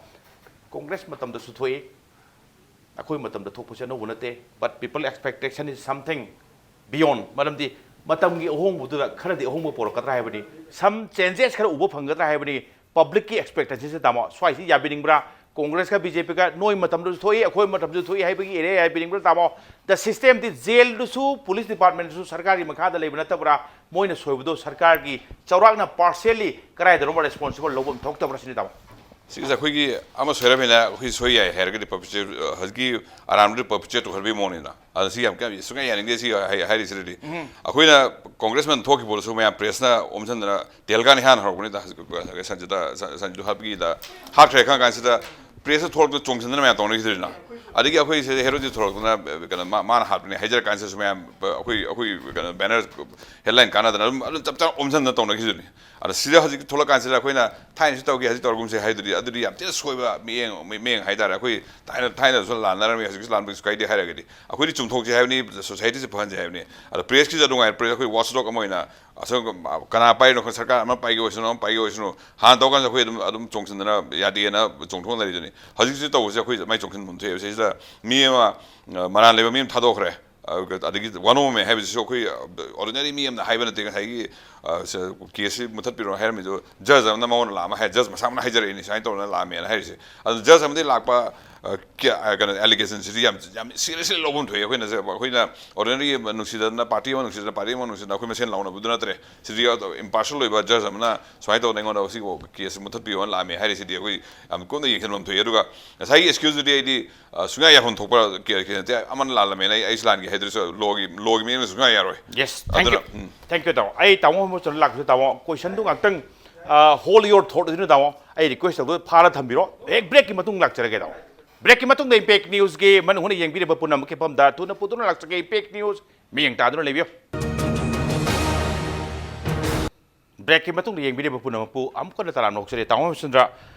ꯀꯣꯡꯒ꯭ꯔꯦꯁ ꯃꯇꯝꯗꯁꯨ ꯊꯣꯛꯏ, ꯑꯩꯈꯣꯏ ꯃꯇꯝꯗ ꯊꯣꯛꯄꯁꯦ ꯑꯅꯧꯕ ꯅꯠꯇꯦ, but people expectation is something beyond꯫ ꯃꯔꯝꯗꯤ ꯃꯇꯝꯒꯤ ꯑꯍꯣꯡꯕꯗꯨꯗ ꯈꯔꯗꯤ ꯑꯍꯣꯡꯕ ꯄꯣꯔꯛꯀꯗ꯭ꯔꯥ ꯍꯥꯏꯕꯅꯤ, some changes ꯈꯔ ꯎꯕ ꯐꯪꯒꯗ꯭ꯔꯥ ꯍꯥꯏꯕꯅꯤ꯫ Publicꯀꯤ expectationꯁꯦ, ꯇꯥꯃꯣ, ꯁ꯭ꯋꯥꯏꯁꯤ ꯌꯥꯕꯤꯅꯤꯡꯕ꯭ꯔꯥ? ꯀꯣꯡꯒ꯭ꯔꯦꯁꯀ ꯕꯤ ꯖꯦ ꯄꯤꯒ ꯅꯣꯏ ꯃꯇꯝꯗꯁꯨ ꯊꯣꯛꯏ, ꯑꯩꯈꯣꯏ ꯃꯇꯝꯗꯁꯨ ꯊꯣꯛꯏ ꯍꯥꯏꯕꯒꯤ area ꯌꯥꯕꯤꯅꯤꯡꯕ꯭ꯔꯥ, ꯇꯥꯃꯣ? The systemꯗꯤ ꯖꯦꯜꯗꯨꯁꯨ, ꯄꯨꯂꯤꯁ ꯗꯤꯄꯥꯔꯠꯃꯦꯟꯗꯨꯁꯨ ꯁꯔꯀꯥꯔꯒꯤ ꯃꯈꯥꯗ ꯂꯩꯕ ꯅꯠꯇꯕ꯭ꯔꯥ? ꯃꯣꯏꯅ ꯁꯣꯏꯕꯗꯣ ꯁꯔꯀꯥꯔꯒꯤ ꯆꯥꯎꯔꯥꯛꯅ partially ꯀꯗꯥꯏꯗꯅꯣ responsible ꯂꯧꯐꯝ ꯊꯣꯛꯇꯕ꯭ꯔꯥ ꯁꯤꯅꯤ, ꯇꯥꯃꯣ꯫ ꯁꯤꯒꯤꯁꯦ ꯑꯩꯈꯣꯏꯒꯤ ꯑꯃ ꯁꯣꯏꯔꯝꯃꯤꯅ ꯑꯩꯈꯣꯏ ꯁꯣꯏ ꯌꯥꯏ ꯍꯥꯏꯔꯒꯗꯤ perpetuate, ꯍꯧꯖꯤꯛꯀꯤ ꯑꯔꯥꯟꯕꯗꯨ perpetuate ꯇꯧꯍꯟꯕꯒꯤ ꯃꯑꯣꯡꯅꯤꯅ꯫ ꯑꯗ ꯁꯤ ꯌꯥꯝ ꯀꯌꯥ ꯁꯨꯡꯌꯥ ꯌꯥꯅꯤꯡꯗꯦ ꯁꯤ ꯍꯥꯏ-, ꯍꯥꯏꯔꯤꯁꯤꯗꯗꯤ꯫ ꯎꯝ꯫ ꯑꯩꯈꯣꯏꯅ ꯀꯣꯡꯒ꯭ꯔꯦꯁ ꯃꯇꯝ ꯊꯣꯛꯈꯤꯕꯗꯁꯨ ꯃꯌꯥꯝ ꯄ꯭ꯔꯦꯁꯅ ꯑꯣꯝꯁꯤꯟꯗꯅ ꯇꯦꯍꯜꯀꯥꯅ ꯏꯍꯥꯟ ꯍꯧꯔꯛꯄꯅꯤꯗ, ꯍꯧꯖꯤꯛ ꯁꯟꯖꯤꯇꯥ, ꯁꯟ-, ꯁꯟꯖꯤꯇꯥ ꯍꯥꯠꯄꯒꯤꯗ ꯍꯥꯠꯈ꯭ꯔꯦ ꯈꯪ ꯀꯥꯟꯁꯤꯗ ꯄ꯭ꯔꯦꯁꯇ ꯊꯣꯛꯂꯛꯇꯅ ꯆꯣꯡꯁꯤꯟꯗꯅ ꯃꯌꯥꯝ ꯇꯧꯅꯈꯤꯗꯣꯏꯅ꯫ ꯑꯗꯒꯤ ꯑꯩꯈꯣꯏ ꯁꯤꯗ ꯍꯦꯔꯣꯗꯤ ꯊꯣꯛꯂꯛꯇꯅ ꯀꯩꯅꯣ ꯃꯥ- ꯃꯥꯅ ꯍꯥꯠꯄꯅꯦ ꯍꯥꯏꯖꯔ ꯀꯥꯟꯁꯤꯗꯁꯨ ꯃꯌꯥꯝ ꯑꯩꯈꯣꯏ ꯑꯩꯈꯣꯏ ꯀꯩꯅꯣ ꯕꯦꯅꯔ ꯍꯦꯗꯂꯥꯏꯟ ꯀꯥꯟꯅꯗꯅ ꯑꯗꯨꯝ ꯑꯗꯨꯝ ꯆꯞ ꯆꯥꯅ ꯑꯣꯝꯁꯤꯟꯗꯅ ꯇꯧꯅꯈꯤꯗꯨꯅꯤ꯫ ꯑꯗ ꯁꯤꯗ ꯍꯧꯖꯤꯛ ꯊꯣꯛꯂꯛꯀꯥꯟꯁꯤꯗ ꯑꯩꯈꯣꯏꯅ ꯊꯥꯏꯅꯁꯨ ꯇꯧꯈꯤ ꯍꯧꯖꯤꯛ ꯇꯧꯔꯒꯨꯝꯁꯦ ꯍꯥꯏꯗꯨꯗꯤ ꯑꯗꯨꯗꯤ ꯌꯥꯝ ꯊꯤꯅ ꯁꯣꯏꯕ ꯃꯤꯠꯌꯦꯡ ꯃꯤꯠꯌꯦꯡ ꯍꯥꯏꯇꯥꯔꯦ꯫ ꯑꯩꯈꯣꯏ ꯊꯥꯏꯅ ꯊꯥꯏꯅꯁꯨ ꯂꯥꯟꯅꯔꯝꯃꯤ ꯍꯧꯖꯤꯛꯁꯨ ꯂꯥꯟꯕ ꯀꯩꯁꯨ ꯀꯥꯏꯗꯦ ꯍꯥꯏꯔꯒꯗꯤ ꯑꯩꯈꯣꯏꯗꯤ ꯆꯨꯝꯊꯣꯛꯁꯦ ꯍꯥꯏꯕꯅꯤ, ꯁꯣꯁꯥꯏꯇꯤꯁꯦ ꯐꯍꯟꯁꯦ ꯍꯥꯏꯕꯅꯤ꯫ ꯑꯗ ꯄ꯭ꯔꯦꯁꯀꯤꯁꯨ ꯑꯗꯨ ꯉꯥꯏ ꯄ꯭ꯔꯦꯁ ꯑꯩꯈꯣꯏ ꯋꯥꯆꯗꯣꯛ ꯑꯃ ꯑꯣꯏꯅ ꯑꯁꯣꯝ ꯀꯅꯥ ꯄꯥꯏꯔꯤꯅꯣ ꯈꯪ ꯁꯔꯀꯥꯔ ꯑꯃ ꯄꯥꯏꯒꯦ ꯑꯣꯏꯁꯅꯨ ꯑꯃ ꯄꯥꯏꯒꯦ ꯑꯣꯏꯁꯅꯨ ꯍꯥꯟꯅ ꯇꯧꯀꯥꯟꯗ ꯑꯩꯈꯣꯏ ꯑꯗꯨꯝ ꯑꯗꯨꯝ ꯆꯣꯡꯁꯤꯟꯗꯅ ꯌꯥꯗꯦꯅ ꯆꯣꯡꯊꯣꯛꯅꯔꯤꯗꯨꯅꯤ꯫ ꯍꯧꯖꯤꯛꯁꯨ ꯇꯧꯕꯁꯦ ꯑꯩꯈꯣꯏ ꯃꯥꯏ ꯆꯣꯡꯁꯤꯟꯐꯝ ꯊꯣꯛꯑꯦꯕ ꯁꯤꯁꯤꯗ ꯃꯤ ꯑꯃ ꯑ, ꯃꯔꯥꯜ ꯂꯩꯕ ꯃꯤ ꯑꯃ ꯊꯥꯗꯣꯛꯈ꯭ꯔꯦ꯫ ꯑ, ꯑꯗꯒꯤ ꯋꯥꯅꯣꯝꯃꯦ ꯍꯥꯏꯕꯁꯤꯁꯨ ꯑꯩꯈꯣꯏ ꯑꯣꯔꯗꯤꯅꯔꯤ ꯃꯤ ꯑꯃꯅ ꯍꯥꯏꯕ ꯅꯠꯇꯦ꯫ ꯉꯁꯥꯏꯒꯤ ꯀꯦꯁꯁꯤ ꯃꯨꯊꯠꯄꯤꯔꯣ ꯍꯥꯏꯔꯝꯃꯤꯗꯨ ꯖꯖ ꯑꯃꯅ ꯃꯉꯣꯟꯗ ꯂꯥꯛꯑꯃ ꯍꯥꯏ ꯖꯖ ꯃꯁꯥꯃꯛꯅ ꯍꯥꯏꯖꯔꯛꯏꯅꯤ ꯁꯨꯃꯥꯏꯅ ꯇꯧꯗꯅ ꯂꯥꯛꯑꯝꯃꯦꯅ ꯍꯥꯏꯔꯤꯁꯦ꯫ ꯑꯗꯨ ꯖꯖ ꯑꯃꯗꯒꯤ ꯂꯥꯛꯄ ꯑ, ꯀꯌꯥ- ꯑ, ꯀꯩꯅꯣ ꯑꯦꯂꯤꯒꯦꯁꯟꯁꯤꯗꯤ ꯌꯥꯝ ꯌꯥꯝ ꯁꯤꯔꯤꯌꯁꯂꯤ ꯂꯧꯐꯝ ꯊꯣꯛꯑꯦ꯫ ꯑꯩꯈꯣꯏꯅ ꯑꯩꯈꯣꯏꯅ ꯑꯣꯔꯗꯤꯅꯔꯤ ꯅꯨꯡꯁꯤꯗꯅ ꯄꯥꯔꯇꯤ ꯑꯃ ꯅꯨꯡꯁꯤꯗꯅ ꯄꯥꯔꯇꯤ ꯑꯃ ꯅꯨꯡꯁꯤꯗꯅ ꯑꯩꯈꯣꯏ ꯃꯁꯦꯟ ꯂꯥꯎꯅꯕꯗꯨ ꯅꯠꯇ꯭ꯔꯦ꯫ ꯁꯤꯗꯤ ꯏꯝꯄꯥꯔꯁꯤꯌꯦꯜ ꯑꯣꯏꯕ ꯖꯖ ꯑꯃꯅ ꯁꯨꯃꯥꯏꯅ ꯇꯧꯗꯅ ꯑꯩꯉꯣꯟꯗ ꯁꯤ ꯀꯦꯁꯁꯤ ꯃꯨꯊꯠꯄꯤꯌꯣꯅ ꯂꯥꯛꯑꯝꯃꯦ ꯍꯥꯏꯔꯤꯁꯤꯗꯤ ꯑꯩꯈꯣꯏ ꯌꯥꯝ ꯀꯨꯞꯅ ꯌꯦꯡꯁꯤꯟꯐꯝ ꯊꯣꯛꯑꯦ꯫ ꯑꯗꯨꯒ ꯉꯁꯥꯏꯒꯤ ꯑꯦꯛꯁꯀ꯭ꯌꯨꯁꯇꯨꯗꯤ ꯑꯩꯗꯤ ꯑ, ꯁꯨꯡꯌꯥ ꯌꯥꯐꯝ ꯊꯣꯛꯄ ꯀꯦ- ꯀꯦ- ꯅꯠꯇꯦ꯫ ꯑꯃꯅ ꯂꯥꯜꯂꯝꯃꯦꯅ ꯑꯩ ꯑꯩꯁꯨ ꯂꯥꯟꯒꯦ ꯍꯥꯏꯗ꯭ꯔꯁꯨ ꯂꯣꯒꯤ ꯂꯣꯒꯤ ꯃꯤꯠꯌꯦꯡꯗ ꯁꯨꯡꯌꯥ ꯌꯥꯔꯣꯏ꯫ Yes, thank ꯑꯗꯨꯅ you. Thank you, ꯇꯥꯃꯣ꯫ ꯑꯩ ꯇꯥꯃꯣ ꯍꯣꯏ ꯂꯥꯛꯄꯁꯨ ꯇꯥꯃꯣ ꯀꯣꯏꯁꯟꯗꯨ ꯉꯥꯛꯇꯪ ꯍꯣꯜ ꯌꯣꯔ ꯊꯣꯠ ꯑꯗꯨꯅ ꯇꯥꯃꯣ ꯑꯩ ꯔꯤꯀ꯭ꯋꯦꯁ ꯇꯧꯗꯣꯏ ꯐꯥꯔ ꯊꯝꯕꯤꯔꯣ꯫ ꯍꯦꯛ ꯕ꯭ꯔꯦꯛꯀꯤ ꯃꯇꯨꯡ ꯂꯥꯛꯆꯔꯒꯦ ꯇꯥꯃꯣ꯫ ꯕ꯭ꯔꯦꯛꯀꯤ ꯃꯇꯨꯡꯗ ꯏꯝꯄꯦꯛ ꯅ꯭ꯌꯨꯁꯀꯤ ꯃꯅꯨꯡ ꯍꯨꯠꯅ ꯌꯦꯡꯕꯤꯔꯤꯕ ꯄꯨꯝꯅꯃꯛꯀꯤ ꯃꯐꯝꯗ ꯊꯨꯅ ꯄꯨꯗꯨꯅ ꯂꯥꯛꯆꯒꯦ꯫ ꯏꯝꯄꯦꯛ ꯅ꯭ꯌꯨꯁ ꯃꯤꯠꯌꯦꯡ ꯇꯥꯗꯨꯅ ꯂꯩꯕꯤꯌꯨ꯫ ꯕ꯭ꯔꯦꯛꯀꯤ ꯃꯇꯨꯡꯗ ꯌꯦꯡꯕꯤꯔꯤꯕ ꯄꯨꯝꯅꯃꯛꯄꯨ ꯑꯃꯨꯛ ꯍꯟꯅ ꯇꯔꯥꯝꯅ ꯑꯣꯛꯆꯔꯤ꯫ ꯇꯥꯃꯣ ꯍꯦꯃꯆꯟꯗ꯭ꯔ,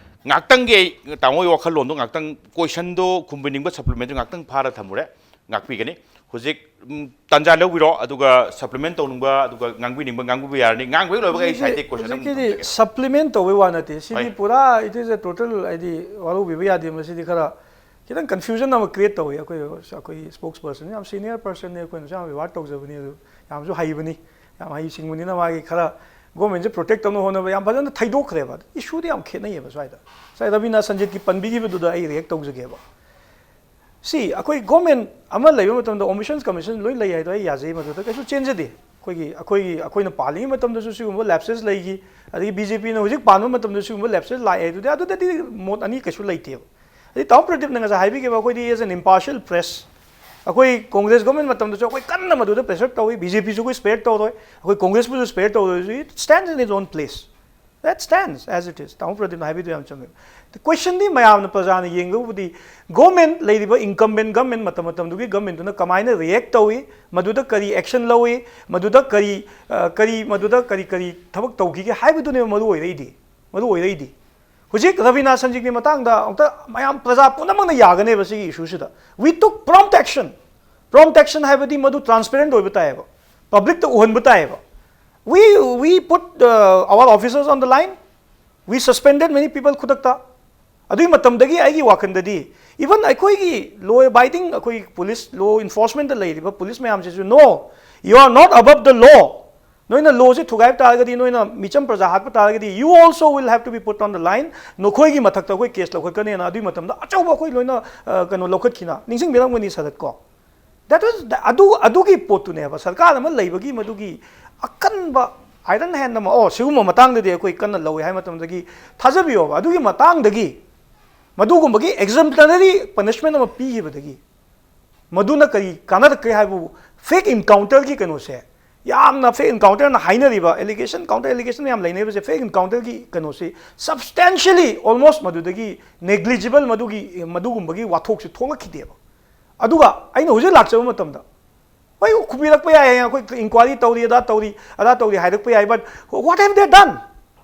ꯉꯥꯛꯇꯪꯒꯤ ꯑꯩ ꯇꯥꯃꯣꯒꯤ ꯋꯥꯈꯜꯂꯣꯟꯗꯣ ꯉꯥꯛꯇꯪ ꯀꯣꯏꯁꯟꯗꯣ ꯈꯨꯝꯕꯤꯅꯤꯡꯕ ꯁꯄ꯭ꯂꯤꯃꯦꯟꯗꯨ ꯉꯥꯛꯇꯪ ꯐꯥꯔ ꯊꯝꯃꯨꯔꯦ꯫ ꯉꯥꯛꯄꯤꯒꯅꯤ꯫ ꯍꯧꯖꯤꯛ ꯎꯝ, ꯇꯥꯟꯖꯥ ꯂꯧꯕꯤꯔꯣ, ꯑꯗꯨꯒ ꯁꯄ꯭ꯂꯤꯃꯦꯟ ꯇꯧꯅꯤꯡꯕ ꯑꯗꯨꯒ ꯉꯥꯡꯕꯤꯅꯤꯡꯕ ꯉꯥꯡꯕꯤꯕ ꯌꯥꯔꯅꯤ꯫ ꯉꯥꯡꯕ ꯍꯦꯛ ꯂꯣꯏꯕꯒ ꯑꯩ ꯁꯥꯏꯠꯇꯒꯤ ꯀꯣꯏꯁꯟ ꯑꯃ ꯍꯧꯖꯤꯛꯀꯤꯗꯤ ꯊꯝꯖꯒꯦ꯫ ꯁꯄ꯭ꯂꯤꯃꯦꯟ ꯇꯧꯕꯩ ꯋꯥ ꯅꯠꯇꯦ, ꯁꯤꯗꯤ ꯍꯣꯏ꯫ ꯄꯨꯔꯥ it is a total ꯍꯥꯏꯗꯤ ꯋꯥꯔꯧꯕꯤꯕ ꯌꯥꯗꯦ꯫ ꯃꯁꯤꯗꯤ ꯈꯔ ꯈꯤꯇꯪ ꯀꯟꯐ꯭ꯌꯨꯖꯟ ꯑꯃ ꯀ꯭ꯔꯤꯌꯦꯠ ꯇꯧꯋꯤ꯫ ꯑꯩꯈꯣꯏ ꯑꯩꯈꯣꯏ ꯁ꯭ꯄꯣꯛꯁ ꯄꯔꯁꯟ ꯌꯥꯝ ꯁꯤꯅꯤꯌꯔ ꯄꯔꯁꯟꯅꯤ, ꯑꯩꯈꯣꯏꯅꯁꯨ ꯌꯥꯝ ꯔꯤꯋꯥꯔꯗ ꯇꯧꯖꯕꯅꯤ, ꯑꯗꯨ ꯌꯥꯝꯁꯨ ꯍꯩꯕꯅꯤ, ꯌꯥꯝ ꯍꯩꯁꯤꯡꯕꯅꯤꯅ ꯃꯥꯒꯤ ꯈꯔ ꯒꯣꯔꯃꯦꯟꯁꯦ ꯄ꯭ꯔꯣꯇꯦꯛ ꯇꯧꯅꯕ ꯍꯣꯠꯅꯕ ꯌꯥꯝ ꯐꯖꯅ ꯊꯩꯗꯣꯛꯈ꯭ꯔꯦꯕ꯫ ꯏꯁꯨꯗꯤ ꯌꯥꯝ ꯈꯦꯠꯅꯩꯌꯦꯕ ꯁ꯭ꯋꯥꯏꯗ꯫ ꯉꯁꯥꯏ ꯔꯕꯤꯅꯥ ꯁꯟꯖꯤꯠꯀꯤ ꯄꯟꯕꯤꯈꯤꯕꯗꯨꯗ ꯑꯩ ꯔꯤꯌꯦꯛ ꯇꯧꯖꯒꯦꯕ꯫ ꯁꯤ ꯑꯩꯈꯣꯏ ꯒꯣꯔꯃꯦꯟ ꯑꯃ ꯂꯩꯕ ꯃꯇꯝꯗ ꯑꯣꯃꯤꯁꯟꯁ ꯀꯃꯤꯁꯟ ꯂꯣꯏ ꯂꯩ ꯍꯥꯏꯗꯣ ꯑꯩ ꯌꯥꯖꯩ, ꯃꯗꯨꯗ ꯀꯩꯁꯨ ꯆꯦꯟꯖꯗꯦ꯫ ꯑꯩꯈꯣꯏꯒꯤ ꯑꯩꯈꯣꯏꯒꯤ ꯑꯩꯈꯣꯏꯅ ꯄꯥꯜꯂꯤꯉꯩ ꯃꯇꯝꯗꯁꯨ ꯁꯤꯒꯨꯝꯕ ꯂꯦꯞꯁꯦꯁ ꯂꯩꯈꯤ, ꯑꯗꯒꯤ ꯕꯤ ꯖꯦ ꯄꯤꯅ ꯍꯧꯖꯤꯛ ꯄꯥꯟꯕ ꯃꯇꯝꯗ ꯁꯤꯒꯨꯝꯕ ꯂꯦꯞꯁꯦꯁ ꯂꯥꯛꯑꯦ ꯑꯗꯨꯗꯤ ꯑꯗꯨꯗꯗꯤ ꯃꯣꯠ ꯑꯅꯤ ꯀꯩꯁꯨ ꯂꯩꯇꯦꯕ꯫ ꯑꯗꯩ ꯇꯥꯃꯣ ꯄ꯭ꯔꯗꯤꯞꯅ ꯉꯁꯥꯏ ꯍꯥꯏꯕꯤꯈꯤꯕ ꯑꯩꯈꯣꯏꯗꯤ as an impartial press, ꯑꯩꯈꯣꯏ ꯀꯣꯡꯒ꯭ꯔꯦꯁ ꯒꯣꯔꯃꯦꯟ ꯃꯇꯝꯗꯁꯨ ꯑꯩꯈꯣꯏ ꯀꯟꯅ ꯃꯗꯨꯗ ꯄ꯭ꯔꯦꯁꯔ ꯇꯧꯏ, ꯕꯤ ꯖꯦ ꯄꯤꯁꯨ ꯑꯩꯈꯣꯏ ꯁ꯭ꯄꯦꯌꯔ ꯇꯧꯔꯣꯏ, ꯑꯩꯈꯣꯏ ꯀꯣꯡꯒ꯭ꯔꯦꯁꯄꯨꯁꯨ ꯁ꯭ꯄꯦꯌꯔ ꯇꯧꯔꯣꯏ, it stands in its own place꯫ That stands as it is. ꯇꯥꯃꯣ ꯄ꯭ꯔꯗꯤꯞꯅ ꯍꯥꯏꯕꯤꯗꯣ ꯌꯥꯝ ꯆꯨꯝꯃꯦ꯫ Questionꯗꯤ ꯃꯌꯥꯝꯅ, ꯄ꯭ꯔꯖꯥꯅ ꯌꯦꯡꯕꯕꯨꯗꯤ government, ꯂꯩꯔꯤꯕ incumbent government, ꯃꯇꯝ ꯃꯇꯝꯗꯨꯒꯤ governmentꯗꯨꯅ ꯀꯃꯥꯏꯅ react ꯇꯧꯏ, ꯃꯗꯨꯗ ꯀꯔꯤ action ꯂꯧꯏ, ꯃꯗꯨꯗ ꯀꯔꯤ, ꯑ, ꯀꯔꯤ, ꯃꯗꯨꯗ ꯀꯔꯤ ꯀꯔꯤ ꯊꯕꯛ ꯇꯧꯈꯤꯒꯦ ꯍꯥꯏꯕꯗꯨꯅꯦꯕ ꯃꯔꯨ ꯑꯣꯏꯔꯛꯏꯗꯤ, ꯃꯔꯨ ꯑꯣꯏꯔꯛꯏꯗꯤ꯫ ꯍꯧꯖꯤꯛ ꯔꯕꯤꯅꯥ ꯁꯟꯖꯤꯠꯀꯤ ꯃꯇꯥꯡꯗ ꯑꯃꯨꯛꯇ ꯃꯌꯥꯝ, ꯄ꯭ꯔꯖꯥ ꯄꯨꯝꯅꯃꯛꯅ ꯌꯥꯒꯅꯦꯕ ꯁꯤꯒꯤ issueꯁꯤꯗ꯫ We took prompt action. Prompt action ꯍꯥꯏꯕꯗꯤ ꯃꯗꯨ transparent ꯑꯣꯏꯕ ꯇꯥꯏꯌꯦꯕ, publicꯇ ꯎꯍꯟꯕ ꯇꯥꯏꯌꯦꯕ꯫ We, we put, uh, our officers on the line. We suspended many people ꯈꯨꯗꯛꯇ꯫ ꯑꯗꯨꯒꯤ ꯃꯇꯝꯗꯒꯤ ꯑꯩꯒꯤ ꯋꯥꯈꯜꯗꯗꯤ, even ꯑꯩꯈꯣꯏꯒꯤ law abiding, ꯑꯩꯈꯣꯏ police, law enforcementꯇ ꯂꯩꯔꯤꯕ police ꯃꯌꯥꯝꯁꯤꯁꯨ, "No, you are not above the law." ꯅꯣꯏꯅ lawꯁꯦ ꯊꯨꯒꯥꯏꯕ ꯇꯥꯔꯒꯗꯤ, ꯅꯣꯏꯅ ꯃꯤꯆꯝ ꯄ꯭ꯔꯖꯥ ꯍꯥꯠꯄ ꯇꯥꯔꯒꯗꯤ, you also will have to be put on the line. ꯅꯈꯣꯏꯒꯤ ꯃꯊꯛꯇ ꯑꯩꯈꯣꯏ case ꯂꯧꯈꯠꯀꯅꯦꯅ꯫ ꯑꯗꯨꯒꯤ ꯃꯇꯝꯗ ꯑꯆꯧꯕ ꯑꯩꯈꯣꯏ ꯂꯣꯏꯅ, ꯑ, ꯀꯩꯅꯣ ꯂꯧꯈꯠꯈꯤꯅ, ꯅꯤꯡꯁꯤꯡꯕꯤꯔꯝꯒꯅꯤ ꯁꯔꯠ ꯀꯣ꯫ That was the, ꯑꯗꯨ, ꯑꯗꯨꯒꯤ ꯄꯣꯠꯇꯨꯅꯦꯕ, ꯁꯔꯀꯥꯔ ꯑꯃ ꯂꯩꯕꯒꯤ ꯃꯗꯨꯒꯤ ꯑꯀꯟꯕ iron hand ꯑꯃ, "ꯑꯣ, ꯁꯤꯒꯨꯝꯕ ꯃꯇꯥꯡꯗꯗꯤ ꯑꯩꯈꯣꯏ ꯀꯟꯅ ꯂꯧꯏ" ꯍꯥꯏꯕ ꯃꯇꯝꯗꯒꯤ ꯊꯥꯖꯕꯤꯌꯣꯕ꯫ ꯑꯗꯨꯒꯤ ꯃꯇꯥꯡꯗꯒꯤ, ꯃꯗꯨꯒꯨꯝꯕꯒꯤ exemplary punishment ꯑꯃ ꯄꯤꯈꯤꯕꯗꯒꯤ, ꯃꯗꯨꯅ ꯀꯔꯤ ꯀꯥꯟꯅꯔꯛꯀꯦ ꯍꯥꯏꯕꯕꯨ, fake encounterꯒꯤ ꯀꯩꯅꯣꯁꯦ, ꯌꯥꯝꯅ fake encounterꯅ ꯍꯥꯏꯅꯔꯤꯕ, allegation, counter allegation ꯌꯥꯝ ꯂꯩꯅꯔꯤꯕꯁꯦ, fake encounterꯒꯤ ꯀꯩꯅꯣꯁꯤ substantially, almost ꯃꯗꯨꯗꯒꯤ negligible, ꯃꯗꯨꯒꯤ, ꯃꯗꯨꯒꯨꯝꯕꯒꯤ ꯋꯥꯊꯣꯛꯁꯦ ꯊꯣꯛꯂꯛꯈꯤꯗꯦꯕ꯫ ꯑꯗꯨꯒ ꯑꯩꯅ ꯍꯧꯖꯤꯛ ꯂꯥꯛꯆꯕ ꯃꯇꯝꯗ, ꯍꯣꯏ, ꯈꯨꯕꯤꯔꯛꯄ ꯌꯥꯏ, ꯑꯩꯈꯣꯏ inquiry ꯇꯧꯔꯤ, ꯑꯗꯥ ꯇꯧꯔꯤ, ꯑꯗꯥ ꯇꯧꯔꯤ ꯍꯥꯏꯔꯛꯄ ꯌꯥꯏ, but what have they done?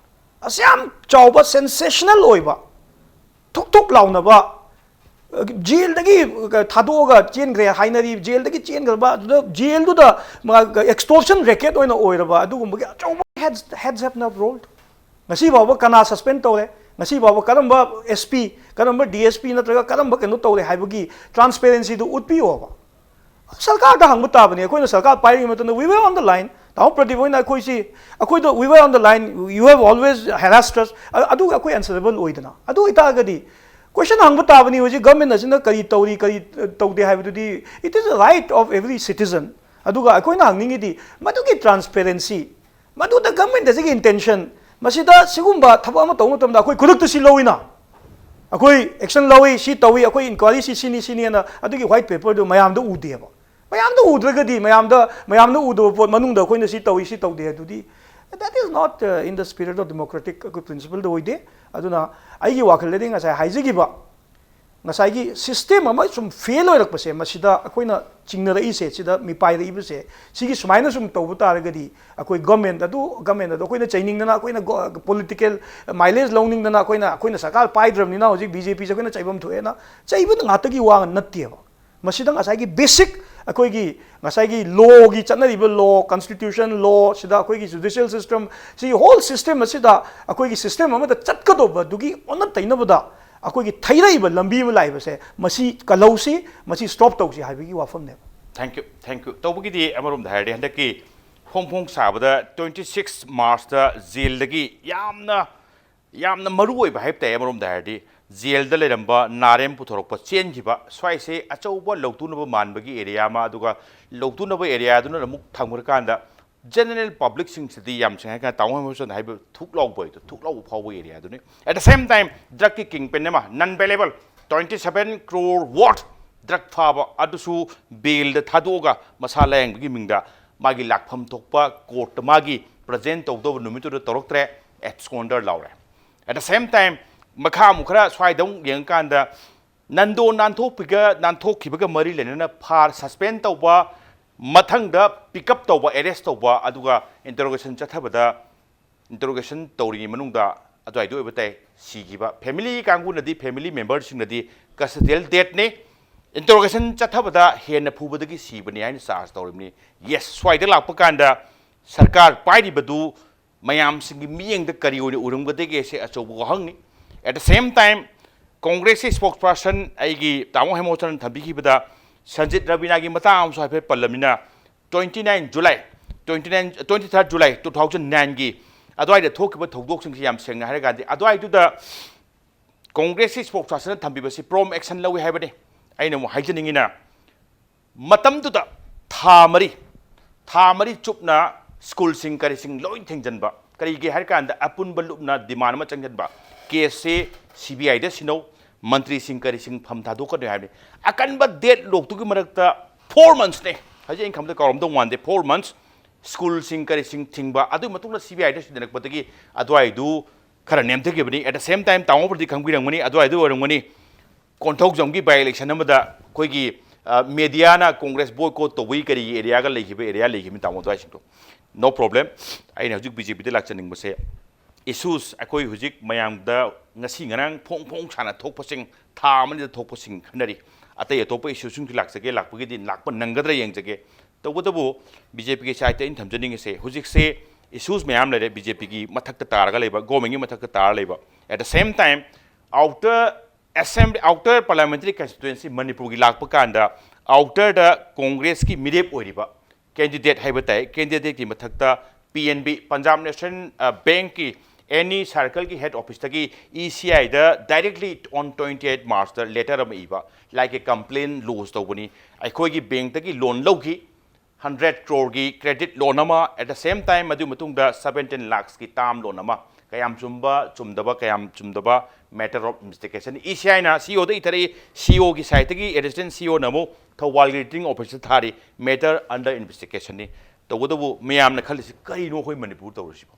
ꯑꯁ, ꯌꯥꯝ ꯆꯥꯎꯕ, sensational ꯑꯣꯏꯕ, ꯊꯨꯛ ꯊꯨꯛ ꯂꯥꯎꯅꯕ, jailꯗꯒꯤ ꯊꯥꯗꯣꯛꯑꯒ ꯆꯦꯟꯈ꯭ꯔꯦ ꯍꯥꯏꯅꯔꯤ, jailꯗꯒꯤ ꯆꯦꯟꯈ꯭ꯔꯕ, ꯑꯗꯨꯗ jailꯗꯨꯗ ꯃꯥ extortion racket ꯑꯣꯏꯅ ꯑꯣꯏꯔꯕ ꯑꯗꯨꯒꯨꯝꯕꯒꯤ ꯑꯆꯧꯕ heads, heads have not rolled꯫ ꯉꯁꯤ ꯐꯥꯎꯕ ꯀꯅꯥ suspend ꯇꯧꯔꯦ? ꯉꯁꯤ ꯐꯥꯎꯕ ꯀꯔꯝꯕ SP, ꯀꯔꯝꯕ DSP ꯅꯠꯇ꯭ꯔꯒ ꯀꯔꯝꯕ ꯀꯩꯅꯣ ꯇꯧꯔꯦ ꯍꯥꯏꯕꯒꯤ transparencyꯗꯨ ꯎꯠꯄꯤꯌꯣꯕ꯫ ꯁꯔꯀꯥꯔꯗ ꯍꯪꯕ ꯇꯥꯕꯅꯤ꯫ ꯑꯩꯈꯣꯏꯅ ꯁꯔꯀꯥꯔ ꯄꯥꯏꯔꯤꯉꯩ ꯃꯇꯝꯗ we were on the line. ꯇꯥꯃꯣ ꯄ꯭ꯔꯗꯤꯞ ꯍꯣꯏꯅ ꯑꯩꯈꯣꯏꯁꯤ, ꯑꯩꯈꯣꯏꯗ "We were on the line, you have always harassed us." ꯑ-, ꯑꯗꯨ ꯑꯩꯈꯣꯏ answerable ꯑꯣꯏꯗꯅ꯫ ꯑꯗꯨ ꯑꯣꯏꯇꯥꯔꯒꯗꯤ question ꯍꯪꯕ ꯇꯥꯕꯅꯤ, ꯍꯧꯖꯤꯛ government ꯑꯁꯤꯅ ꯀꯔꯤ ꯇꯧꯔꯤ, ꯀꯔꯤ, ꯑ, ꯇꯧꯗꯦ ꯍꯥꯏꯕꯗꯨꯗꯤ, it is a right of every citizen. ꯑꯗꯨꯒ ꯑꯩꯈꯣꯏꯅ ꯍꯪꯅꯤꯡꯉꯤꯗꯤ ꯃꯗꯨꯒꯤ transparency, ꯃꯗꯨꯗ government ꯑꯁꯤꯒꯤ intention, ꯃꯁꯤꯗ ꯁꯤꯒꯨꯝꯕ ꯊꯕꯛ ꯑꯃ ꯇꯧꯕ ꯃꯇꯝꯗ ꯑꯩꯈꯣꯏ ꯈꯨꯗꯛꯇ ꯁꯤ ꯂꯧꯏꯅ, ꯑꯩꯈꯣꯏ action ꯂꯧꯏ, ꯁꯤ ꯇꯧꯏ, ꯑꯩꯈꯣꯏ inquiry ꯁꯤ ꯁꯤꯅꯤ, ꯁꯤꯅꯤꯅ ꯑꯗꯨꯒꯤ white paperꯗꯨ ꯃꯌꯥꯝꯗ ꯎꯗꯦꯕ꯫ ꯃꯌꯥꯝꯗ ꯎꯗ꯭ꯔꯒꯗꯤ, ꯃꯌꯥꯝꯗ, ꯃꯌꯥꯝꯅ ꯎꯗꯕ ꯄꯣꯠ ꯃꯅꯨꯡꯗ ꯑꯩꯈꯣꯏꯅ ꯁꯤ ꯇꯧꯏ, ꯁꯤ ꯇꯧꯗꯦ ꯑꯗꯨꯗꯤ, That is not, uh, in the spirit of democratic principle ꯗ ꯑꯣꯏꯗꯦ꯫ ꯑꯗꯨꯅ ꯑꯩꯒꯤ ꯋꯥꯈꯜꯗꯗꯤ ꯉꯁꯥꯏ ꯍꯥꯏꯖꯈꯤꯕ ꯉꯁꯥꯏꯒꯤ system ꯑꯃ ꯁꯨꯝ fail ꯑꯣꯏꯔꯛꯄꯁꯦ, ꯃꯁꯤꯗ ꯑꯩꯈꯣꯏꯅ ꯆꯤꯡꯅꯔꯛꯏꯁꯦ, ꯁꯤꯗ ꯃꯤꯄꯥꯏꯔꯛꯏꯕꯁꯦ, ꯁꯤꯒꯤ ꯁꯨꯃꯥꯏꯅ ꯁꯨꯝ ꯇꯧꯕ ꯇꯥꯔꯒꯗꯤ ꯑꯩꯈꯣꯏ government ꯑꯗꯨ, government ꯑꯗꯨ ꯑꯩꯈꯣꯏꯅ ꯆꯩꯅꯤꯡꯗꯅ, ꯑꯩꯈꯣꯏꯅ political mileage ꯂꯧꯅꯤꯡꯗꯅ, ꯑꯩꯈꯣꯏꯅ, ꯑꯩꯈꯣꯏꯅ ꯁꯔꯀꯥꯔ ꯄꯥꯏꯗ꯭ꯔꯕꯅꯤꯅ ꯍꯧꯖꯤꯛ BJP ꯁꯦ ꯑꯩꯈꯣꯏꯅ ꯆꯩꯐꯝ ꯊꯣꯛꯑꯦꯅ ꯆꯩꯕ ꯉꯥꯛꯇꯒꯤ ꯋꯥ ꯅꯠꯇꯦꯕ꯫ ꯃꯁꯤꯗ ꯉꯁꯥꯏꯒꯤ basic ꯑꯩꯈꯣꯏꯒꯤ ꯉꯁꯥꯏꯒꯤ law ꯒꯤ ꯆꯠꯅꯔꯤꯕ law, constitution, law ꯁꯤꯗ ꯑꯩꯈꯣꯏꯒꯤ judicial system, ꯁꯤ whole system ꯑꯁꯤꯗ ꯑꯩꯈꯣꯏꯒꯤ system ꯑꯃꯗ ꯆꯠꯀꯗꯧꯕꯗꯨꯒꯤ ꯑꯣꯟꯅ ꯇꯩꯅꯕꯗ ꯑꯩꯈꯣꯏꯒꯤ ꯊꯩꯔꯛꯏꯕ ꯂꯝꯕꯤ ꯑꯃ ꯂꯥꯛꯏꯕꯁꯦ, ꯃꯁꯤ ꯀꯜꯍꯧꯁꯤ, ꯃꯁꯤ stop ꯇꯧꯁꯤ ꯍꯥꯏꯕꯒꯤ ꯋꯥꯐꯝꯅꯦꯕ꯫ Thank you, thank you꯫ ꯇꯧꯕꯒꯤꯗꯤ ꯑꯃꯔꯣꯝꯗ ꯍꯥꯏꯔꯗꯤ ꯍꯟꯗꯛꯀꯤ ꯐꯣꯡ ꯐꯣꯡ ꯁꯥꯕꯗ twenty six March ꯇ jail ꯗꯒꯤ ꯌꯥꯝꯅ ꯌꯥꯝꯅ ꯃꯔꯨ ꯑꯣꯏꯕ ꯍꯥꯏꯕ ꯇꯥꯏ ꯑꯃꯔꯣꯝꯗ ꯍꯥꯏꯔꯗꯤ꯫ Jail ꯗ ꯂꯩꯔꯝꯕ ꯅꯥꯔꯦꯝ ꯄꯨꯊꯣꯔꯛꯄ ꯆꯦꯟꯈꯤꯕ ꯁ꯭ꯋꯥꯏꯁꯦ ꯑꯆꯧꯕ ꯂꯧꯇꯨꯅꯕ ꯃꯥꯟꯕꯒꯤ area ꯑꯃ, ꯑꯗꯨꯒ ꯂꯧꯇꯨꯅꯕ area ꯗꯨꯅ ꯑꯃꯨꯛ ꯊꯝꯈ꯭ꯔꯀꯥꯟꯗ general public ꯁꯤꯡꯁꯤꯗꯤ ꯌꯥꯝ ꯁꯦꯡꯅ ꯍꯥꯏꯔꯀꯥꯟꯗ ꯇꯥꯃꯣ ꯍꯦꯃꯟꯆꯟ ꯍꯥꯏꯕ ꯊꯨꯛ ꯂꯥꯎꯕ ꯍꯥꯏꯗꯣ, ꯊꯨꯛ ꯂꯥꯎꯕ ꯐꯥꯎꯕ area ꯗꯨꯅꯤ꯫ At the same time drug ꯀꯤ kingpin ꯑꯃ, non bailable twenty seven crore worth drug ꯐꯥꯕ ꯑꯗꯨꯁꯨ bail ꯗ ꯊꯥꯗꯣꯛꯑꯒ ꯃꯁꯥ ꯂꯥꯌꯦꯡꯕꯒꯤ ꯃꯤꯡꯗ ꯃꯥꯒꯤ ꯂꯥꯛꯐꯝ ꯊꯣꯛꯄ court ꯇ ꯃꯥꯒꯤ present ꯇꯧꯗꯧꯕ ꯅꯨꯃꯤꯠꯇꯨꯗ ꯇꯧꯔꯛꯇ꯭ꯔꯦ, absconder ꯂꯥꯎꯔꯦ꯫ At the same time ꯃꯈꯥ ꯑꯃꯨꯛ ꯈꯔ ꯁ꯭ꯋꯥꯏꯗ ꯑꯃꯨꯛ ꯌꯦꯡꯉꯀꯥꯟꯗ ꯅꯟꯗꯣ ꯅꯥꯟꯊꯣꯛꯄꯤꯒ ꯅꯥꯟꯊꯣꯛꯈꯤꯕꯒ ꯃꯔꯤ ꯂꯩꯅꯅ ꯐꯥꯔ suspend ꯇꯧꯕ, ꯃꯊꯪꯗ pick up ꯇꯧꯕ, arrest ꯇꯧꯕ, ꯑꯗꯨꯒ interrogation ꯆꯠꯊꯕꯗ, interrogation ꯇꯧꯔꯤꯉꯩ ꯃꯅꯨꯡꯗ ꯑꯗꯨꯋꯥꯏꯗ ꯑꯣꯏꯕ ꯇꯥꯏ ꯁꯤꯈꯤꯕ꯫ Family ꯀꯥꯡꯕꯨꯅꯗꯤ, family member ꯁꯤꯡꯅꯗꯤ custodial death ꯅꯤ, interrogation ꯆꯠꯊꯕꯗ ꯍꯦꯟꯅ ꯐꯨꯕꯗꯒꯤ ꯁꯤꯕꯅꯤ ꯍꯥꯏꯅ charge ꯇꯧꯔꯤꯕꯅꯤ꯫ Yes, ꯁ꯭ꯋꯥꯏꯗ ꯂꯥꯛꯄ ꯀꯥꯟꯗ ꯁꯔꯀꯥꯔ ꯄꯥꯏꯔꯤꯕꯗꯨ ꯃꯌꯥꯝꯁꯤꯡꯒꯤ ꯃꯤꯠꯌꯦꯡꯗ ꯀꯔꯤ ꯑꯣꯏꯅ ꯎꯔꯝꯒꯗꯒꯦ ꯁꯤ ꯑꯆꯧꯕ ꯋꯥꯍꯪꯅꯤ꯫ At the same time Congress ꯀꯤ spokesperson ꯑꯩꯒꯤ ꯇꯥꯃꯣ ꯍꯦꯃꯟꯆꯟ ꯊꯝꯕꯤꯈꯤꯕꯗ ꯁꯟꯖꯤꯠ ꯔꯕꯤꯅꯥꯒꯤ ꯃꯇꯥꯡ ꯑꯃꯁꯨ ꯍꯥꯏꯐꯦꯠ ꯄꯜꯂꯝꯃꯤꯅ, twenty nine July, twenty nine, twenty third July two thousand nine ꯒꯤ ꯑꯗꯨꯋꯥꯏꯗ ꯊꯣꯛꯈꯤꯕ ꯊꯧꯗꯣꯛꯁꯤꯡꯁꯤ ꯌꯥꯝ ꯁꯦꯡꯅ ꯍꯥꯏꯔꯀꯥꯟꯗꯤ, ꯑꯗꯨꯋꯥꯏꯗꯨꯗ Congress ꯀꯤ spokesperson ꯅ ꯊꯝꯕꯤꯕꯁꯤ prompt action ꯂꯧꯏ ꯍꯥꯏꯕꯅꯤ꯫ ꯑꯩꯅ ꯑꯃꯨꯛ ꯍꯥꯏꯖꯅꯤꯡꯉꯤꯅ, ꯃꯇꯝꯗꯨꯗ ꯊꯥ ꯃꯔꯤ, ꯊꯥ ꯃꯔꯤ ꯆꯨꯞꯅ school ꯁꯤꯡ ꯀꯔꯤꯁꯤꯡ ꯂꯣꯏ ꯊꯤꯡꯖꯤꯟꯕ꯫ ꯀꯔꯤꯒꯤ ꯍꯥꯏꯔ ꯀꯥꯟꯗ ꯑꯄꯨꯟꯕ ꯂꯨꯞꯅ demand ꯑꯃ ꯆꯪꯁꯤꯟꯕ, case ꯁꯤ CBI ꯗ ꯁꯤꯟꯅꯧ, ꯃꯟꯇ꯭ꯔꯤꯁꯤꯡ ꯀꯔꯤꯁꯤꯡ ꯐꯝ ꯊꯥꯗꯣꯛꯀꯅꯤ ꯍꯥꯏꯕꯅꯤ꯫ ꯑꯀꯟꯕ deadlock ꯇꯨꯒꯤ ꯃꯔꯛꯇ four months ꯅꯦ, ꯍꯧꯖꯤꯛ ꯑꯩꯅ ꯈꯪꯕꯗ ꯀꯥꯎꯔꯝꯗꯧ ꯃꯥꯟꯗꯦ, four months ꯁ꯭ꯀꯨꯜꯁꯤꯡ ꯀꯔꯤꯁꯤꯡ ꯊꯤꯡꯕ, ꯑꯗꯨꯒꯤ ꯃꯇꯨꯡꯗ ꯁꯤ ꯕꯤ ꯑꯥꯏꯗ ꯁꯤꯟꯅꯔꯛꯄꯗꯒꯤ ꯑꯗꯨꯋꯥꯏꯗꯨ ꯈꯔ ꯅꯦꯝꯊꯈꯤꯕꯅꯤ꯫ At the same time, ꯇꯥꯃꯣ ꯄ꯭ꯔꯗꯤꯞ ꯈꯪꯕꯤꯔꯝꯒꯅꯤ, ꯑꯗꯨꯋꯥꯏꯗ ꯑꯣꯏꯔꯝꯒꯅꯤ, ꯀꯣꯟꯊꯧꯖꯝꯒꯤ by election ꯑꯃꯗ ꯑꯩꯈꯣꯏꯒꯤ ꯃꯦꯗꯤꯌꯥꯅ ꯀꯣꯡꯒ꯭ꯔꯦꯁ boycott ꯇꯧꯕꯒꯤ ꯀꯔꯤꯒꯤ ꯑꯦꯔꯤꯌꯥꯒ ꯂꯩꯈꯤꯕ ꯑꯦꯔꯤꯌꯥ ꯂꯩꯈꯤꯕꯅꯤ, ꯇꯥꯃꯣ, ꯑꯗꯨꯋꯥꯏꯁꯤꯡꯗꯣ꯫ No problem. ꯑꯩꯅ ꯍꯧꯖꯤꯛ ꯕꯤ ꯖꯦ ꯄꯤꯗ ꯂꯥꯛꯆꯅꯤꯡꯕꯁꯦ, issues ꯑꯩꯈꯣꯏ ꯍꯧꯖꯤꯛ ꯃꯌꯥꯝꯗ ꯉꯁꯤ ꯉꯔꯥꯡ ꯐꯣꯡ ꯐꯣꯡ ꯁꯥꯅ ꯊꯣꯛꯄꯁꯤꯡ, ꯊꯥ ꯑꯃꯅꯤꯗ ꯊꯣꯛꯄꯁꯤꯡ ꯈꯟꯅꯔꯤ꯫ ꯑꯇꯩ ꯑꯇꯣꯞꯄ issueꯁꯤꯡꯁꯨ ꯂꯥꯛꯆꯒꯦ, ꯂꯥꯛꯄꯒꯤꯗꯤ ꯂꯥꯛꯄ ꯅꯪꯒꯗ꯭ꯔꯥ ꯌꯦꯡꯖꯒꯦ꯫ ꯇꯧꯕꯇꯕꯨ ꯕꯤ ꯖꯦ ꯄꯤꯒꯤ sideꯇ ꯑꯩꯅ ꯊꯝꯖꯅꯤꯡꯉꯤꯁꯦ, ꯍꯧꯖꯤꯛꯁꯦ issues ꯃꯌꯥꯝ ꯂꯩꯔꯦ ꯕꯤ ꯖꯦ ꯄꯤꯒꯤ ꯃꯊꯛꯇ ꯇꯥꯔꯒ ꯂꯩꯕ, governmentꯀꯤ ꯃꯊꯛꯇ ꯇꯥꯔ ꯂꯩꯕ꯫ At the same time, outer assembly, outer parliamentary constituency ꯃꯅꯤꯄꯨꯔꯒꯤ ꯂꯥꯛꯄ ꯀꯥꯟꯗ outerꯗ ꯀꯣꯡꯒ꯭ꯔꯦꯁꯀꯤ ꯃꯤꯔꯦꯞ ꯑꯣꯏꯔꯤꯕ candidate ꯍꯥꯏꯕ ꯇꯥꯏ, candidateꯀꯤ ꯃꯊꯛꯇ ꯄꯤ N B, Punjab National Bankꯀꯤ any circleꯒꯤ head officeꯇꯒꯤ E C Iꯗ directly on twenty eight Marchꯇ letter ꯑꯃ ꯏꯕ, like a complaint lodge ꯇꯧꯕꯅꯤ꯫ ꯑꯩꯈꯣꯏꯒꯤ bankꯇꯒꯤ loan ꯂꯧꯈꯤ, hundred croreꯒꯤ credit loan ꯑꯃ, at the same time ꯃꯗꯨꯒꯤ ꯃꯇꯨꯡꯗ seventeen lakhsꯀꯤ term loan ꯑꯃ꯫ ꯀꯌꯥꯝ ꯆꯨꯝꯕ ꯆꯨꯝꯗꯕ, ꯀꯌꯥꯝ ꯆꯨꯝꯗꯕ, matter of investigation꯫ E C Iꯅ C E Oꯗ ꯏꯊꯔꯛꯏ, C E Oꯒꯤ sideꯇꯒꯤ assistant C E Oꯅ ꯑꯃꯨꯛ ꯊꯧꯕꯥꯜꯒꯤ returning officerꯗ ꯊꯥꯔꯤ, matter under investigationꯅꯤ꯫ ꯇꯧꯕꯇꯕꯨ ꯃꯌꯥꯝꯅ ꯈꯜꯂꯤꯁꯤ ꯀꯔꯤꯅꯣ ꯑꯩꯈꯣꯏ ꯃꯅꯤꯄꯨꯔ ꯇꯧꯔꯤꯁꯤꯕꯣ?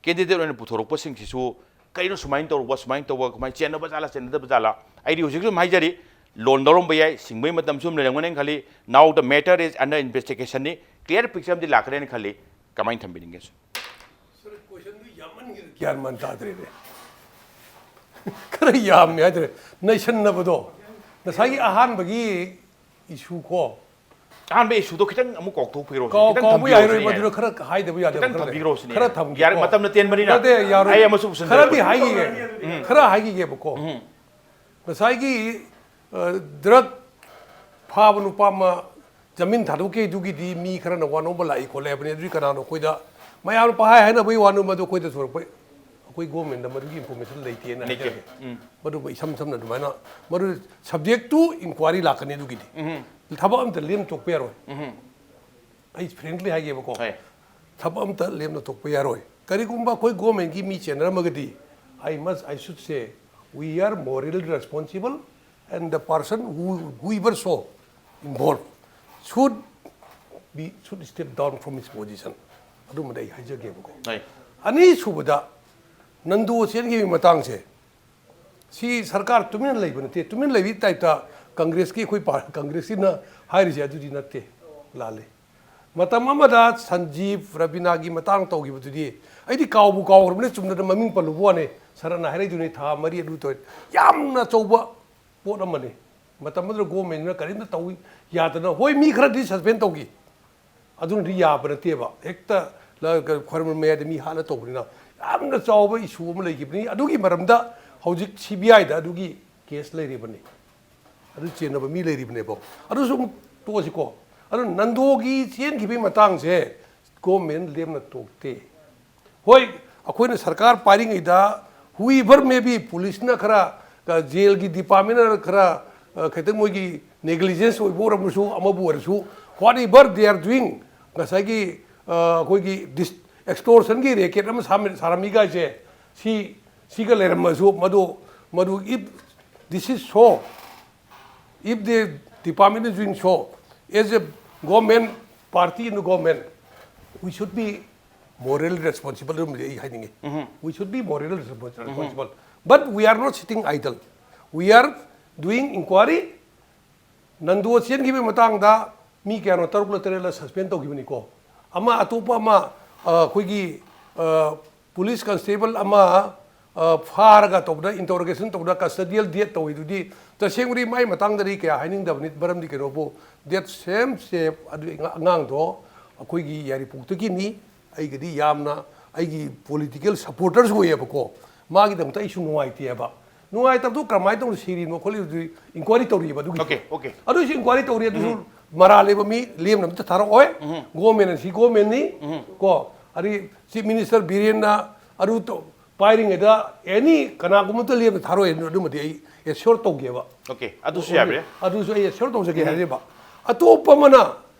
Candidate ꯑꯣꯏꯅ ꯄꯨꯊꯣꯔꯛꯄꯁꯤꯡꯁꯤꯁꯨ ꯀꯩꯅꯣ ꯁꯨꯃꯥꯏꯅ ꯇꯧꯔꯨꯕ, ꯁꯨꯃꯥꯏꯅ ꯇꯧꯕ, ꯀꯃꯥꯏꯅ ꯆꯦꯟꯅꯕ ꯖꯥꯠꯂꯥ, ꯆꯦꯟꯅꯗꯕ ꯖꯥꯠꯂꯥ? ꯑꯩꯗꯤ ꯍꯧꯖꯤꯛꯁꯨ ꯑꯗꯨꯝ ꯍꯥꯏꯖꯔꯤ, loan ꯂꯧꯔꯝꯕ ꯌꯥꯏ, ꯁꯤꯡꯕꯒꯤ ꯃꯇꯝꯁꯨ ꯑꯗꯨꯝ ꯂꯩꯔꯝꯒꯅꯦꯅ ꯈꯜꯂꯤ꯫ Now the matter is under investigationꯅꯤ, clear picture ꯑꯃꯗꯤ ꯂꯥꯛꯀꯅꯦꯅ ꯈꯜꯂꯤ꯫ ꯀꯃꯥꯏꯅ ꯊꯝꯕꯤꯅꯤꯡꯒꯦ? Sir, questionꯗꯨ ꯌꯥꯝꯃꯟꯈꯤꯗ ꯒ꯭ꯌꯥꯟ ꯃꯥꯟ ꯇꯥꯗ꯭ꯔꯦꯅꯦ꯫ ꯈꯔ ꯌꯥꯝꯃꯦ ꯍꯥꯏꯇꯥꯔꯦ, ꯅꯩꯁꯟꯅꯕꯗꯣ꯫ ꯉꯁꯥꯏꯒꯤ ꯑꯍꯥꯟꯕꯒꯤ issue ꯀꯣ, ꯑꯍꯥꯟꯕ issueꯗꯣ ꯈꯤꯇꯪ ꯑꯃꯨꯛ ꯀꯥꯎꯊꯣꯛꯄꯤꯔꯣ, ꯀꯥꯎ ꯈꯤꯇꯪ ꯀꯥꯎꯕ ꯊꯝꯕꯤꯔꯣ ꯌꯥꯏꯔꯣꯏ, ꯁꯤꯅꯦ꯫ ꯃꯗꯨꯗ ꯈꯔ ꯍꯥꯏꯗꯕ ꯌꯥꯗꯕ ꯈꯤꯇꯪ ꯈꯔ ꯂꯩ꯫ ꯊꯝꯕꯤꯈ꯭ꯔꯣ ꯁꯤꯅꯦ꯫ ꯈꯔ ꯊꯝꯒꯦꯀꯣ꯫ ꯌꯥꯔꯦ, ꯃꯇꯝꯅ ꯇꯦꯟꯕꯅꯤꯅ꯫ ꯅꯠꯇꯦ, ꯌꯥꯔꯣꯏ꯫ ꯑꯩ ꯑꯃꯁꯨ ꯄꯨꯁꯟꯖꯔꯛꯀꯦ꯫ ꯈꯔꯗꯤ ꯍꯥꯏꯈꯤꯒꯦ꯫ ꯈꯔ ꯍꯥꯏꯈꯤꯒꯦꯕꯀꯣ꯫ ꯉꯁꯥꯏꯒꯤ ꯑ, drug ꯐꯥꯕ ꯅꯨꯄꯥ ꯑꯃ ꯖꯥꯃꯤꯟ ꯊꯥꯗꯣꯛꯈꯤ, ꯑꯗꯨꯒꯤꯗꯤ ꯃꯤ ꯈꯔꯅ ꯋꯥꯅꯣꯝꯕ ꯂꯥꯛꯏ ꯈꯣꯠꯂꯦ ꯍꯥꯏꯕꯅꯤ꯫ ꯑꯗꯨꯗꯤ ꯀꯅꯥꯅꯣ ꯑꯩꯈꯣꯏꯗ ꯃꯌꯥꯝꯅ ꯄꯪꯍꯥꯏ ꯍꯥꯏꯅꯕꯒꯤ ꯋꯥꯅꯣꯝꯕ, ꯑꯗꯨ ꯑꯩꯈꯣꯏꯗ ꯊꯣꯔꯛꯄ, ꯑꯩꯈꯣꯏ governmentꯗ ꯃꯗꯨꯒꯤ information ꯂꯩꯇꯦꯅ ꯂꯩꯇꯦ꯫ ꯍꯥꯏꯖꯒꯦ꯫ ꯃꯗꯨꯕꯨ ꯏꯁꯝ ꯁꯝꯅ ꯑꯗꯨꯃꯥꯏꯅ, ꯃꯗꯨ subject to inquiry ꯂꯥꯛꯀꯅꯤ꯫ ꯑꯗꯨꯒꯤꯗꯤ ꯊꯕꯛ ꯑꯝꯇ ꯂꯦꯝ ꯇꯣꯛꯄ ꯌꯥꯔꯣꯏ꯫ ꯑꯩ frankly ꯍꯥꯏꯒꯦꯕꯀꯣ꯫ ꯍꯣꯏ꯫ ꯊꯕꯛ ꯑꯝꯇ ꯂꯦꯝꯅ ꯇꯣꯛꯄ ꯌꯥꯔꯣꯏ꯫ ꯀꯔꯤꯒꯨꯝꯕ ꯑꯩꯈꯣꯏ governmentꯀꯤ ꯃꯤ ꯆꯦꯟꯅꯔꯝꯃꯒꯗꯤ, I must, I should say, we are morally responsible and the person who, whoever so involved should be should step down from his position. ꯑꯗꯨꯃꯗꯤ ꯑꯩ ꯍꯥꯏꯖꯒꯦꯕꯀꯣ꯫ ꯑꯅꯤꯁꯨꯕꯗ, ꯅꯟꯗꯣ ꯆꯦꯟꯈꯤꯕꯒꯤ ꯃꯇꯥꯡꯁꯦ, ꯁꯤ ꯁꯔꯀꯥꯔ ꯇꯨꯃꯤꯟꯅ ꯂꯩꯕ ꯅꯠꯇꯦ꯫ ꯇꯨꯃꯤꯟꯅ ꯂꯩꯕꯒꯤ ꯇꯥꯏꯞꯇ ꯀꯪꯒ꯭ꯔꯦꯁꯀꯤ, ꯑꯩꯈꯣꯏ ꯄꯥ-, ꯀꯪꯒ꯭ꯔꯦꯁꯀꯤꯅ ꯍꯥꯏꯔꯤꯁꯦ ꯑꯗꯨꯗꯤ ꯅꯠꯇꯦ, ꯂꯥꯜꯂꯦ꯫ ꯃꯇꯝ ꯑꯃꯗ ꯁꯟꯖꯤꯕ ꯔꯕꯤꯅꯥꯒꯤ ꯃꯇꯥꯡ ꯇꯧꯈꯤꯕꯗꯨꯗꯤ ꯑꯩꯗꯤ ꯀꯥꯎꯕꯨ ꯀꯥꯎꯈ꯭ꯔꯕꯅꯤ, ꯆꯨꯝꯅꯗ ꯃꯃꯤꯡ ꯄꯜꯂꯨꯕ ꯋꯥꯅꯤ꯫ ꯁꯔꯅ ꯍꯥꯏꯔꯛꯏꯗꯨꯅꯤ, ꯊꯥ ꯃꯔꯤ ꯑꯗꯨ ꯇꯧꯏ꯫ ꯌꯥꯝꯅ ꯑꯆꯧꯕ ꯄꯣꯠ ꯑꯃꯅꯤ꯫ ꯃꯇꯝ ꯑꯗꯨꯗ ꯒꯣꯔꯃꯦꯟꯅ ꯀꯔꯤꯝꯇ ꯇꯧ ꯌꯥꯗꯅ, ꯍꯣꯏ, ꯃꯤ ꯈꯔꯗꯤ ꯁꯁꯄꯦꯟ ꯇꯧꯈꯤ, ꯑꯗꯨꯅꯗꯤ ꯌꯥꯕ ꯅꯠꯇꯦꯕ꯫ ꯍꯦꯛꯇ ꯂ-, ꯈ꯭ꯋꯥꯏꯔꯝꯕꯟ ꯃꯌꯥꯏꯗ ꯃꯤ ꯍꯥꯠꯂ ꯇꯧꯕꯅꯤꯅ ꯌꯥꯝꯅ ꯆꯥꯎꯕ ꯏꯁꯨ ꯑꯃ ꯂꯩꯈꯤꯕꯅꯤ꯫ ꯑꯗꯨꯒꯤ ꯃꯔꯝꯗ ꯍꯧꯖꯤꯛ ꯁꯤ ꯕꯤ ꯑꯥꯏꯗ ꯑꯗꯨꯒꯤ ꯀꯦꯁ ꯂꯩꯔꯤꯕꯅꯤ꯫ ꯑꯗꯨ ꯆꯦꯟꯅꯕ ꯃꯤ ꯂꯩꯔꯤꯕꯅꯦꯕ꯫ ꯑꯗꯨꯁꯨ ꯑꯃꯨꯛ ꯇꯣꯛꯑꯁꯤꯀꯣ꯫ ꯑꯗꯨ ꯅꯟꯗꯣꯒꯤ ꯆꯦꯟꯈꯤꯕꯒꯤ ꯃꯇꯥꯡꯁꯦ ꯒꯣꯔꯃꯦꯟ ꯂꯦꯝꯅ ꯇꯣꯛꯇꯦ꯫ ꯍꯣꯏ, ꯑꯩꯈꯣꯏꯅ ꯁꯔꯀꯥꯔ ꯄꯥꯏꯔꯤꯉꯩꯗ whoever may be, ꯄꯨꯂꯤꯁꯅ ꯈꯔ, ꯑ, ꯖꯦꯜꯒꯤ ꯗꯤꯄꯥꯔꯠꯃꯦꯟꯅ ꯈꯔ, ꯑ, ꯈꯤꯇꯪ ꯃꯣꯏꯒꯤ ꯅꯦꯒ꯭ꯂꯤꯖꯦꯟꯁ ꯑꯣꯏꯕ ꯑꯣꯏꯔꯝꯃꯁꯨ, ꯑꯃꯕꯨ ꯑꯣꯏꯔꯁꯨ, whatever they are doing, ꯉꯁꯥꯏꯒꯤ, ꯑ, ꯑꯩꯈꯣꯏꯒꯤ ꯗꯤꯁ-, ꯑꯦꯛꯁꯇꯣꯔꯁꯟꯒꯤ ꯔꯦꯀꯦꯠ ꯑꯃ ꯁꯥꯃꯤ-, ꯁꯥꯔꯝꯃꯤꯒꯥꯏꯁꯦ, ꯁꯤ, ꯁꯤꯒ ꯂꯩꯔꯝꯃꯁꯨ, ꯃꯗꯨ, ꯃꯗꯨ, if this is so, if the department is doing so, as a government, party in the government, we should be morally responsible, ꯑꯗꯨꯝꯗꯤ ꯑꯩ ꯍꯥꯏꯅꯤꯡꯉꯤ꯫ We should be morally responsible. But we are not sitting idle. We are doing inquiry. Nando ꯆꯦꯟꯈꯤꯕꯒꯤ ꯃꯇꯥꯡꯗ ꯃꯤ ꯀꯌꯥꯅꯣ, ꯇꯔꯨꯛꯂ ꯇꯔꯦꯠꯂ suspend ꯇꯧꯈꯤꯕꯅꯤꯀꯣ꯫ ꯑꯃ, ꯑꯇꯣꯞꯄ ꯑꯃ, ꯑ, ꯑꯩꯈꯣꯏꯒꯤ, ꯑ, ꯄꯨꯂꯤꯁ ꯀꯟꯁꯇꯦꯕꯜ ꯑꯃ, ꯑ, ꯐꯥꯔꯒ ꯇꯧꯕꯗ, ꯏꯟꯇꯔꯣꯒꯦꯁꯟ ꯇꯧꯕꯗ ꯀꯁꯇꯗꯤꯌꯦꯜ ꯗꯦꯠ ꯇꯧꯋꯤꯗꯨꯗꯤ, ꯇꯁꯦꯡꯕꯗꯤ ꯃꯥꯏ ꯃꯇꯥꯡꯗꯗꯤ ꯀꯌꯥ ꯍꯥꯏꯅꯤꯡꯗꯕꯅꯤ꯫ ꯃꯔꯝꯗꯤ ꯀꯩꯅꯣꯕꯨ, that same same ꯑꯗꯨ ꯑꯉꯥꯡꯗꯣ ꯑꯩꯈꯣꯏꯒꯤ ꯌꯥꯏꯔꯤꯄꯣꯛꯇꯒꯤꯅꯤ꯫ ꯑꯩꯒꯤꯗꯤ ꯌꯥꯝꯅ ꯑꯩꯒꯤ ꯄꯣꯂꯤꯇꯤꯀꯦꯜ ꯁꯄꯣꯔꯇꯔꯁꯨ ꯑꯣꯏꯌꯦꯕꯀꯣ꯫ ꯃꯥꯒꯤꯗꯃꯛꯇ ꯑꯩꯁꯨ ꯅꯨꯡꯉꯥꯏꯇꯦꯕ꯫ ꯅꯨꯡꯉꯥꯏꯇꯕꯗꯨ ꯀꯃꯥꯏꯅ ꯇꯧꯅ ꯁꯤꯔꯤꯅꯣ ꯈꯣꯠꯂꯤꯗꯨꯗꯤ ꯏꯟꯀ꯭ꯋꯥꯏꯔꯤ ꯇꯧꯔꯤꯕ ꯑꯗꯨꯒꯤ꯫ Okay, okay. ꯑꯗꯨꯏꯁꯨ ꯏꯟꯀ꯭ꯋꯥꯏꯔꯤ ꯇꯧꯔꯤ ꯑꯗꯨꯁꯨ ꯃꯔꯥꯜ ꯂꯩꯕ ꯃꯤ ꯂꯦꯝꯅ ꯑꯝꯇ ꯊꯥꯔꯛꯑꯣꯏ꯫ ꯒꯣꯔꯃꯦꯟ ꯑꯁꯤ ꯒꯣꯔꯃꯦꯟꯅꯤ꯫ ꯀꯣ, ꯑꯗꯩ ꯆꯤꯐ ꯃꯤꯅꯤꯁꯇꯔ ꯕꯤꯔꯦꯟꯅ ꯑꯗꯨ ꯇꯧ-, ꯄꯥꯏꯔꯤꯉꯩꯗ ꯑꯦꯅꯤ ꯀꯅꯥꯒꯨꯝꯕ ꯑꯝꯇ ꯂꯦꯝꯅ ꯊꯥꯔꯛꯑꯣꯏ꯫ ꯑꯗꯨꯃꯗꯤ ꯑꯩ ꯑꯦꯁ꯭ꯌꯣꯔ ꯇꯧꯒꯦꯕ꯫ Okay, ꯑꯗꯨꯁꯨ ꯌꯥꯕ ꯌꯥꯏ꯫ ꯑꯗꯨꯁꯨ ꯑꯩ ꯑꯦꯁ꯭ꯌꯣꯔ ꯇꯧꯖꯒꯦ ꯍꯥꯏꯖꯕ꯫ ꯑꯇꯣꯞꯄ ꯑꯃꯅ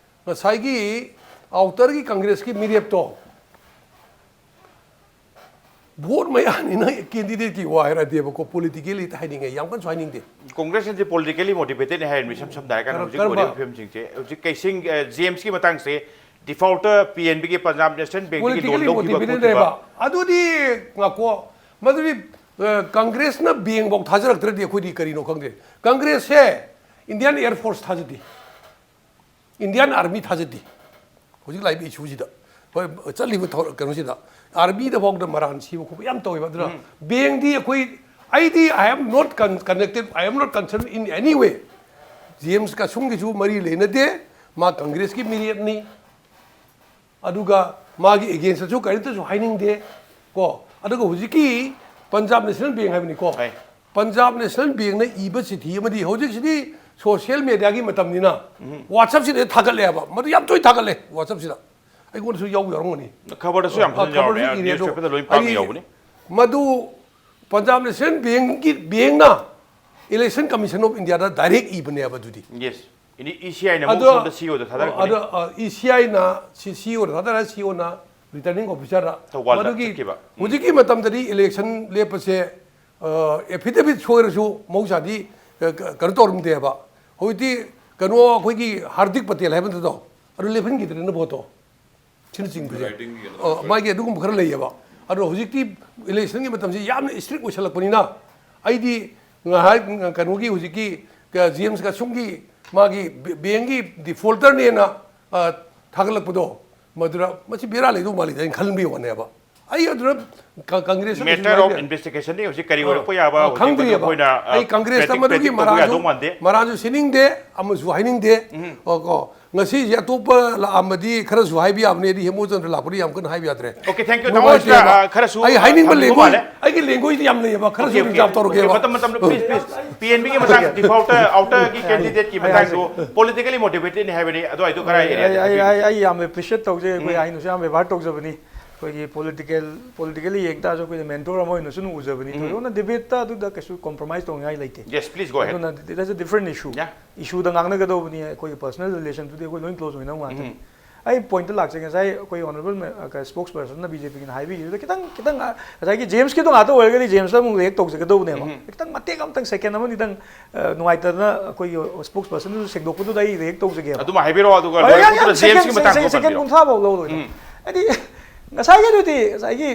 ꯉꯁꯥꯏꯒꯤ ꯑꯥꯎꯇꯔꯒꯤ ꯀꯪꯒ꯭ꯔꯦꯁꯀꯤ ꯃꯤꯔꯦꯞꯇꯣ, ꯚꯣꯠ ꯃꯌꯥꯅꯤꯅ ꯀꯦꯟꯗꯤꯗꯦꯠꯀꯤ ꯋꯥ ꯍꯥꯏꯔꯗꯤꯕꯀꯣ, ꯄꯣꯂꯤꯇꯤꯀꯦꯜꯂꯤ ꯍꯥꯏꯅꯤꯡꯉꯦ, ꯌꯥꯝ ꯀꯟꯅꯁꯨ ꯍꯥꯏꯅꯤꯡꯗꯦ꯫ ꯀꯣꯡꯒ꯭ꯔꯦꯁꯅꯗꯤ ꯄꯣꯂꯤꯇꯤꯀꯦꯜꯂꯤ ꯃꯣꯇꯤꯚꯦꯇꯦꯠꯅꯤ ꯍꯥꯏꯔꯦ, ꯃꯤꯁꯝ ꯁꯝꯅ ꯍꯥꯏꯔꯀꯥꯟꯗ ꯀꯔꯝ- ꯍꯧꯖꯤꯛ ꯀꯔꯝꯕ? ꯑꯣꯏꯔꯤꯕ ꯐꯤꯕꯝꯁꯤꯡꯁꯦ꯫ ꯍꯧꯖꯤꯛ ꯀꯩꯁꯤꯡ ꯖꯦꯝꯁꯀꯤ ꯃꯇꯥꯡꯁꯦ, ꯗꯤꯐꯥꯜꯇ ꯄꯤ ꯑꯦꯟ ꯕꯤꯒꯤ, ꯄꯟꯖꯥꯕ ꯅꯦꯁꯅꯦꯜ ꯕꯦꯡꯛꯇꯒꯤ ꯂꯣꯟ ꯄꯣꯂꯤꯇꯤꯀꯦꯜꯂꯤ ꯂꯧꯈꯤꯕ ꯃꯣꯇꯤꯚꯦꯇꯦꯠ ꯈꯣꯠꯈꯤꯕ꯫ ꯂꯩꯕ ꯑꯗꯨꯗꯤ ꯉꯥꯛꯀꯣ, ꯃꯗꯨꯗꯤ ꯑ, ꯀꯪꯒ꯭ꯔꯦꯁꯅ ꯕꯦꯡꯛꯐꯧ ꯊꯥꯖꯔꯛꯇ꯭ꯔꯗꯤ ꯑꯩꯈꯣꯏꯗꯤ ꯀꯔꯤꯅꯣ ꯈꯪꯗꯦ꯫ ꯀꯪꯒ꯭ꯔꯦꯁꯁꯦ ꯏꯟꯗꯤꯌꯥꯟ ꯑꯦꯌꯔ ꯐꯣꯔꯁ ꯊꯥꯖꯗꯦ, ꯏꯟꯗꯤꯌꯥꯟ ꯑꯥꯔꯃꯤ ꯊꯥꯖꯗꯦ꯫ ꯍꯧꯖꯤꯛ ꯂꯥꯛꯏꯕ ꯏꯁꯨꯁꯤꯗ, ꯍꯣꯏ, ꯆꯠꯂꯤꯕ ꯊꯧ- ꯀꯩꯅꯣꯁꯤꯗ, ꯑꯥꯔꯃꯤꯗ ꯐꯥꯎꯗ ꯃꯔꯥꯟ ꯁꯤꯕ ꯈꯣꯠꯄ ꯌꯥꯝ ꯇꯧꯋꯦꯕ꯫ ꯑꯗꯨꯅ ꯕꯦꯡꯗꯤ ꯑꯩꯈꯣꯏ, ꯑꯩꯗꯤ I am not con- connected, I am not concerned in any way꯫ James ꯀꯁꯨꯝꯒꯤꯁꯨ ꯃꯔꯤ ꯂꯩꯅꯗꯦ, ꯃꯥ ꯀꯪꯒ꯭ꯔꯦꯁꯀꯤ ꯃꯤꯔꯦꯞꯅꯤ꯫ ꯑꯗꯨꯒ ꯃꯥꯒꯤ ꯑꯦꯒꯦꯟꯁꯇꯁꯨ ꯀꯔꯤꯝꯇꯁꯨ ꯍꯥꯏꯅꯤꯡꯗꯦ ꯀꯣ꯫ ꯑꯗꯨꯒ ꯍꯧꯖꯤꯛꯀꯤ ꯄꯟꯖꯥꯕ ꯅꯦꯁꯅꯦꯜ ꯕꯦꯡꯛ ꯍꯥꯏꯕꯅꯤꯀꯣ, ꯍꯣꯏ꯫ ꯄꯟꯖꯥꯕ ꯅꯦꯁꯅꯦꯜ ꯕꯦꯡꯛꯅ ꯏꯕ ꯆꯤꯊꯤ ꯑꯃꯗꯤ, ꯍꯧꯖꯤꯛꯁꯤꯗꯤ ꯁꯣꯁꯤꯌꯦꯜ ꯃꯦꯗꯤꯌꯥꯒꯤ ꯃꯇꯝꯅꯤꯅ ꯋꯥꯆꯞꯁꯤꯗ ꯊꯥꯒꯠꯂꯦꯕ, ꯃꯗꯨ ꯌꯥꯝ ꯇꯣꯏꯅ ꯊꯥꯒꯠꯂꯦ ꯋꯥꯆꯞꯁꯤꯗ꯫ ꯑꯩꯉꯣꯟꯗꯁꯨ ꯌꯥꯎ ꯌꯥꯎꯔꯝꯒꯅꯤ꯫ ꯈꯕꯔꯗꯁꯨ ꯌꯥꯝ ꯑ, ꯐꯖꯅ ꯌꯥꯎꯔꯝꯃꯦ, ꯈꯕꯔꯁꯨ ꯏꯔꯦ ꯑꯗꯣ, ꯅ꯭ꯌꯨꯁꯄꯦꯄꯔꯗ ꯂꯣꯏ ꯄꯥꯛꯅ ꯍꯥꯏꯗꯤ ꯌꯥꯎꯕꯅꯤ꯫ ꯃꯗꯨ ꯄꯟꯖꯥꯕ ꯅꯦꯁꯅꯦꯜ ꯕꯦꯡꯛꯀꯤ, ꯕꯦꯡꯛꯅ ꯏꯂꯦꯛꯁꯟ ꯀꯃꯤꯁꯟ ꯑꯣꯐ ꯏꯟꯗꯤꯌꯥꯗ ꯗꯥꯏꯔꯦꯛ ꯏꯕꯅꯦꯕ ꯑꯗꯨꯗꯤ꯫ ꯌꯦꯁ꯫ ꯏꯗꯤ ꯏ ꯁꯤ ꯑꯥꯏꯅ ꯑꯃꯨꯛ ꯑꯗꯣ ꯁꯣꯝꯗ ꯁꯤ ꯏ ꯑꯣꯗ ꯊꯥꯗꯔꯛꯄꯅꯦ꯫ ꯑꯗꯣ, ꯑ, ꯏ ꯁꯤ ꯑꯥꯏꯅ ꯁꯤ, ꯁꯤ ꯏ ꯑꯣꯗ ꯊꯥꯗꯔꯦ, ꯁꯤ ꯏ ꯑꯣꯅ ꯔꯤꯇꯔꯅꯤꯡ ꯑꯣꯐꯤꯁꯥꯔꯗ꯫ ꯊꯧꯕꯥꯜꯗ ꯃꯗꯨꯒꯤ ꯆꯠꯈꯤꯕ꯫ ꯎꯝ꯫ ꯍꯧꯖꯤꯛꯀꯤ ꯃꯇꯝꯗꯗꯤ ꯏꯂꯦꯛꯁꯟ ꯂꯦꯞꯄꯁꯦ, ꯑ, ꯑꯦꯐꯤꯗꯦꯕꯤꯠ ꯁꯣꯏꯔꯁꯨ ꯃꯍꯧꯁꯥꯗꯤ, ꯑ, ꯀ- ꯀꯩꯅꯣ ꯇꯧꯔꯝꯗꯦꯕ꯫ ꯍꯧꯖꯤꯛꯇꯤ ꯀꯩꯅꯣ, ꯑꯩꯈꯣꯏꯒꯤ ꯍꯥꯔꯗꯤꯛ ꯄꯇꯦꯜ ꯍꯥꯏꯕ ꯅꯠꯇ꯭ꯔꯣ? ꯑꯗꯨ ꯂꯦꯞꯍꯟꯈꯤꯗ꯭ꯔꯦꯅ ꯚꯣꯠꯇꯣ꯫ ꯁꯤꯅꯆꯤꯡꯕꯁꯦ꯫ Writingꯒꯤ ꯀꯩꯅꯣ ꯑ, ꯇꯧꯕ꯫ ꯃꯥꯒꯤ ꯑꯗꯨꯒꯨꯝꯕ ꯈꯔ ꯂꯩꯌꯦꯕ꯫ ꯑꯗꯣ ꯍꯧꯖꯤꯛꯇꯤ ꯏꯂꯦꯛꯁꯟꯒꯤ ꯃꯇꯝꯁꯤ ꯌꯥꯝꯅ ꯏꯁꯇ꯭ꯔꯤꯛ ꯑꯣꯏꯁꯜꯂꯛꯄꯅꯤꯅ, ꯑꯩꯗꯤ ꯉꯥꯏꯍꯥꯛ ꯀꯩꯅꯣꯒꯤ ꯍꯧꯖꯤꯛꯀꯤ ꯖꯦꯝꯁ ꯀꯁꯨꯝꯒꯤ ꯃꯥꯒꯤ ꯕꯦꯡꯒꯤ ꯗꯤꯐꯣꯜꯇꯔꯅꯦꯅ, ꯑ, ꯊꯥꯒꯠꯂꯛꯄꯗꯣ, ꯃꯗꯨꯗ ꯃꯁꯤ ꯕꯦꯔꯥ ꯂꯩꯗꯧ ꯃꯥꯜꯂꯤꯗ ꯑꯩꯅ ꯈꯟꯕꯒꯤ ꯋꯥꯅꯦꯕ꯫ ꯑꯩ ꯑꯗꯨꯅ ꯀ- ꯀꯪꯒ꯭ꯔꯦꯁꯇ Matter ꯀꯩꯁꯨ of ꯍꯥꯏꯗꯦ꯫ investigation ꯅꯤ ꯍꯧꯖꯤꯛ ꯀꯔꯤ ꯑ, ꯑꯣꯏꯔꯛꯄ ꯌꯥꯕ ꯑ, ꯍꯧꯖꯤꯛ ꯈꯪꯗ꯭ꯔꯤꯑꯕ꯫ ꯑꯩꯈꯣꯏꯅ, ꯑ, ꯑꯩ ꯀꯪꯒ꯭ꯔꯦꯁꯇ predict- ꯃꯗꯨꯒꯤ predict ꯇꯧꯕ ꯌꯥꯗꯧ ꯃꯔꯥꯜꯁꯨ, ꯃꯥꯟꯗꯦ꯫ ꯃꯔꯥꯜꯁꯨ ꯁꯤꯅꯤꯡꯗꯦ, ꯑꯃꯁꯨ ꯍꯥꯏꯅꯤꯡꯗꯦ꯫ ꯑꯣ, ꯀꯣ, ꯉꯁꯤꯁꯦ ꯑꯇꯣꯞꯄ ꯂꯥꯛꯑꯝꯃꯗꯤ ꯈꯔꯁꯨ ꯍꯥꯏꯕ ꯌꯥꯕꯅꯦ, ꯑꯗꯤ ꯍꯦꯃꯨꯆꯟꯗ꯭ꯔ ꯂꯥꯛꯄꯗꯤ ꯌꯥꯝ ꯀꯟꯅ ꯍꯥꯏꯕ ꯌꯥꯗ꯭ꯔꯦ꯫ Okay, thank you꯫ ꯅꯨꯡꯉꯥꯏꯇꯦꯕ꯫ ꯇꯥꯃꯣ, ꯁꯤꯗ, ꯑ, ꯈꯔꯁꯨ, ꯑꯩ ꯑ, ꯍꯥꯏꯅꯤꯡꯕ ꯊꯝꯕ ꯂꯦꯡꯒꯣꯏ, ꯃꯥꯜꯂꯦ꯫ ꯑꯩꯒꯤ ꯂꯦꯡꯒꯣꯏꯗꯤ ꯌꯥꯝ ꯂꯩꯌꯦꯕ, ꯈꯔꯁꯨ Okay, okay, ꯔꯤꯖꯥꯕ ꯇꯧꯔꯒꯦꯕ꯫ okay, ꯃꯇꯝ, ꯃꯇꯝꯗ, please, please꯫ ꯄꯤ ꯑꯦꯟ ꯕꯤꯒꯤ ꯃꯇꯥꯡ, ꯗꯤꯐꯥꯜꯇ ꯑꯥꯎꯇꯔꯒꯤ ꯀꯦꯟꯗꯤꯗꯦꯠꯀꯤ ꯃꯇꯥꯡꯗꯣ ꯄꯣꯂꯤꯇꯤꯀꯦꯜꯂꯤ ꯃꯣꯇꯤꯚꯦꯇꯦꯠꯅꯤ ꯍꯥꯏꯕꯅꯤ, ꯑꯗꯣ ꯑꯩꯗꯣ ꯈꯔ ꯑꯩ area ꯑꯩ- ꯑꯩ- ꯑꯩ- ꯑꯩ ꯌꯥꯝ ꯑꯦꯄ꯭ꯔꯤꯁꯤꯌꯦꯠ ꯇꯧꯖꯩ꯫ ꯑꯩꯈꯣꯏ ꯑꯩꯅꯁꯨ ꯌꯥꯝ ꯕꯦꯕꯥꯔ ꯇꯧꯖꯕꯅꯤ꯫ ꯑꯩꯈꯣꯏꯒꯤ ꯄꯣꯂꯤꯇꯤꯀꯦꯜ, ꯄꯣꯂꯤꯇꯤꯀꯦꯜꯂꯤ ꯌꯦꯡ ꯇꯥꯔꯁꯨ ꯑꯩꯈꯣꯏꯅ ꯃꯦꯟꯇꯣꯔ ꯑꯃ ꯑꯣꯏꯅꯁꯨ ꯑꯗꯨꯝ ꯎꯖꯕꯅꯤ꯫ ꯊꯣꯏꯗꯣꯛꯅ ꯗꯤꯕꯦꯠꯇ ꯑꯗꯨꯗ ꯀꯩꯁꯨ ꯀꯣꯝꯄ꯭ꯔꯣꯃꯥꯏꯁ ꯇꯧꯅꯤꯡꯉꯥꯏ ꯂꯩꯇꯦ꯫ Yes, please go ahead꯫ ꯑꯗꯨꯅ that's a different issue꯫ Yeah꯫ ꯏꯁꯨꯗ ꯉꯥꯡꯅꯒꯗꯧꯕꯅꯤ꯫ ꯑꯩꯈꯣꯏꯒꯤ ꯄꯔꯁꯣꯅꯦꯜ ꯔꯤꯂꯦꯁꯟꯗꯨꯗꯤ ꯑꯩꯈꯣꯏ ꯂꯣꯏ ꯀ꯭ꯂꯣꯖ ꯑꯣꯏꯅꯕ ꯉꯥꯛꯇꯅꯤ꯫ ꯑꯩ ꯄꯣꯏꯟꯠꯇ ꯂꯥꯛꯆꯒꯦ꯫ ꯉꯁꯥꯏ ꯑꯩꯈꯣꯏ ꯑꯣꯅꯔꯦꯕꯜ ꯁ꯭ꯄꯣꯛꯁ ꯄꯔꯁꯟꯅ ꯕꯤ ꯖꯦ ꯄꯤꯒꯤꯅ ꯍꯥꯏꯕꯤꯈꯤꯕꯗꯨꯗ ꯈꯤꯇꯪ ꯈꯤꯇꯪ, ꯉꯁꯥꯏꯒꯤ ꯖꯦꯝꯁꯀꯤꯗꯣ ꯉꯥꯛꯇ ꯑꯣꯏꯔꯒꯗꯤ ꯖꯦꯝꯁꯇ ꯑꯃꯨꯛ ꯔꯤꯌꯦꯛ ꯇꯧꯖꯒꯗꯧꯕꯅꯦꯕ꯫ ꯎꯝ꯫ ꯈꯤꯇꯪ ꯃꯇꯦꯛ ꯑꯃꯇꯪ, ꯁꯦꯀꯦꯟ ꯑꯃꯅꯤꯗꯪ, ꯑ, ꯅꯨꯡꯉꯥꯏꯇꯗꯅ ꯑꯩꯈꯣꯏꯒꯤ ꯁ꯭ꯄꯣꯛꯁ ꯄꯔꯁꯟꯗꯨꯁꯨ ꯁꯦꯡꯗꯣꯛꯄꯗꯨꯗ ꯑꯩ ꯔꯤꯌꯦꯛ ꯇꯧꯖꯒꯦꯕ꯫ ꯑꯗꯨꯃ ꯍꯥꯏꯕꯤꯔꯛꯑꯣ, ꯑꯗꯨꯒ ꯍꯣꯏ, ꯌꯥꯝ, ꯂꯣꯏꯔꯛꯄꯗꯨꯗ ꯌꯥꯝ ꯖꯦꯝꯁꯀꯤ ꯁꯦꯀꯦꯟ, ꯃꯇꯥꯡꯗꯣ ꯁꯦꯀꯦꯟ ꯄꯟꯕꯤꯔꯣ꯫ ꯀꯨꯟꯊ꯭ꯔꯥ ꯐꯥꯎ ꯂꯧꯔꯣꯏꯗ꯫ ꯎꯝ꯫ ꯍꯥꯏꯗꯤ, ꯉꯁꯥꯏꯒꯤꯗꯨꯗꯤ, ꯉꯁꯥꯏꯒꯤ,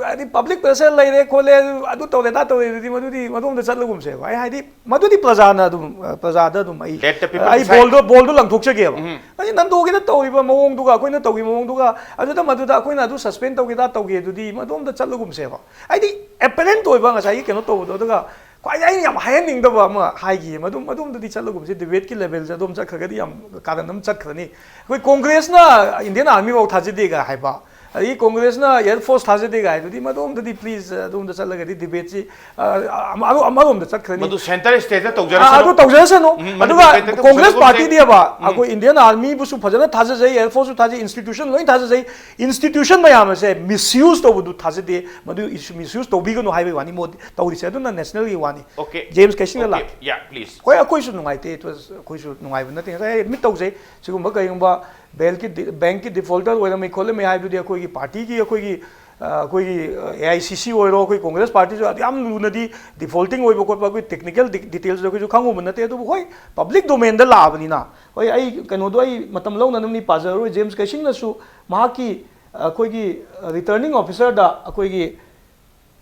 ꯑ, ꯍꯥꯏꯗꯤ, ꯄꯕ꯭ꯂꯤꯛ ꯄ꯭ꯔꯦꯁꯔ ꯂꯩꯔꯦ ꯈꯣꯠꯂꯦ, ꯑꯗꯨ, ꯑꯗꯨ ꯇꯧꯔꯦ, ꯑꯗꯥ ꯇꯧꯔꯦ, ꯑꯗꯨꯗꯤ ꯃꯗꯨꯗꯤ ꯃꯗꯣꯝꯗ ꯆꯠꯂꯒꯨꯝꯁꯦꯕ꯫ ꯑꯩ ꯍꯥꯏꯗꯤ, ꯃꯗꯨꯗꯤ ꯄ꯭ꯔꯖꯥꯅ ꯑꯗꯨꯝ, ꯑ, ꯄ꯭ꯔꯖꯥꯗ ꯑꯗꯨꯝ ꯑꯩ, Let the people ꯑꯩ decide. ꯕꯣꯜꯗꯣ, ꯕꯣꯜꯗꯣ ꯂꯪꯊꯣꯛꯆꯒꯦꯕ꯫ ꯎꯝ꯫ ꯍꯥꯏꯗꯤ, ꯅꯟꯗꯣꯒꯤꯗ ꯇꯧꯔꯤꯕ ꯃꯑꯣꯡꯗꯨꯒ ꯑꯩꯈꯣꯏꯅ ꯇꯧꯈꯤꯕ ꯃꯑꯣꯡꯗꯨꯒ, ꯑꯗꯨꯗ ꯃꯗꯨꯗ ꯑꯩꯈꯣꯏꯅ ꯑꯗꯨ ꯁꯁꯄꯦꯟ ꯇꯧꯒꯦ, ꯑꯗꯥ ꯇꯧꯒꯦ, ꯑꯗꯨꯗꯤ ꯃꯗꯣꯝꯗ ꯆꯠꯂꯒꯨꯝꯁꯦꯕ꯫ ꯍꯥꯏꯗꯤ, ꯑꯦꯄꯦꯔꯦꯟꯠ ꯑꯣꯏꯕ ꯉꯁꯥꯏꯒꯤ ꯀꯩꯅꯣ ꯇꯧꯕꯗꯣ, ꯑꯗꯨꯒ ꯈ꯭ꯋꯥꯏꯗꯒꯤ ꯑꯩꯅ ꯌꯥꯝ ꯍꯥꯏꯍꯟꯅꯤꯡꯗꯕ ꯑꯃ ꯍꯥꯏꯈꯤꯌꯦ, ꯃꯗꯨꯝ, ꯃꯗꯨꯝꯗꯗꯤ ꯆꯠꯂꯒꯨꯝꯁꯦ, ꯗꯤꯕꯦꯠꯀꯤ ꯂꯦꯚꯦꯜꯁꯦ ꯑꯗꯨꯝ ꯆꯠꯈ꯭ꯔꯒꯗꯤ ꯌꯥꯝ ꯀꯥꯔꯟ ꯑꯃ ꯆꯠꯈ꯭ꯔꯅꯤ꯫ ꯑꯩꯈꯣꯏ ꯀꯣꯡꯒ꯭ꯔꯦꯁꯅ ꯏꯟꯗꯤꯌꯟ ꯑꯥꯔꯃꯤꯐꯥꯎ ꯊꯥꯖꯗꯦꯒ ꯍꯥꯏꯕ, ꯑꯗꯒꯤ ꯀꯣꯡꯒ꯭ꯔꯦꯁꯅ ꯑꯦꯌꯔ ꯐꯣꯔꯁ ꯊꯥꯖꯗꯦꯒ ꯍꯥꯏꯗꯨꯗꯤ ꯃꯗꯨꯝꯗꯗꯤ, ꯄ꯭ꯂꯤꯖ, ꯑꯗꯨꯝꯗ ꯆꯠꯂꯒꯗꯤ ꯗꯤꯕꯦꯠꯁꯤ, ꯑ, ꯑꯃ-, ꯑꯃꯔꯣꯝꯗ ꯆꯠꯈ꯭ꯔꯅꯤ꯫ ꯃꯗꯨ ꯁꯦꯟꯇꯔ ꯁ꯭ꯇꯦꯠꯇ ꯑ, ꯇꯧꯖꯔꯁꯅꯨ꯫ ꯑꯗꯨ ꯇꯧꯖꯔꯁꯅꯨ꯫ ꯎꯝ, ꯃꯗꯨꯒ ꯃꯗꯨ ꯁꯦꯟꯇꯔꯗ ꯀꯣꯡꯒ꯭ꯔꯦꯁ ꯇꯧꯖꯔꯒꯨꯝꯁꯦ꯫ ꯄꯥꯔꯇꯤꯗꯤ ꯑꯕ, ꯎꯝ꯫ ꯑꯩꯈꯣꯏ ꯏꯟꯗꯤꯌꯟ ꯑꯥꯔꯃꯤꯕꯨꯁꯨ ꯐꯖꯅ ꯊꯥꯖꯖꯩ, ꯑꯦꯌꯔ ꯐꯣꯔꯁꯁꯨ ꯊꯥꯖꯩ, ꯏꯟꯁꯇꯤꯇ꯭ꯌꯨꯁꯟ ꯂꯣꯏ ꯊꯥꯖꯖꯩ꯫ ꯏꯟꯁꯇꯤꯇ꯭ꯌꯨꯁꯟ ꯃꯌꯥꯝ ꯑꯁꯦ ꯃꯤꯁꯌꯨꯁ ꯇꯧꯕꯗꯨ ꯊꯥꯖꯗꯦ, ꯃꯗꯨ ꯏꯁꯨ ꯃꯤꯁꯌꯨꯁ ꯇꯧꯕꯤꯒꯅꯨ ꯍꯥꯏꯕꯒꯤ ꯋꯥꯅꯤ꯫ ꯃꯣꯗꯤ ꯇꯧꯔꯤꯁꯦ ꯑꯗꯨꯅ ꯅꯦꯁꯅꯦꯜꯒꯤ ꯋꯥꯅꯤ꯫ Okay. ꯖꯦꯝꯁ ꯀꯩꯁꯤꯡꯅ Okay. ꯂꯥꯛ-, Yeah, please. ꯍꯣꯏ, ꯑꯩꯈꯣꯏꯁꯨ ꯅꯨꯡꯉꯥꯏꯇꯦ, it was, ꯑꯩꯈꯣꯏꯁꯨ ꯅꯨꯡꯉꯥꯏꯕ ꯅꯠꯇꯦ꯫ ꯉꯁꯥꯏ ꯑꯦꯗꯃꯤꯠ ꯇꯧꯖꯩ, ꯁꯤꯒꯨꯝꯕ ꯀꯩꯒꯨꯝꯕ ꯕꯦꯡꯛꯀꯤ ꯗꯤ-, ꯕꯦꯡꯛꯀꯤ ꯗꯤꯐꯣꯜꯇꯔ ꯑꯣꯏꯔꯝꯃꯤ ꯈꯣꯠꯂꯝꯃꯤ ꯍꯥꯏꯕꯗꯨꯗꯤ ꯑꯩꯈꯣꯏꯒꯤ ꯄꯥꯔꯇꯤꯒꯤ, ꯑꯩꯈꯣꯏꯒꯤ, ꯑ, ꯑꯩꯈꯣꯏꯒꯤ, ꯑ, ꯑꯦ ꯑꯥꯏ ꯁꯤ ꯁꯤ ꯑꯣꯏꯔꯣ, ꯑꯩꯈꯣꯏ ꯀꯣꯡꯒ꯭ꯔꯦꯁ ꯄꯥꯔꯇꯤꯁꯨ ꯑꯗꯨ ꯌꯥꯝ ꯂꯨꯅꯗꯤ ꯗꯤꯐꯣꯜꯇꯤꯡ ꯑꯣꯏꯕ ꯈꯣꯠꯄ ꯑꯩꯈꯣꯏ ꯇꯦꯛꯅꯤꯀꯦꯜ ꯗꯤ-, ꯗꯤꯇꯦꯜꯁ ꯑꯩꯈꯣꯏꯁꯨ ꯈꯪꯉꯨꯕ ꯅꯠꯇꯦ꯫ ꯑꯗꯨꯕꯨ ꯍꯣꯏ, ꯄꯕ꯭ꯂꯤꯛ ꯗꯣꯃꯦꯟꯗ ꯂꯥꯛꯑꯕꯅꯤꯅ, ꯍꯣꯏ, ꯑꯩ ꯀꯩꯅꯣꯗꯣ ꯑꯩ ꯃꯇꯝ ꯂꯧꯅꯅꯕꯅꯤ ꯄꯥꯖꯔꯔꯣꯏ꯫ ꯖꯦꯝꯁ ꯀꯩꯁꯤꯡꯅꯁꯨ ꯃꯍꯥꯛꯀꯤ, ꯑ, ꯑꯩꯈꯣꯏꯒꯤ, ꯑ, ꯔꯤꯇꯔꯅꯤꯡ ꯑꯣꯐꯤꯁꯔꯗ ꯑꯩꯈꯣꯏꯒꯤ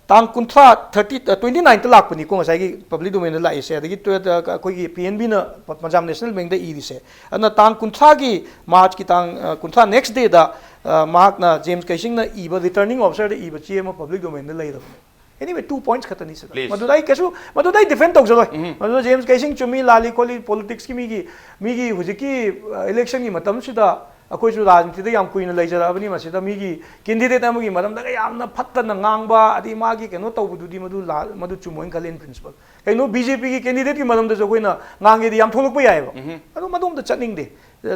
ꯇꯥꯡ ꯀꯨꯟꯊ꯭ꯔꯥ, ꯊꯥꯔꯇꯤ, ꯑ, ꯇ꯭ꯋꯦꯟꯇꯤ ꯅꯥꯏꯟꯇ ꯂꯥꯛꯄꯅꯤꯀꯣ, ꯉꯁꯥꯏꯒꯤ ꯄꯕ꯭ꯂꯤꯛ ꯗꯣꯃꯦꯟꯗ ꯂꯥꯛꯏꯁꯦ꯫ ꯑꯗꯒꯤ ꯇꯨ-, ꯑ, ꯑꯩꯈꯣꯏꯒꯤ ꯄꯤ ꯑꯦꯟ ꯕꯤꯅ ꯄ-, ꯄꯟꯖꯥꯕ ꯅꯦꯁꯅꯦꯜ ꯕꯦꯡꯛꯗ ꯏꯔꯤꯁꯦ꯫ ꯑꯗꯨꯅ ꯇꯥꯡ ꯀꯨꯟꯊ꯭ꯔꯥꯒꯤ ꯃꯥꯔꯆꯀꯤ ꯇꯥꯡ, ꯑ, ꯀꯨꯟꯊ꯭ꯔꯥ, ꯅꯦꯛꯁ ꯗꯦꯗ, ꯑ, ꯃꯍꯥꯛꯅ, ꯖꯦꯝꯁ ꯀꯩꯁꯤꯡꯅ ꯏꯕ ꯔꯤꯇꯔꯅꯤꯡ ꯑꯣꯐꯤꯁꯔꯗ ꯏꯕ ꯆꯦ ꯑꯃ ꯄꯕ꯭ꯂꯤꯛ ꯗꯣꯃꯦꯟꯗ ꯂꯩꯔꯕꯅꯦ꯫ Anyway, two points ꯈꯛꯇꯅꯤ ꯁꯤꯗ꯫ Please. ꯃꯗꯨꯗ ꯑꯩ ꯀꯩꯁꯨ, ꯃꯗꯨꯗ ꯑꯩ ꯗꯤꯐꯦꯟ ꯇꯧꯖꯔꯣꯏ꯫ ꯎꯝ꯫ ꯃꯗꯨꯗ ꯖꯦꯝꯁ ꯀꯩꯁꯤꯡ ꯆꯨꯝꯃꯤ ꯂꯥꯜꯂꯤ ꯈꯣꯠꯂꯤ, ꯄꯣꯂꯤꯇꯤꯛꯁꯀꯤ ꯃꯤꯒꯤ, ꯃꯤꯒꯤ ꯍꯧꯖꯤꯛꯀꯤ, ꯑ, ꯏꯂꯦꯛꯁꯟꯒꯤ ꯃꯇꯝꯁꯤꯗ ꯑꯩꯈꯣꯏꯁꯨ ꯔꯥꯖꯅꯤꯇꯤꯗ ꯌꯥꯝ ꯀꯨꯏꯅ ꯂꯩꯖꯔꯛꯑꯕꯅꯤ꯫ ꯃꯁꯤꯗ ꯃꯤꯒꯤ ꯀꯦꯟꯗꯤꯗꯦꯠ ꯑꯃꯒꯤ ꯃꯔꯝꯗꯒ ꯌꯥꯝꯅ ꯐꯠꯇꯅ ꯉꯥꯡꯕ, ꯑꯗꯩ ꯃꯥꯒꯤ ꯀꯩꯅꯣ ꯇꯧꯕꯗꯨꯗꯤ ꯃꯗꯨ ꯂꯥ-, ꯃꯗꯨ ꯆꯨꯝꯃꯣꯏꯅ ꯈꯜꯂꯤ, in principle꯫ ꯀꯩꯅꯣ, ꯕꯤ ꯖꯦ ꯄꯤꯒꯤ ꯀꯦꯟꯗꯤꯗꯦꯠꯀꯤ ꯃꯔꯝꯗꯁꯨ ꯑꯩꯈꯣꯏꯅ ꯉꯥꯡꯒꯦꯗꯤ ꯌꯥꯝ ꯊꯣꯛꯂꯛꯄ ꯌꯥꯏꯑꯕ꯫ ꯎꯝ꯫ ꯑꯗꯣ ꯃꯗꯣꯝꯗ ꯆꯠꯅꯤꯡꯗꯦ꯫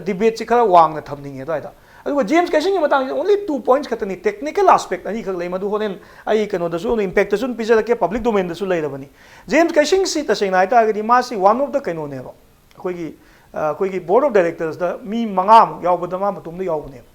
ꯗꯤꯕꯦꯠꯁꯤ ꯈꯔ ꯋꯥꯡꯅ ꯊꯝꯅꯤꯡꯉꯦ ꯑꯗꯨꯋꯥꯏꯗ꯫ ꯑꯗꯨꯒ ꯖꯦꯝꯁ ꯀꯩꯁꯤꯡꯒꯤ ꯃꯇꯥꯡꯁꯤꯗ only two points ꯈꯛꯇꯅꯤ, technical aspect ꯑꯅꯤꯈꯛ ꯂꯩ, ꯃꯗꯨ ꯍꯣꯔꯦꯟ ꯑꯩ ꯀꯩꯅꯣꯗꯁꯨ, ꯏꯝꯄꯦꯛꯇꯁꯨ ꯑꯗꯨꯝ ꯄꯤꯖꯔꯛꯀꯦ, ꯄꯕ꯭ꯂꯤꯛ ꯗꯣꯃꯦꯟꯗꯁꯨ ꯂꯩꯔꯕꯅꯤ꯫ ꯖꯦꯝꯁ ꯀꯩꯁꯤꯡꯁꯤ ꯇꯁꯦꯡꯅ ꯍꯥꯏꯇꯥꯔꯒꯗꯤ ꯃꯥꯁꯤ one of the ꯀꯩꯅꯣꯅꯦꯕ, ꯑꯩꯈꯣꯏꯒꯤ, ꯑꯩꯈꯣꯏꯒꯤ board of directors ꯗ ꯃꯤ ꯃꯉꯥꯃꯨꯛ ꯌꯥꯎꯕꯗ ꯃꯥ ꯃꯇꯣꯝꯗ ꯌꯥꯎꯕꯅꯦꯕ꯫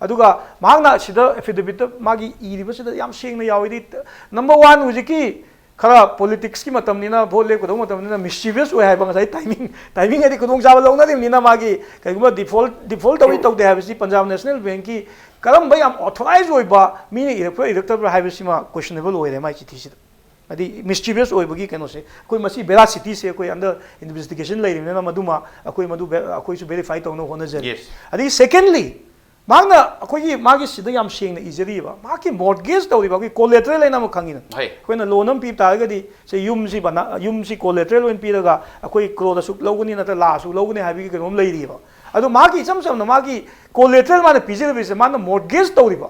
ꯑꯗꯨꯒ ꯃꯍꯥꯛꯅ ꯁꯤꯗ affidavit ꯇ ꯃꯥꯒꯤ ꯏꯔꯤꯕꯁꯤꯗ ꯌꯥꯝ ꯁꯦꯡꯅ ꯌꯥꯎꯋꯤꯗꯤ, number one, ꯍꯧꯖꯤꯛꯀꯤ ꯈꯔ politics ꯀꯤ ꯃꯇꯝꯅꯤꯅ, vote ꯂꯦꯞꯀꯗꯧꯕ ꯃꯇꯝꯅꯤꯅ mischievous ꯑꯣꯏ ꯍꯥꯏꯕ ꯉꯁꯥꯏ timing, timing ꯍꯥꯏꯗꯤ ꯈꯨꯗꯣꯡꯆꯥꯕ ꯂꯧꯅꯔꯤꯕꯅꯤꯅ, ꯃꯥꯒꯤ ꯀꯩꯒꯨꯝꯕ default, default ꯇꯧꯏ ꯇꯧꯗꯦ ꯍꯥꯏꯕꯁꯤ Punjab National Bank ꯀꯤ ꯀꯔꯝꯕ ꯌꯥꯝ authorize ꯑꯣꯏꯕ ꯃꯤꯅ ꯏꯔꯛꯄ꯭ꯔꯥ ꯏꯔꯛꯇꯕ꯭ꯔꯥ ꯍꯥꯏꯕꯁꯤꯃ questionable ꯑꯣꯏꯔꯦ ꯃꯥꯏ ꯆꯤꯊꯤꯁꯤꯗ꯫ ꯍꯥꯏꯗꯤ mischievous ꯑꯣꯏꯕꯒꯤ ꯀꯩꯅꯣꯁꯦ, ꯑꯩꯈꯣꯏ ꯃꯁꯤ veracity ꯁꯦ ꯑꯩꯈꯣꯏ under investigation ꯂꯩꯔꯤꯕꯅꯤꯅ, ꯃꯗꯨꯃ ꯑꯩꯈꯣꯏ ꯃꯗꯨ ꯚꯦ-, ꯑꯩꯈꯣꯏꯁꯨ verify ꯇꯧꯅꯕ ꯍꯣꯠꯅꯖꯔꯤ꯫ Yes. ꯑꯗꯒꯤ secondly, ꯃꯍꯥꯛꯅ ꯑꯩꯈꯣꯏꯒꯤ ꯃꯥꯒꯤ ꯁꯤꯗ ꯌꯥꯝ ꯁꯦꯡꯅ ꯏꯖꯔꯤꯕ, ꯃꯍꯥꯛꯀꯤ mortgage ꯇꯧꯔꯤꯕ ꯑꯩꯈꯣꯏ collateral ꯍꯥꯏꯅ ꯑꯃ ꯈꯪꯉꯤꯗꯅ, ꯍꯣꯏ꯫ ꯑꯩꯈꯣꯏꯅ loan ꯑꯃ ꯄꯤꯕ ꯇꯥꯔꯒꯗꯤ ꯁꯦ ꯌꯨꯝꯁꯤ ꯕꯅꯥ-, ꯌꯨꯝꯁꯤ collateral ꯑꯣꯏꯅ ꯄꯤꯔꯒ ꯑꯩꯈꯣꯏ crore ꯑꯁꯨꯛ ꯂꯧꯒꯅꯤ ꯅꯠꯇ꯭ꯔꯒ ꯂꯥꯈ ꯑꯁꯨꯛ ꯂꯧꯒꯅꯤ ꯍꯥꯏꯕꯒꯤ ꯀꯩꯅꯣꯝ ꯂꯩꯔꯤꯕ꯫ ꯑꯗꯣ ꯃꯥꯒꯤ ꯏꯆꯝ ꯆꯝꯅ ꯃꯥꯒꯤ collateral ꯃꯥꯅ ꯄꯤꯖꯔꯤꯕꯁꯦ ꯃꯥꯅ mortgage ꯇꯧꯔꯤꯕ,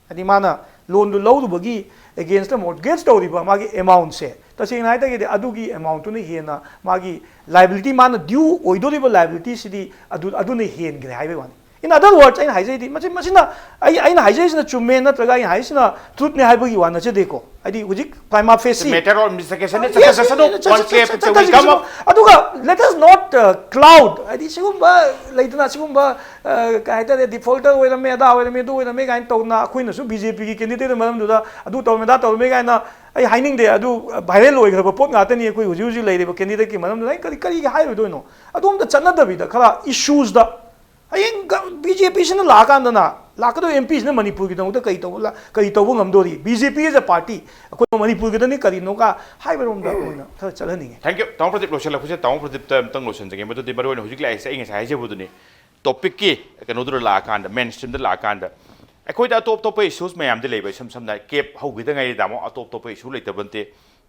ꯍꯥꯏꯗꯤ ꯃꯥꯅ loan ꯗꯨ ꯂꯧꯔꯨꯕꯒꯤ against ꯇ mortgage ꯇꯧꯔꯤꯕ ꯃꯥꯒꯤ amount ꯁꯦ, ꯇꯁꯦꯡꯅ ꯍꯥꯏꯇꯥꯔꯒꯗꯤ ꯑꯗꯨꯒꯤ amount ꯇꯨꯅ ꯍꯦꯟꯅ ꯃꯥꯒꯤ liability, ꯃꯥꯅ due ꯑꯣꯏꯗꯣꯔꯤꯕ liability ꯁꯤꯗꯤ ꯑꯗꯨ, ꯑꯗꯨꯅ ꯍꯦꯟꯈ꯭ꯔꯦ ꯍꯥꯏꯕꯒꯤ ꯋꯥꯅꯤ꯫ In other words, ꯑꯩꯅ ꯍꯥꯏꯖꯩꯗꯤ, ꯃꯁꯤ, ꯃꯁꯤꯅ ꯑꯩ, ꯑꯩꯅ ꯍꯥꯏꯖꯔꯤꯁꯤꯅ ꯆꯨꯝꯃꯦ ꯅꯠꯇ꯭ꯔꯒ ꯑꯩꯅ ꯍꯥꯏꯁꯤꯅ truth ꯅꯦ ꯍꯥꯏꯕꯒꯤ ꯋꯥ ꯅꯠꯆꯗꯦꯀꯣ꯫ ꯍꯥꯏꯗꯤ ꯍꯧꯖꯤꯛ prima facie Matter of investigation is Yes, succession of yes, one yes, case yes, will yes, come yes, up. ꯑꯗꯨꯒ let us not, uh, cloud, ꯍꯥꯏꯗꯤ ꯁꯤꯒꯨꯝꯕ ꯂꯩꯗꯅ, ꯁꯤꯒꯨꯝꯕ, ꯑ, ꯀꯩ ꯍꯥꯏꯇꯥꯔꯦ, defaulter ꯑꯣꯏꯔꯝꯃꯦ, ꯑꯗꯥ ꯑꯣꯏꯔꯝꯃꯦ, ꯑꯗꯨ ꯑꯣꯏꯔꯝꯃꯦ ꯀꯥꯏꯅ ꯇꯧꯗꯅ, ꯑꯩꯈꯣꯏꯅꯁꯨ BJP ꯒꯤ candidate ꯃꯔꯝꯗꯨꯗ ꯑꯗꯨ ꯇꯧꯔꯝꯃꯦ, ꯑꯗꯥ ꯇꯧꯔꯝꯃꯦ ꯀꯥꯏꯅ, ꯑꯩ ꯍꯥꯏꯅꯤꯡꯗꯦ, ꯑꯗꯨ viral ꯑꯣꯏꯈ꯭ꯔꯕ ꯄꯣꯠ ꯉꯥꯛꯇꯅꯤ꯫ ꯑꯩꯈꯣꯏ ꯍꯧꯖꯤꯛ ꯍꯧꯖꯤꯛ ꯂꯩꯔꯤꯕ candidate ꯀꯤ ꯃꯔꯝꯗꯨꯗ ꯑꯩ ꯀꯔꯤ, ꯀꯔꯤꯒꯤ ꯍꯥꯏꯔꯨꯗꯣꯏꯅꯣ? ꯑꯗꯣꯝꯗ ꯆꯠꯅꯗꯕꯤꯗ ꯈꯔ issues ꯗ, ꯍꯌꯦꯡ ꯒ-, BJP ꯁꯤꯅ ꯂꯥꯛꯑꯀꯥꯟꯗꯅ, ꯂꯥꯛꯀꯗꯧꯔꯤꯕ MP ꯁꯤꯅ ꯃꯅꯤꯄꯨꯔꯒꯤꯗꯃꯛꯇ ꯀꯔꯤ ꯇꯧꯕ ꯂ-, ꯀꯔꯤ ꯇꯧꯕ ꯉꯝꯗꯣꯔꯤ? BJP as a party, ꯑꯩꯈꯣꯏ ꯃꯅꯤꯄꯨꯔꯒꯤ ꯈꯛꯇꯅꯤ ꯀꯔꯤꯅꯣꯒ ꯍꯥꯏꯕꯔꯣꯝꯗ ꯑꯣꯏꯅ ꯈꯔ ꯆꯠꯍꯟꯅꯤꯡꯉꯦ꯫ Thank you꯫ ꯇꯥꯃꯣ ꯄ꯭ꯔꯗꯤꯞ, ꯂꯣꯏꯁꯤꯜꯂꯛꯄꯁꯦ ꯇꯥꯃꯣ ꯄ꯭ꯔꯗꯤꯞꯇ ꯑꯝꯇꯪ ꯂꯣꯏꯁꯤꯟꯖꯒꯦ꯫ ꯃꯗꯨꯗꯤ ꯃꯔꯨꯑꯣꯏꯅ ꯍꯧꯖꯤꯛ ꯂꯥꯛꯏꯁꯦ ꯑꯩ ꯉꯁꯥꯏ ꯍꯥꯏꯖꯕꯗꯨꯅꯤ, topic ꯀꯤ ꯀꯩꯅꯣꯗꯨꯗ ꯂꯥꯛꯑꯀꯥꯟꯗ, main stream ꯗ ꯂꯥꯛꯑꯀꯥꯟꯗ, ꯑꯩꯈꯣꯏꯗ ꯑꯇꯣꯞ ꯑꯇꯣꯞꯄ issues ꯃꯌꯥꯝꯗꯤ ꯂꯩꯕ, ꯏꯁꯝ ꯁꯝꯅ CAB ꯍꯧꯈꯤꯗ ꯉꯥꯏꯔꯤ ꯇꯥꯃꯣ, ꯑꯇꯣꯞ ꯑꯇꯣꯞꯄ issue ꯂꯩꯇꯕ ꯅꯠꯇꯦ꯫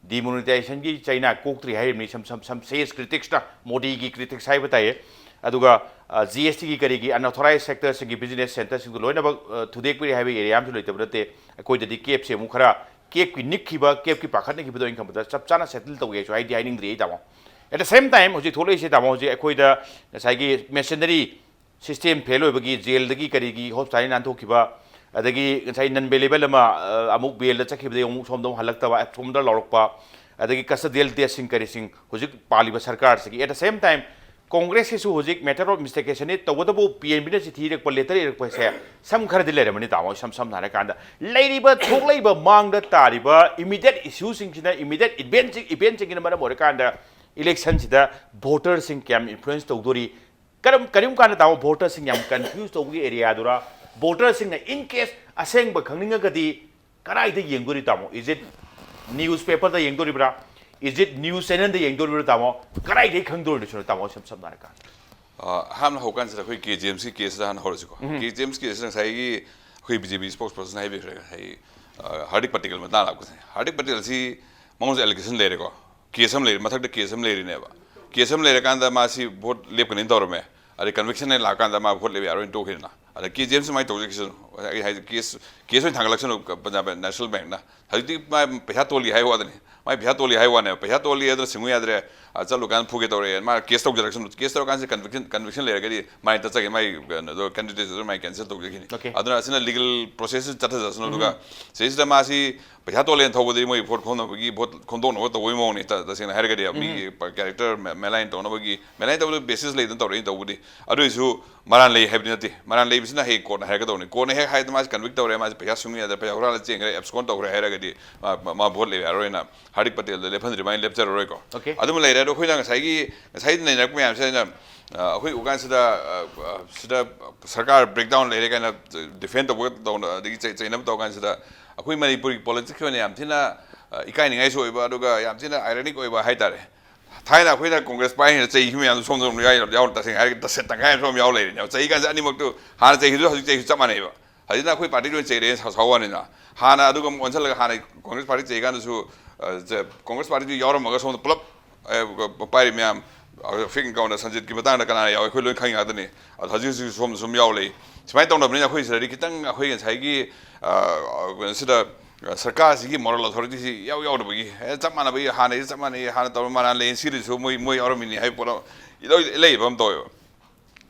Demonetization ꯒꯤ ꯆꯩꯅꯥ ꯀꯣꯛꯇ꯭ꯔꯤ ꯍꯥꯏꯔꯤꯕꯅꯤ, ꯁꯝ, ꯁꯝ, ꯁꯝ serious critics ꯇ, ꯃꯣꯗꯤꯒꯤ critics ꯍꯥꯏꯕ ꯇꯥꯏꯌꯦ꯫ ꯑꯗꯨꯒ, ꯑ, GST ꯒꯤ ꯀꯔꯤꯒꯤ unauthorized sector ꯁꯤꯡꯒꯤ business centre ꯁꯤꯡꯗꯨ ꯂꯣꯏꯅꯃꯛ, ꯑ, ꯊꯨꯗꯦꯛꯄꯤꯔꯦ ꯍꯥꯏꯕ area ꯑꯃꯁꯨ ꯂꯩꯇꯕ ꯅꯠꯇꯦ꯫ ꯑꯩꯈꯣꯏꯗꯗꯤ CAB ꯁꯦ ꯑꯃꯨꯛ ꯈꯔ, CAB ꯀꯤ ꯅꯤꯛꯈꯤꯕ, CAB ꯀꯤ ꯄꯥꯈꯠꯅꯈꯤꯕꯗꯣ ꯑꯩꯅ ꯈꯟꯕꯗ ꯆꯞ ꯆꯥꯅ settle ꯇꯧꯒꯦꯁꯨ ꯍꯥꯏꯗꯤ ꯍꯥꯏꯅꯤꯡꯗ꯭ꯔꯤ ꯑꯩ ꯇꯥꯃꯣ꯫ At the same time, ꯍꯧꯖꯤꯛ ꯊꯣꯛꯂꯛꯏꯁꯦ ꯇꯥꯃꯣ, ꯍꯧꯖꯤꯛ ꯑꯩꯈꯣꯏꯗ ꯉꯁꯥꯏꯒꯤ machinery system fail ꯑꯣꯏꯕꯒꯤ jail ꯗꯒꯤ ꯀꯔꯤꯒꯤ hospital ꯗꯒꯤ ꯅꯥꯟꯊꯣꯛꯈꯤꯕ, ꯑꯗꯒꯤ ꯉꯁꯥꯏ non bailable ꯑꯃ, ꯑ, ꯑꯃꯨꯛ bail ꯗ ꯆꯠꯈꯤꯕꯗꯒꯤ ꯑꯃꯨꯛ ꯁꯣꯝꯗ ꯑꯃꯨꯛ ꯍꯜꯂꯛꯇꯕ, ꯁꯣꯝꯗ ꯂꯥꯎꯔꯛꯄ, ꯑꯗꯒꯤ custodial death ꯁꯤꯡ ꯀꯔꯤꯁꯤꯡ ꯍꯧꯖꯤꯛ ꯄꯥꯜꯂꯤꯕ ꯁꯔꯀꯥꯔꯁꯤꯒꯤ, at the same time, ꯀꯣꯡꯒ꯭ꯔꯦꯁꯀꯤꯁꯨ ꯍꯧꯖꯤꯛ matter of investigation ꯅꯤ ꯇꯧꯕꯇꯕꯨ, ꯄꯤ ꯑꯦꯟ ꯕꯤꯅ ꯆꯤꯊꯤ ꯏꯔꯛꯄ, letter ꯏꯔꯛꯄꯁꯦ ꯁꯝ ꯈꯔꯗꯤ ꯂꯩꯔꯝꯃꯅꯤ, ꯇꯥꯃꯣ꯫ ꯏꯁꯝ ꯁꯝꯅ ꯍꯥꯏꯔꯀꯥꯟꯗ, ꯂꯩꯔꯤꯕ, ꯊꯣꯛꯂꯛꯏꯕ, ꯃꯥꯡꯗ ꯇꯥꯔꯤꯕ immediate issue ꯁꯤꯡꯁꯤꯅ, immediate event event ꯁꯤꯡꯁꯤꯅ ꯃꯔꯝ ꯑꯣꯏꯔꯀꯥꯟꯗ election ꯁꯤꯗ voter ꯁꯤꯡ ꯀꯌꯥꯝ influence ꯇꯧꯗꯣꯔꯤ? ꯀꯔꯝ, ꯀꯔꯤꯒꯨꯝꯕ ꯀꯥꯟꯗ, ꯇꯥꯃꯣ, voter ꯁꯤꯡ ꯌꯥꯝ confuse ꯇꯧꯕꯒꯤ area ꯗꯨꯔ, voter ꯁꯤꯡꯅ in case ꯑꯁꯦꯡꯕ ꯈꯪꯅꯤꯡꯉꯒꯗꯤ ꯀꯗꯥꯏꯗ ꯌꯦꯡꯗꯣꯔꯤ, ꯇꯥꯃꯣ? Is it newspaper the ꯌꯦꯡꯗꯣꯔꯤꯕ꯭ꯔꯥ? Is it news channel ꯗ ꯌꯦꯡꯗꯣꯔꯤꯕ꯭ꯔꯥ, ꯇꯥꯃꯣ? ꯀꯗꯥꯏꯗꯒꯤ ꯈꯪꯗꯣꯔꯤꯅꯣ ꯁꯤꯅ, ꯇꯥꯃꯣ, ꯁꯝ ꯁꯝꯅ ꯍꯥꯏꯔꯀꯥꯟꯗ? ꯑ, ꯑꯍꯥꯟꯕ ꯍꯧꯀꯥꯟꯁꯤꯗ ꯑꯩꯈꯣꯏ ꯀꯦ ꯖꯦꯝꯁꯀꯤ ꯀꯦꯁꯇ ꯍꯥꯟꯅ ꯍꯧꯔꯁꯤꯀꯣ꯫ ꯀꯦ ꯖꯦꯝꯁꯀꯤ ꯀꯦꯁꯇ ꯉꯁꯥꯏꯒꯤ ꯑꯩꯈꯣꯏ ꯕꯤ ꯖꯦ ꯄꯤ spokesperson ꯅ ꯍꯥꯏꯕꯤꯈ꯭ꯔꯦ, ꯉꯁꯥꯏ, ꯑ, ꯍꯥꯔꯗꯤꯛ ꯄꯇꯦꯜ ꯃꯇꯥꯡ ꯂꯥꯛꯄꯁꯦ꯫ ꯍꯥꯔꯗꯤꯛ ꯄꯇꯦꯜꯁꯤ ꯃꯉꯣꯟꯗ allegation ꯂꯩꯔꯦꯀꯣ, ꯀꯦꯁ ꯑꯃ ꯂꯩꯔꯦ, ꯃꯊꯛꯇ ꯀꯦꯁ ꯑꯃ ꯂꯩꯔꯤꯅꯦꯕ꯫ ꯀꯦꯁ ꯑꯃ ꯂꯩꯔꯀꯥꯟꯗ ꯃꯥꯁꯤ ꯚꯣꯠ ꯂꯦꯞꯀꯅꯤꯅ ꯇꯧꯔꯝꯃꯦ, ꯑꯗꯩ conviction ꯍꯦꯛ ꯂꯥꯛꯑꯀꯥꯟꯗ ꯃꯥ ꯚꯣꯠ ꯂꯦꯞꯄ ꯌꯥꯔꯣꯏꯅ ꯇꯣꯛꯈꯤꯗꯅ꯫ ꯑꯗ ꯀꯦ ꯖꯦꯝꯁ ꯁꯨꯃꯥꯏꯅ ꯇꯧꯖꯈꯤꯁꯅꯨ, ꯑꯩ ꯍꯥꯏꯁꯦ, ꯀꯦꯁ ꯀꯦꯁ ꯑꯣꯏꯅ ꯊꯥꯡꯒꯠꯂꯛꯁꯅꯨ ꯄꯟꯖꯥꯕ ꯅꯦꯁꯅꯦꯜ ꯕꯦꯡꯛꯅ꯫ ꯍꯧꯖꯤꯛꯇꯤ ꯃꯥ ꯄꯩꯁꯥ ꯇꯣꯜꯂꯤ ꯍꯥꯏꯕ ꯋꯥꯗꯅꯤ, ꯃꯥꯏ ꯄꯩꯁꯥ ꯇꯣꯜꯂꯤ ꯍꯥꯏꯕ ꯋꯥꯅꯦꯕ, ꯄꯩꯁꯥ ꯇꯣꯜꯂꯤ ꯍꯥꯏꯗꯅ ꯁꯤꯡꯉꯨ ꯌꯥꯗ꯭ꯔꯦ, ꯑ, ꯆꯠꯂꯨꯀꯥꯟꯗ ꯐꯨꯒꯦ ꯇꯧꯔꯛꯑꯦ, ꯃꯥ ꯀꯦꯁ ꯇꯧꯖꯔꯛꯁꯅꯨ꯫ ꯀꯦꯁ ꯇꯧꯔꯀꯥꯟꯁꯤꯗ conviction conviction ꯂꯩꯔꯒꯗꯤ ꯃꯥꯏ ꯇꯠꯆꯒꯦ, ꯃꯥꯏ ꯀꯩꯅꯣꯗꯣ, candidature ꯗꯣ ꯃꯥꯏ cancel ꯇꯧꯖꯈꯤꯅꯤ꯫ Okay. ꯑꯗꯨꯅ ꯑꯁꯤꯅ legal process ꯆꯠꯊꯖꯁꯅꯨ꯫ ꯑꯗꯨꯒ ꯁꯤꯁꯤꯗ ꯃꯥꯁꯤ ꯄꯩꯁꯥ ꯇꯣꯜꯂꯦꯅ ꯊꯧꯕꯗꯤ ꯃꯣꯏ ꯚꯣꯠ ꯈꯣꯝꯅꯕꯒꯤ, ꯚꯣꯠ ꯈꯣꯝꯗꯣꯛꯅꯕ ꯇꯧꯕꯒꯤ ꯃꯑꯣꯡꯅꯤ꯫ ꯇ-, ꯇꯁꯦꯡꯅ ꯍꯥꯏꯔꯒꯗꯤ ꯃꯤꯒꯤ character ma-, malign ꯇꯧꯅꯕꯒꯤ, malign ꯇꯧꯕꯗ basis ꯂꯩꯗꯅ ꯇꯧꯔꯛꯏꯅ ꯇꯧꯕꯗꯤ꯫ ꯑꯗꯨ ꯑꯣꯏꯁꯨ ꯃꯔꯥꯟ ꯂꯩ ꯍꯥꯏꯕꯗꯤ ꯅꯠꯇꯦ꯫ ꯃꯔꯥꯟ ꯂꯩꯕꯁꯤꯅ ꯍꯌꯦꯡ ꯀꯣꯟꯅ ꯍꯥꯏꯔꯛꯀꯗꯧꯅꯤ꯫ ꯀꯣꯟꯅ ꯍꯦꯛ ꯍꯥꯏꯗꯤ ꯃꯥꯁꯤ convict ꯇꯧꯔꯦ, ꯃꯥꯁꯤ ꯄꯩꯁꯥ ꯁꯨꯡ ꯌꯥꯗ꯭ꯔꯦ, ꯄꯩꯁꯥ ꯍꯨꯔꯥꯜꯂ ꯆꯦꯟꯈ꯭ꯔꯦ, abscond ꯇꯧꯈ꯭ꯔꯦ ꯍꯥꯏꯔꯒꯗꯤ ꯃꯥ, ꯃꯥ, ꯃꯥ ꯚꯣꯠ ꯂꯦꯞ ꯌꯥꯔꯣꯏꯅ ꯍꯥꯔꯗꯤꯛ ꯄꯇꯦꯜꯗ ꯂꯦꯞꯍꯟꯗ꯭ꯔꯤꯕ ꯑꯩꯅ ꯂꯦꯞꯆꯔꯔꯣꯏꯀꯣ꯫ Okay. ꯑꯗꯨꯃ ꯂꯩꯔꯦ꯫ ꯑꯗꯣ ꯑꯩꯈꯣꯏꯅ ꯉꯁꯥꯏꯒꯤ, ꯉꯁꯥꯏ ꯅꯩꯅꯔꯛꯄ ꯃꯌꯥꯝꯁꯦ ꯑꯩꯅ, ꯑ, ꯑꯩꯈꯣꯏ ꯎꯀꯥꯟꯁꯤꯗ, ꯑ, ꯑ, ꯁꯤꯗ ꯁꯔꯀꯥꯔ breakdown ꯂꯩꯔꯦ ꯀꯥꯏꯅ defend ꯇꯧꯕ ꯇꯧꯅ, ꯑꯗꯒꯤ ꯆꯩ-, ꯆꯩꯅꯕ ꯇꯧ ꯀꯥꯟꯁꯤꯗ ꯑꯩꯈꯣꯏ ꯃꯅꯤꯄꯨꯔꯒꯤ politics ꯀꯤ ꯑꯣꯏꯅ ꯌꯥꯝ ꯊꯤꯅ, ꯑ, ꯏꯀꯥꯏꯅꯤꯡꯉꯥꯏꯁꯨ ꯑꯣꯏꯕ, ꯑꯗꯨꯒ ꯌꯥꯝ ꯊꯤꯅ ironic ꯑꯣꯏꯕ ꯍꯥꯏꯇꯥꯔꯦ꯫ ꯊꯥꯏꯅ ꯑꯩꯈꯣꯏꯅ ꯀꯣꯡꯒ꯭ꯔꯦꯁ ꯄꯥꯏꯔꯤꯉꯩꯗ ꯆꯩꯈꯤꯕ ꯃꯌꯥꯝꯗꯣ ꯁꯣꯝꯗ ꯑꯃꯨꯛ ꯌꯥꯎ-, ꯌꯥꯎ-, ꯇꯁꯦꯡꯅ ꯍꯥꯏꯔꯒꯗꯤ ꯇꯁꯦꯡ-, ꯇꯪꯈꯥꯏ ꯑꯃ ꯁꯣꯝ ꯌꯥꯎ ꯂꯩꯔꯤꯅꯦꯕ꯫ ꯆꯩ ꯀꯥꯟꯁꯦ ꯑꯅꯤꯃꯛꯇꯨ ꯍꯥꯟꯅ ꯆꯩꯈꯤꯕꯗꯨ ꯍꯧꯖꯤꯛ ꯆꯩꯁꯨ ꯆꯞ ꯃꯥꯟꯅꯩꯕ꯫ ꯍꯧꯖꯤꯛꯅ ꯑꯩꯈꯣꯏ ꯄꯥꯔꯇꯤꯗ ꯑꯣꯏꯅ ꯆꯩꯔꯦꯅ ꯁꯥ-, ꯁꯥꯎ ꯋꯥꯅꯤꯅ꯫ ꯍꯥꯟꯅ ꯑꯗꯨꯒ ꯑꯃꯨꯛ ꯑꯣꯟꯁꯤꯜꯂꯒ ꯍꯥꯟꯅ ꯀꯣꯡꯒ꯭ꯔꯦꯁ ꯄꯥꯔꯇꯤ ꯆꯩ ꯀꯥꯟꯗꯁꯨ, ꯑ, ꯆ-, ꯀꯣꯡꯒ꯭ꯔꯦꯁ ꯄꯥꯔꯇꯤꯗꯨ ꯌꯥꯎꯔꯝꯃꯒ ꯁꯣꯝꯗ ꯄꯨꯂꯞ, ꯑ, ꯄꯥꯏꯔꯤ ꯃꯌꯥꯝ, ꯑ, fake account ꯗ ꯁꯟꯖꯤꯠꯀꯤ ꯃꯇꯥꯡꯗ ꯀꯅꯥꯅ ꯌꯥꯎꯏ? ꯑꯩꯈꯣꯏ ꯂꯣꯏ ꯈꯪꯉꯤ ꯉꯥꯛꯇꯅꯤ꯫ ꯑꯗꯣ ꯍꯧꯖꯤꯛ ꯍꯧꯖꯤꯛ ꯁꯣꯝꯗ ꯁꯨꯝ ꯌꯥꯎ ꯂꯩ꯫ ꯁꯨꯃꯥꯏꯅ ꯇꯧꯅꯕꯅꯤꯅ ꯑꯩꯈꯣꯏ ꯁꯤꯗꯗꯤ ꯈꯤꯇꯪ ꯑꯩꯈꯣꯏ ꯉꯁꯥꯏꯒꯤ, ꯑ, ꯀꯩꯅꯣꯁꯤꯗ, ꯑ, ꯁꯔꯀꯥꯔꯁꯤꯒꯤ moral authority ꯁꯤ ꯏꯌꯥꯎ ꯌꯥꯎꯗꯕꯒꯤ, ꯑꯦ, ꯆꯞ ꯃꯥꯟꯅꯕꯒꯤ, ꯍꯥꯟꯅꯗꯤ ꯆꯞ ꯃꯥꯟꯅꯩ, ꯍꯥꯟꯅ ꯇꯧꯔ ꯃꯔꯥꯟ ꯂꯩ, ꯁꯤꯗꯁꯨ ꯃꯣꯏ, ꯃꯣꯏ ꯌꯥꯎꯔꯝꯃꯤꯅꯤ ꯍꯥꯏꯕ ꯄꯣꯠ ꯑꯃ ꯏꯂꯣꯏ ꯂꯩꯕ ꯑꯃ ꯇꯧꯋꯦꯕ꯫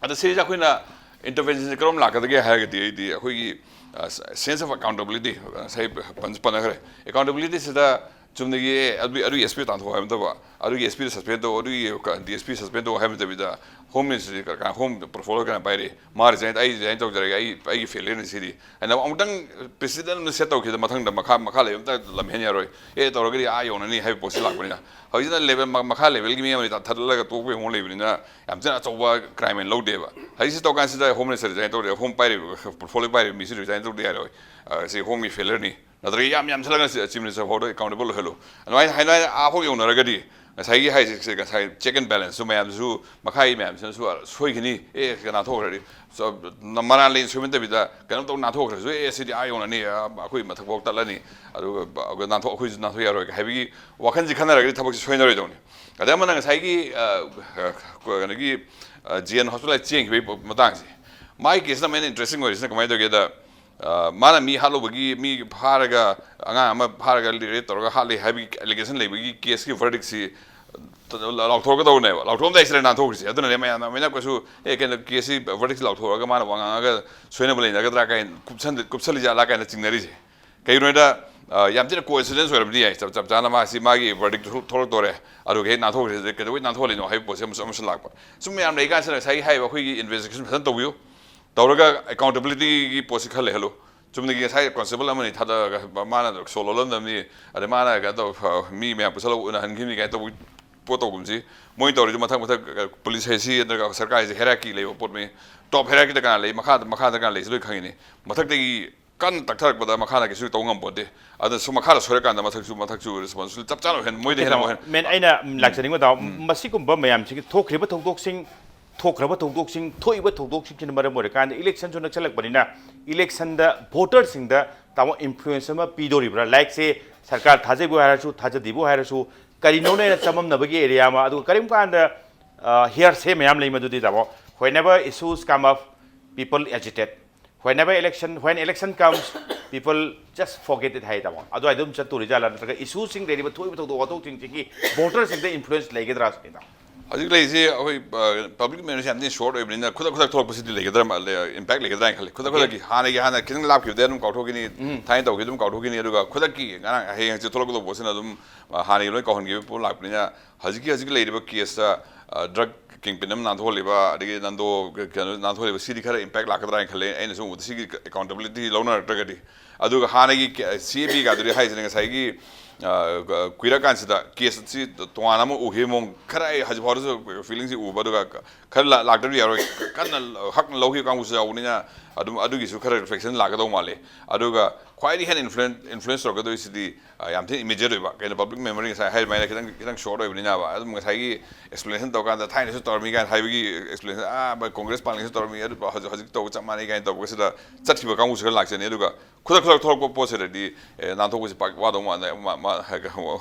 ꯑꯗ ꯁꯤꯁꯦ ꯑꯩꯈꯣꯏꯅ intervention ꯁꯦ ꯀꯔꯝ ꯂꯥꯛꯀꯗꯒꯦ ꯍꯥꯏꯔꯒꯗꯤ, ꯑꯩꯗꯤ ꯑꯩꯈꯣꯏꯒꯤ, ꯑ, sense of accountability, ꯉꯁꯥꯏ ꯄꯟꯁꯨ ꯄꯟꯅꯈ꯭ꯔꯦ꯫ Accountability ꯁꯤꯗ ꯆꯨꯝꯅꯒꯤ ꯑꯦ ꯑꯗꯨꯒꯤ ꯑꯗꯨꯒꯤ ꯑꯦꯁ ꯄꯤ ꯇꯥꯟꯊꯣꯛ ꯍꯥꯏꯕ ꯅꯠꯇꯕ, ꯑꯗꯨꯒꯤ ꯑꯦꯁ ꯄꯤꯗ ꯁꯁꯄꯦꯟ ꯇꯧ, ꯑꯗꯨꯒꯤ ꯗꯤ ꯑꯦꯁ ꯄꯤ ꯁꯁꯄꯦꯟ ꯇꯧ ꯍꯥꯏꯕ ꯅꯠꯇꯕꯤꯗ, ꯍꯣꯝ ꯃꯤꯅꯤꯁꯇ꯭ꯔꯤ ꯀꯅꯥ, ꯍꯣꯝ ꯄꯣꯔꯠꯐꯣꯂꯤꯑꯣ ꯀꯅꯥ ꯄꯥꯏꯔꯤ, ꯃꯥ ꯔꯤꯖꯥꯏꯟ, ꯑꯩ ꯔꯤꯖꯥꯏꯟ ꯇꯧꯖꯔꯒꯦ, ꯑꯩ ꯑꯩꯒꯤ ꯐꯦꯂꯤꯌꯔꯅꯤ ꯁꯤꯗꯤ ꯍꯥꯏꯅ ꯑꯃꯨꯛꯇꯪ ꯄ꯭ꯔꯦꯁꯤꯗꯦꯟ ꯑꯃ ꯁꯦꯠ ꯇꯧꯈꯤꯕꯗ, ꯃꯊꯪꯗ ꯃꯈꯥ ꯃꯈꯥ ꯂꯩꯕ ꯑꯝꯇ ꯂꯝꯍꯦꯟ ꯌꯥꯔꯣꯏ, ꯑꯦ ꯇꯧꯔꯒꯗꯤ ꯑꯥ ꯌꯧꯅꯅꯤ ꯍꯥꯏꯕ ꯄꯣꯠꯁꯤ ꯂꯥꯛꯄꯅꯤꯅ꯫ ꯍꯧꯖꯤꯛꯅ ꯂꯦꯚꯦꯜ ꯃꯈꯥ ꯂꯦꯚꯦꯜꯒꯤ ꯃꯤ ꯑꯃꯗꯤ ꯊꯥꯗꯠꯂꯒ ꯇꯣꯛꯄꯒꯤ ꯃꯑꯣꯡ ꯂꯩꯕꯅꯤꯅ, ꯌꯥꯝ ꯊꯤꯅ ꯑꯆꯧꯕ ꯀ꯭ꯔꯥꯏꯝ ꯑꯣꯏꯅ ꯂꯧꯗꯦꯕ꯫ ꯍꯧꯖꯤꯛꯁꯤ ꯇꯧꯀꯥꯟꯁꯤꯗ ꯍꯣꯝ ꯃꯤꯅꯤꯁꯇꯔ ꯔꯤꯖꯥꯏꯟ ꯇꯧꯔꯦ, ꯍꯣꯝ ꯄꯥꯏꯔꯤꯕ ꯄꯣꯔꯠꯐꯣꯂꯤꯑꯣ ꯄꯥꯏꯔꯤꯕ ꯃꯤꯁꯤ ꯔꯤꯖꯥꯏꯟ ꯇꯧꯗ ꯌꯥꯔꯣꯏ꯫ ꯑ, ꯁꯤ ꯍꯣꯝꯒꯤ ꯐꯦꯂꯔꯅꯤ, ꯅꯠꯇ꯭ꯔꯒ ꯌꯥꯝ ꯌꯥꯝꯁꯜꯂꯒ ꯆꯤꯐ ꯃꯤꯅꯤꯁꯇꯔ ꯐꯥꯎꯗ ꯑꯦꯀꯥꯎꯟꯇꯦꯕꯜ ꯑꯣꯏꯍꯜꯂꯨ꯫ ꯑꯗꯨꯃꯥꯏꯅ ꯍꯥꯏꯅ ꯑꯥꯐꯥꯎ ꯌꯧꯅꯔꯒꯗꯤ ꯉꯁꯥꯏꯒꯤ ꯍꯥꯏꯁꯦ, ꯉꯁꯥꯏ ꯆꯦꯛ ꯑꯦꯟ ꯕꯦꯂꯦꯟꯁꯁꯨ ꯃꯌꯥꯝꯁꯨ, ꯃꯈꯥꯒꯤ ꯃꯌꯥꯝꯁꯤꯅꯁꯨ ꯁꯣꯏꯈꯤꯅꯤ, ꯑꯦ ꯀꯅꯥ ꯊꯣꯛꯈ꯭ꯔꯗꯤ꯫ So, ꯃꯔꯥꯜ ꯂꯩ ꯁꯣꯏꯃꯟꯗꯕꯤꯗ ꯀꯩꯅꯣꯝ ꯇꯧ ꯅꯥꯟꯊꯣꯛꯈ꯭ꯔꯁꯨ, ꯑꯦ ꯁꯤꯗꯤ ꯑꯥ ꯌꯧꯅꯅꯤ, ꯑ, ꯑꯩꯈꯣꯏ ꯃꯊꯛꯐꯥꯎ ꯇꯠꯂꯅꯤ, ꯑꯗꯨꯒ ꯑꯩꯈꯣꯏ ꯅꯥꯟꯊꯣꯛ ꯑꯩꯈꯣꯏꯁꯨ ꯅꯥꯟꯊꯣꯛ ꯌꯥꯔꯣꯏ ꯍꯥꯏꯕꯒꯤ ꯋꯥꯈꯜꯁꯤ ꯈꯟꯅꯔꯒꯗꯤ ꯊꯕꯛꯁꯤ ꯁꯣꯏꯅꯔꯣꯏꯗꯧꯅꯤ꯫ ꯑꯗꯩ ꯑꯃꯅ ꯉꯁꯥꯏꯒꯤ, ꯑ, ꯑ, ꯀꯩꯅꯣꯒꯤ, ꯑ, ꯖꯤ ꯑꯦꯟ ꯍꯣꯁꯄꯤꯇꯥꯜ ꯆꯦꯟꯈꯤꯕꯒꯤ ꯃꯇꯥꯡꯁꯦ, ꯃꯥꯒꯤ ꯀꯦꯁꯅ ꯑꯃꯨꯛ ꯍꯦꯟꯅ ꯏꯟꯇꯔꯦꯁꯇꯤꯡ ꯑꯣꯏꯔꯤꯁꯤꯅ ꯀꯃꯥꯏꯅ ꯇꯧꯒꯦꯗ, ꯑ, ꯃꯥꯅ ꯃꯤ ꯍꯥꯠꯂꯨꯕꯒꯤ, ꯃꯤ ꯐꯥꯔꯒ, ꯑꯉꯥꯡ ꯑꯃ ꯐꯥꯔꯒ ꯔꯦꯞ ꯇꯧꯔꯒ ꯍꯥꯠꯂꯦ ꯍꯥꯏꯕꯒꯤ ꯑꯦꯂꯤꯒꯦꯁꯟ ꯂꯩꯕꯒꯤ ꯀꯦꯁꯀꯤ ꯚꯔꯗꯤꯛꯁꯤ ꯂꯥꯎꯊꯣꯔꯛꯀꯗꯧꯕꯅꯦꯕ꯫ ꯂꯥꯎꯊꯣꯛꯑꯝꯗꯥꯏꯁꯤꯗ ꯅꯥꯟꯊꯣꯛꯈ꯭ꯔꯤꯁꯦ꯫ ꯑꯗꯨꯅꯅꯦ ꯃꯌꯥꯝꯅ, ꯃꯌꯥꯝꯅ ꯀꯩꯁꯨ, "ꯑꯦ, ꯀꯩꯅꯣ, ꯀꯦꯁꯁꯤ ꯚꯔꯗꯤꯛꯁꯤ ꯂꯥꯎꯊꯣꯛꯑꯒ ꯃꯥꯅ ꯋꯥ ꯉꯥꯡꯉꯒ ꯁꯣꯏꯅꯕ ꯂꯩꯅꯒꯗ꯭ꯔꯥ?" ꯀꯥꯏꯅ ꯀꯨꯞꯁꯟ-, ꯀꯨꯞꯁꯜꯂꯤ ꯖꯥꯠꯂꯥ ꯀꯥꯏꯅ ꯆꯤꯡꯅꯔꯤꯁꯦ꯫ ꯀꯩꯒꯤꯅꯣ ꯍꯥꯏꯗ, ꯑ, ꯌꯥꯝ ꯊꯤꯅ ꯀꯣꯏꯟꯁꯤꯗꯦꯟꯁ ꯑꯣꯏꯔꯝꯕꯗꯤ ꯌꯥꯏ꯫ ꯆꯞ, ꯆꯞ ꯆꯥꯅ ꯃꯥꯁꯤ, ꯃꯥꯒꯤ ꯚꯔꯗꯤꯛ ꯊꯣꯛ-, ꯊꯣꯛꯂꯛꯇꯣꯔꯦ, ꯑꯗꯨꯒ ꯍꯦꯛ ꯅꯥꯟꯊꯣꯛꯈ꯭ꯔꯤꯁꯦ ꯀꯩꯗꯧꯕꯩ ꯅꯥꯟꯊꯣꯛꯍꯜꯂꯤꯅꯣ ꯍꯥꯏꯕ ꯄꯣꯠꯁꯦ ꯑꯃꯁꯨ, ꯑꯃꯁꯨ ꯂꯥꯛꯄ꯫ ꯁꯨꯝ ꯃꯌꯥꯝ ꯂꯩꯀꯥꯟꯁꯤꯗ ꯉꯁꯥꯏꯒꯤ ꯍꯥꯏꯔꯤꯕ ꯑꯩꯈꯣꯏꯒꯤ ꯏꯟꯚꯦꯁꯇꯤꯒꯦꯁꯟ ꯐꯖꯅ ꯇꯧꯕꯤꯌꯨ꯫ ꯇꯧꯔꯒ ꯑꯦꯀꯥꯎꯟꯇꯦꯕꯤꯂꯤꯇꯤꯒꯤ ꯄꯣꯠꯁꯤ ꯈꯔ ꯂꯩꯍꯜꯂꯨ꯫ ꯆꯨꯝꯅꯒꯤ ꯉꯁꯥꯏ ꯀꯣꯟꯁꯇꯦꯕꯜ ꯑꯃꯅꯤ ꯊꯥꯗꯔꯒ ꯃꯥꯅ ꯁꯣ ꯂꯣꯜꯂꯝꯗꯕꯅꯤ, ꯑꯗꯩ ꯃꯥꯅ ꯀꯩꯅꯣ ꯇꯧ, ꯃꯤ ꯃꯌꯥꯝ ꯄꯨꯁꯜꯂꯒ ꯎꯅꯍꯟꯈꯤꯕꯅꯤ ꯀꯥꯏꯅ ꯇꯧꯕ ꯄꯣꯠ ꯇꯧꯒꯨꯝꯁꯤ꯫ ꯃꯣꯏꯅ ꯇꯧꯔꯤꯗꯨ ꯃꯊꯛ ꯃꯊꯛ ꯄꯨꯂꯤꯁ ꯍꯥꯏꯁꯤ ꯅꯠꯇ꯭ꯔꯒ ꯁꯔꯀꯥꯔ ꯍꯥꯏꯁꯤ ꯍꯦꯔꯥꯔꯀꯤ ꯂꯩꯕ ꯄꯣꯠꯅꯤ꯫ ꯇꯣꯞ ꯍꯦꯔꯥꯔꯀꯤꯗ ꯀꯅꯥ ꯂꯩ, ꯃꯈꯥꯗ, ꯃꯈꯥꯗ ꯀꯅꯥ ꯂꯩꯁꯤ ꯂꯣꯏ ꯈꯪꯉꯤꯅꯤ꯫ ꯃꯊꯛꯇꯒꯤ ꯀꯟꯅ ꯇꯛꯊꯔꯛꯄꯗ ꯃꯈꯥꯗ ꯀꯩꯁꯨ ꯇꯧ ꯉꯝꯄꯣꯠꯇꯦ꯫ ꯑꯗꯨꯅꯁꯨ ꯃꯈꯥꯗ ꯁꯣꯏꯔꯀꯥꯟꯗ ꯃꯊꯛꯁꯨ, ꯃꯊꯛꯁꯨ ꯔꯦꯁꯄꯣꯟꯁꯤꯕꯤꯂꯤꯇꯤ ꯆꯞ ꯆꯥꯅ ꯑꯣꯏꯍꯟ-, ꯃꯣꯏꯗ ꯍꯦꯟꯅ ꯑꯣꯏꯍꯟ-, ꯃꯦꯟ, ꯑꯩꯅ ꯂꯥꯛꯆꯅꯤꯡꯕ ꯇꯥꯃꯣ, ꯃꯁꯤꯒꯨꯝꯕ ꯃꯌꯥꯝꯁꯤꯒꯤ ꯊꯣꯛꯈ꯭ꯔꯤꯕ ꯊꯧꯗꯣꯛꯁꯤꯡ, ꯊꯣꯛꯈ꯭ꯔꯕ ꯊꯧꯗꯣꯛꯁꯤꯡꯁꯤꯅ ꯃꯔꯝ ꯑꯣꯏꯔꯀꯥꯟꯗ ꯏꯂꯦꯛꯁꯟꯁꯨ ꯅꯛꯁꯜꯂꯛꯄꯅꯤꯅ ꯏꯂꯦꯛꯁꯟꯗ ꯚꯣꯇꯔꯁꯤꯡꯗ ꯇꯥꯃꯣ ꯏꯟꯐ꯭ꯂꯨꯌꯦꯟꯁ ꯑꯃ ꯄꯤꯗꯣꯔꯤꯕ꯭ꯔꯥ? ꯂꯥꯏꯛꯁꯦ ꯁꯔꯀꯥꯔ ꯊꯥꯖꯩꯕꯨ ꯍꯥꯏꯔꯁꯨ, ꯊꯥꯖꯗꯦꯕꯨ ꯍꯥꯏꯔꯁꯨ, ꯀꯔꯤꯅꯣꯅ ꯍꯦꯟꯅ ꯆꯃꯝꯅꯕꯒꯤ ꯑꯦꯔꯤꯌꯥ ꯑꯃ, ꯑꯗꯨꯒ ꯀꯔꯤꯒꯨꯝꯕ ꯀꯥꯟꯗ, ꯑ, ꯍꯤꯌꯔꯁꯦ ꯃꯌꯥꯝ ꯂꯩ ꯃꯗꯨꯗꯤ ꯇꯥꯃꯣ꯫ Whenever issues come up, people agitate. Whenever election, when election comes, people just forget it ꯍꯥꯏ ꯇꯥꯃꯣ꯫ ꯑꯗꯨꯋꯥꯏꯗ ꯑꯗꯨꯝ ꯆꯠꯇꯣꯔꯤꯖꯥꯠꯂꯥ, ꯅꯠꯇ꯭ꯔꯒ ꯏꯁꯨꯁꯤꯡ ꯂꯩꯔꯤꯕ ꯊꯣꯛꯏꯕ ꯊꯧꯗꯣꯛ ꯋꯥꯊꯣꯛꯁꯤꯡꯁꯤꯒꯤ ꯚꯣꯇꯔꯁꯤꯡꯗ ꯏꯟꯐ꯭ꯂꯨꯌꯦꯟꯁ ꯂꯩꯒꯗ꯭ꯔꯥ ꯁꯤꯅꯤ ꯇꯥꯃꯣ꯫ ꯍꯧꯖꯤꯛ ꯂꯩꯔꯤꯁꯤ ꯑꯩꯈꯣꯏ ꯄꯕ꯭ꯂꯤꯛ ꯃꯦꯃꯣꯔꯤꯁꯤ ꯌꯥꯝ ꯊꯤꯅ ꯁꯣꯔꯠ ꯑꯣꯏꯕꯅꯤꯅ ꯈꯨꯗꯛ ꯈꯨꯗꯛ ꯊꯣꯛꯂꯛꯄꯁꯤꯗꯤ ꯂꯩꯒꯗ꯭ꯔꯥ, ꯏꯝꯄꯦꯛ ꯂꯩꯒꯗ꯭ꯔꯥ ꯍꯥꯏꯅ ꯈꯜꯂꯤ꯫ ꯈꯨꯗꯛ Okay. ꯈꯨꯗꯛꯀꯤ ꯍꯥꯟꯅꯒꯤ ꯍꯥꯟꯅ ꯈꯤꯇꯪ ꯂꯥꯞꯈꯤꯕꯗ ꯑꯗꯨꯝ ꯀꯥꯎꯊꯣꯛꯈꯤꯅꯤ, ꯎꯝ. ꯊꯥꯏꯅ ꯇꯧꯈꯤ ꯑꯗꯨꯝ ꯀꯥꯎꯊꯣꯛꯈꯤꯅꯤ꯫ ꯑꯗꯨꯒ ꯈꯨꯗꯛꯀꯤ ꯉꯔꯥꯡ ꯍꯌꯦꯡ ꯍꯪꯆꯤꯠ ꯊꯣꯛꯂꯛꯀꯗꯧꯕ ꯄꯣꯠꯁꯤꯅ ꯑꯗꯨꯝ ꯑ, ꯍꯥꯟꯅꯒꯤ ꯂꯣꯏ ꯀꯥꯎꯍꯟꯈꯤꯕ ꯄꯣꯠ ꯂꯥꯛꯄꯅꯤꯅ ꯍꯧꯖꯤꯛꯀꯤ ꯍꯧꯖꯤꯛ ꯂꯩꯔꯤꯕ ꯀꯦꯁꯇ ꯗ꯭ꯔꯒ ꯀꯤꯡꯄꯤꯟ ꯑꯃ ꯅꯥꯟꯊꯣꯛꯍꯜꯂꯤꯕ, ꯑꯗꯒꯤ ꯅꯟꯗꯣ ꯀꯩꯅꯣ ꯅꯥꯟꯊꯣꯛꯍꯜꯂꯤꯕ, ꯁꯤꯗꯤ ꯈꯔ ꯏꯝꯄꯦꯛ ꯂꯥꯛꯀꯗ꯭ꯔꯥ ꯍꯥꯏꯅ ꯈꯜꯂꯦ꯫ ꯑꯩꯅꯁꯨ ꯎꯕꯗ ꯁꯤꯒꯤ ꯑꯦꯀꯥꯎꯟꯇꯦꯕꯤꯂꯤꯇꯤ ꯂꯧꯅꯔꯛꯇ꯭ꯔꯒꯗꯤ꯫ ꯑꯗꯨꯒ ꯍꯥꯟꯅꯒꯤ ꯁꯤ ꯑꯦ ꯕꯤꯒꯗꯨꯗꯤ ꯍꯥꯏꯁꯤꯅ ꯉꯁꯥꯏꯒꯤ ꯑ, ꯀ- ꯀꯨꯏꯔꯀꯥꯟꯁꯤꯗ ꯀꯦꯁ ꯑꯁꯤ ꯇꯣꯉꯥꯟꯅ ꯑꯃ ꯎꯈꯤꯕ ꯃꯑꯣꯡ ꯈꯔ ꯑꯩ ꯍꯧꯖꯤꯛ ꯐꯥꯎꯗꯁꯨ ꯐꯤꯂꯤꯡꯁꯤ ꯎꯕ꯫ ꯑꯗꯨꯒ ꯈꯔ ꯂꯥ- ꯂꯥꯛꯇ꯭ꯔꯗꯤ ꯌꯥꯔꯣꯏ, ꯀꯟꯅ ꯍꯛꯅ ꯂꯧꯈꯤꯕ ꯀꯥꯡꯕꯨꯁꯨ ꯌꯥꯎꯕꯅꯤꯅ ꯑꯗꯨꯝ ꯑꯗꯨꯒꯤꯁꯨ ꯈꯔ ꯔꯤꯐ꯭ꯂꯦꯛꯁꯟ ꯂꯥꯛꯀꯗꯧ ꯃꯥꯜꯂꯤ꯫ ꯑꯗꯨꯒ ꯈ꯭ꯋꯥꯏꯗꯒꯤ ꯍꯦꯟꯅ ꯏꯟꯐ꯭ꯂꯨꯌꯦꯟ ꯏꯟꯐ꯭ꯂꯨꯌꯦꯟꯁ ꯇꯧꯔꯛꯀꯗꯣꯏꯁꯤꯗꯤ ꯑ, ꯌꯥꯝ ꯊꯤꯅ ꯏꯃꯤꯗꯤꯌꯦꯠ ꯑꯣꯏꯕ, ꯀꯩꯅꯣ, ꯄꯕ꯭ꯂꯤꯛ ꯃꯦꯃꯣꯔꯤ ꯉꯁꯥꯏ ꯍꯥꯏꯔꯤꯃꯥꯏꯅ ꯈꯤꯇꯪ ꯈꯤꯇꯪ ꯁꯣꯔꯠ ꯑꯣꯏꯕꯅꯤꯅꯕ꯫ ꯑꯗꯨꯝ ꯉꯁꯥꯏꯒꯤ ꯑꯦꯛꯁꯄ꯭ꯂꯦꯅꯦꯁꯟ ꯇꯧꯔꯀꯥꯟꯗ ꯊꯥꯏꯅꯁꯨ ꯇꯧꯔꯝꯃꯤ ꯀꯥꯏꯅ ꯍꯥꯏꯕꯒꯤ ꯑꯦꯛꯁꯄ꯭ꯂꯦꯅꯦꯁꯟ, ꯑꯥ, ꯀꯣꯡꯒ꯭ꯔꯦꯁ ꯄꯥꯔꯂꯤꯁꯨ ꯇꯧꯔꯝꯃꯤ, ꯑꯗꯨ ꯍꯧꯖꯤꯛ ꯍꯧꯖꯤꯛ ꯇꯧꯕ ꯆꯞ ꯃꯥꯟꯅꯩ ꯀꯥꯏꯅ ꯇꯧꯕꯁꯤꯗ ꯆꯠꯈꯤꯕ ꯀꯥꯡꯕꯨꯁꯨ ꯈꯔ ꯂꯥꯛꯆꯅꯤ꯫ ꯑꯗꯨꯒ ꯈꯨꯗꯛ ꯈꯨꯗꯛ ꯊꯣꯛꯂꯛꯄ ꯄꯣꯠꯁꯤꯗꯗꯤ ꯑꯦ, ꯅꯥꯟꯊꯣꯛꯄꯁꯤ ꯄꯥꯛ ꯋꯥꯗꯧ ꯃꯥꯟꯗꯦ, ꯃꯥ- ꯃꯥ-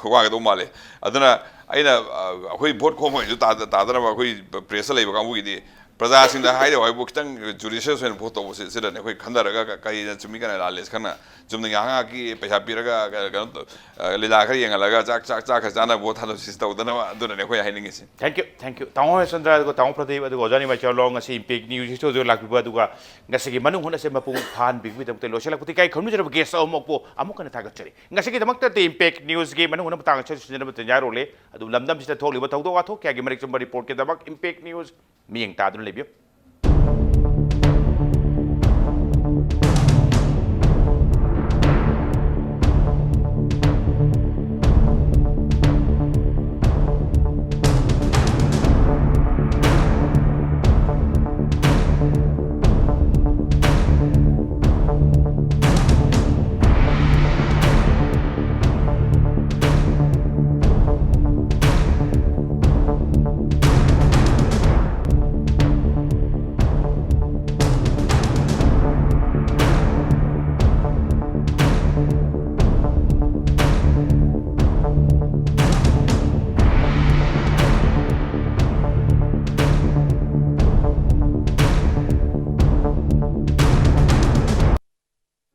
ꯋꯥꯒꯗꯧ ꯃꯥꯜꯂꯦ꯫ ꯑꯗꯨꯅ ꯑꯩꯅ ꯑ, ꯑꯩꯈꯣꯏ ꯚꯣꯠ ꯈꯣꯝꯕ ꯑꯣꯏꯅꯁꯨ ꯇꯥꯗ- ꯇꯥꯗꯅꯕ ꯑꯩꯈꯣꯏ ꯄ꯭ꯔꯦꯁꯇ ꯂꯩꯕ ꯀꯥꯡꯕꯨꯒꯤꯗꯤ ꯄ꯭ꯔꯖꯥꯁꯤꯡꯗ ꯍꯥꯏꯔꯤꯕ ꯍꯥꯏꯕꯨ ꯈꯤꯇꯪ ꯖꯨꯗꯤꯁꯤꯌꯁ ꯑꯣꯏꯅ ꯚꯣꯠ ꯇꯧꯕꯁꯤ ꯁꯤꯗꯅꯦ ꯑꯩꯈꯣꯏ ꯈꯟꯊꯔꯒ ꯀ- ꯀꯔꯤꯅ ꯆꯨꯝꯃꯤ ꯀꯔꯤꯅ ꯂꯥꯜꯂꯤ ꯈꯪꯅ ꯆꯨꯝꯅ ꯉꯥꯏꯍꯥꯛ ꯉꯥꯏꯍꯥꯛꯀꯤ ꯄꯩꯁꯥ ꯄꯤꯔꯒ ꯀ- ꯀꯩꯅꯣ ꯇꯧ- ꯑ, ꯂꯤꯂꯥ ꯈꯔ ꯌꯦꯡꯍꯜꯂꯒ ꯆꯥꯛ ꯆꯥꯛ ꯆꯥꯛ ꯈꯔ ꯆꯥꯅꯕ ꯚꯣꯠ ꯊꯥꯗꯕꯁꯤ ꯇꯧꯗꯅꯕ ꯑꯗꯨꯅꯅꯦ ꯑꯩꯈꯣꯏ ꯍꯥꯏꯅꯤꯡꯉꯤꯁꯤ꯫ Thank you, thank you. ꯇꯥꯃꯣ ꯍꯔꯤꯁꯆꯟꯗ꯭ꯔ ꯑꯗꯨꯒ ꯇꯥꯃꯣ ꯄ꯭ꯔꯗꯤꯞ ꯑꯗꯨꯒ ꯑꯣꯖꯥ ꯅꯤꯃꯥꯆꯔꯂꯣꯡ ꯉꯁꯤ ꯏꯝꯄꯦꯛ ꯅ꯭ꯌꯨꯁ ꯁ꯭ꯇꯨꯗꯤꯑꯣ ꯂꯥꯛꯄꯤꯕ ꯑꯗꯨꯒ ꯉꯁꯤꯒꯤ ꯃꯅꯨꯡ ꯍꯨꯠꯅꯁꯦ ꯃꯄꯨꯡ ꯐꯥꯍꯟꯕꯤꯕꯒꯤꯗꯃꯛꯇ ꯂꯣꯏꯁꯤꯜꯂꯛꯄꯗꯤ ꯀꯥꯏ ꯈꯪꯅꯖꯔꯕ ꯒꯦꯁ ꯑꯃꯨꯛꯄꯨ ꯑꯃꯨꯛ ꯍꯟꯅ ꯊꯥꯒꯠꯆꯔꯤ꯫ ꯉꯁꯤꯒꯤꯗꯃꯛꯇꯗꯤ ꯏꯝꯄꯦꯛ ꯅ꯭ꯌꯨꯁꯀꯤ ꯃꯅꯨꯡ ꯍꯨꯠꯅ ꯃꯇꯥꯡ ꯑꯁꯤꯗ ꯁꯤꯟꯖꯅꯕ ꯇꯟꯖꯥꯔꯣꯜꯂꯦ꯫ ꯑꯗꯨ ꯂꯝꯗꯝꯁꯤꯗ ꯊꯣꯛꯂꯤꯕ ꯊꯧꯗꯣꯛ ꯋꯥꯊꯣꯛ ꯀꯌꯥꯒꯤ ꯃꯔꯤꯛ ꯆꯨꯝꯕ ꯔꯤꯄꯣꯔꯠꯀꯤꯗꯃꯛ ꯏꯝꯄꯦꯛ ꯅ꯭ꯌꯨꯁ ꯃꯤꯠꯌꯦꯡ ꯇꯥꯗꯨꯅ ꯂꯩꯕꯤꯌꯨ꯫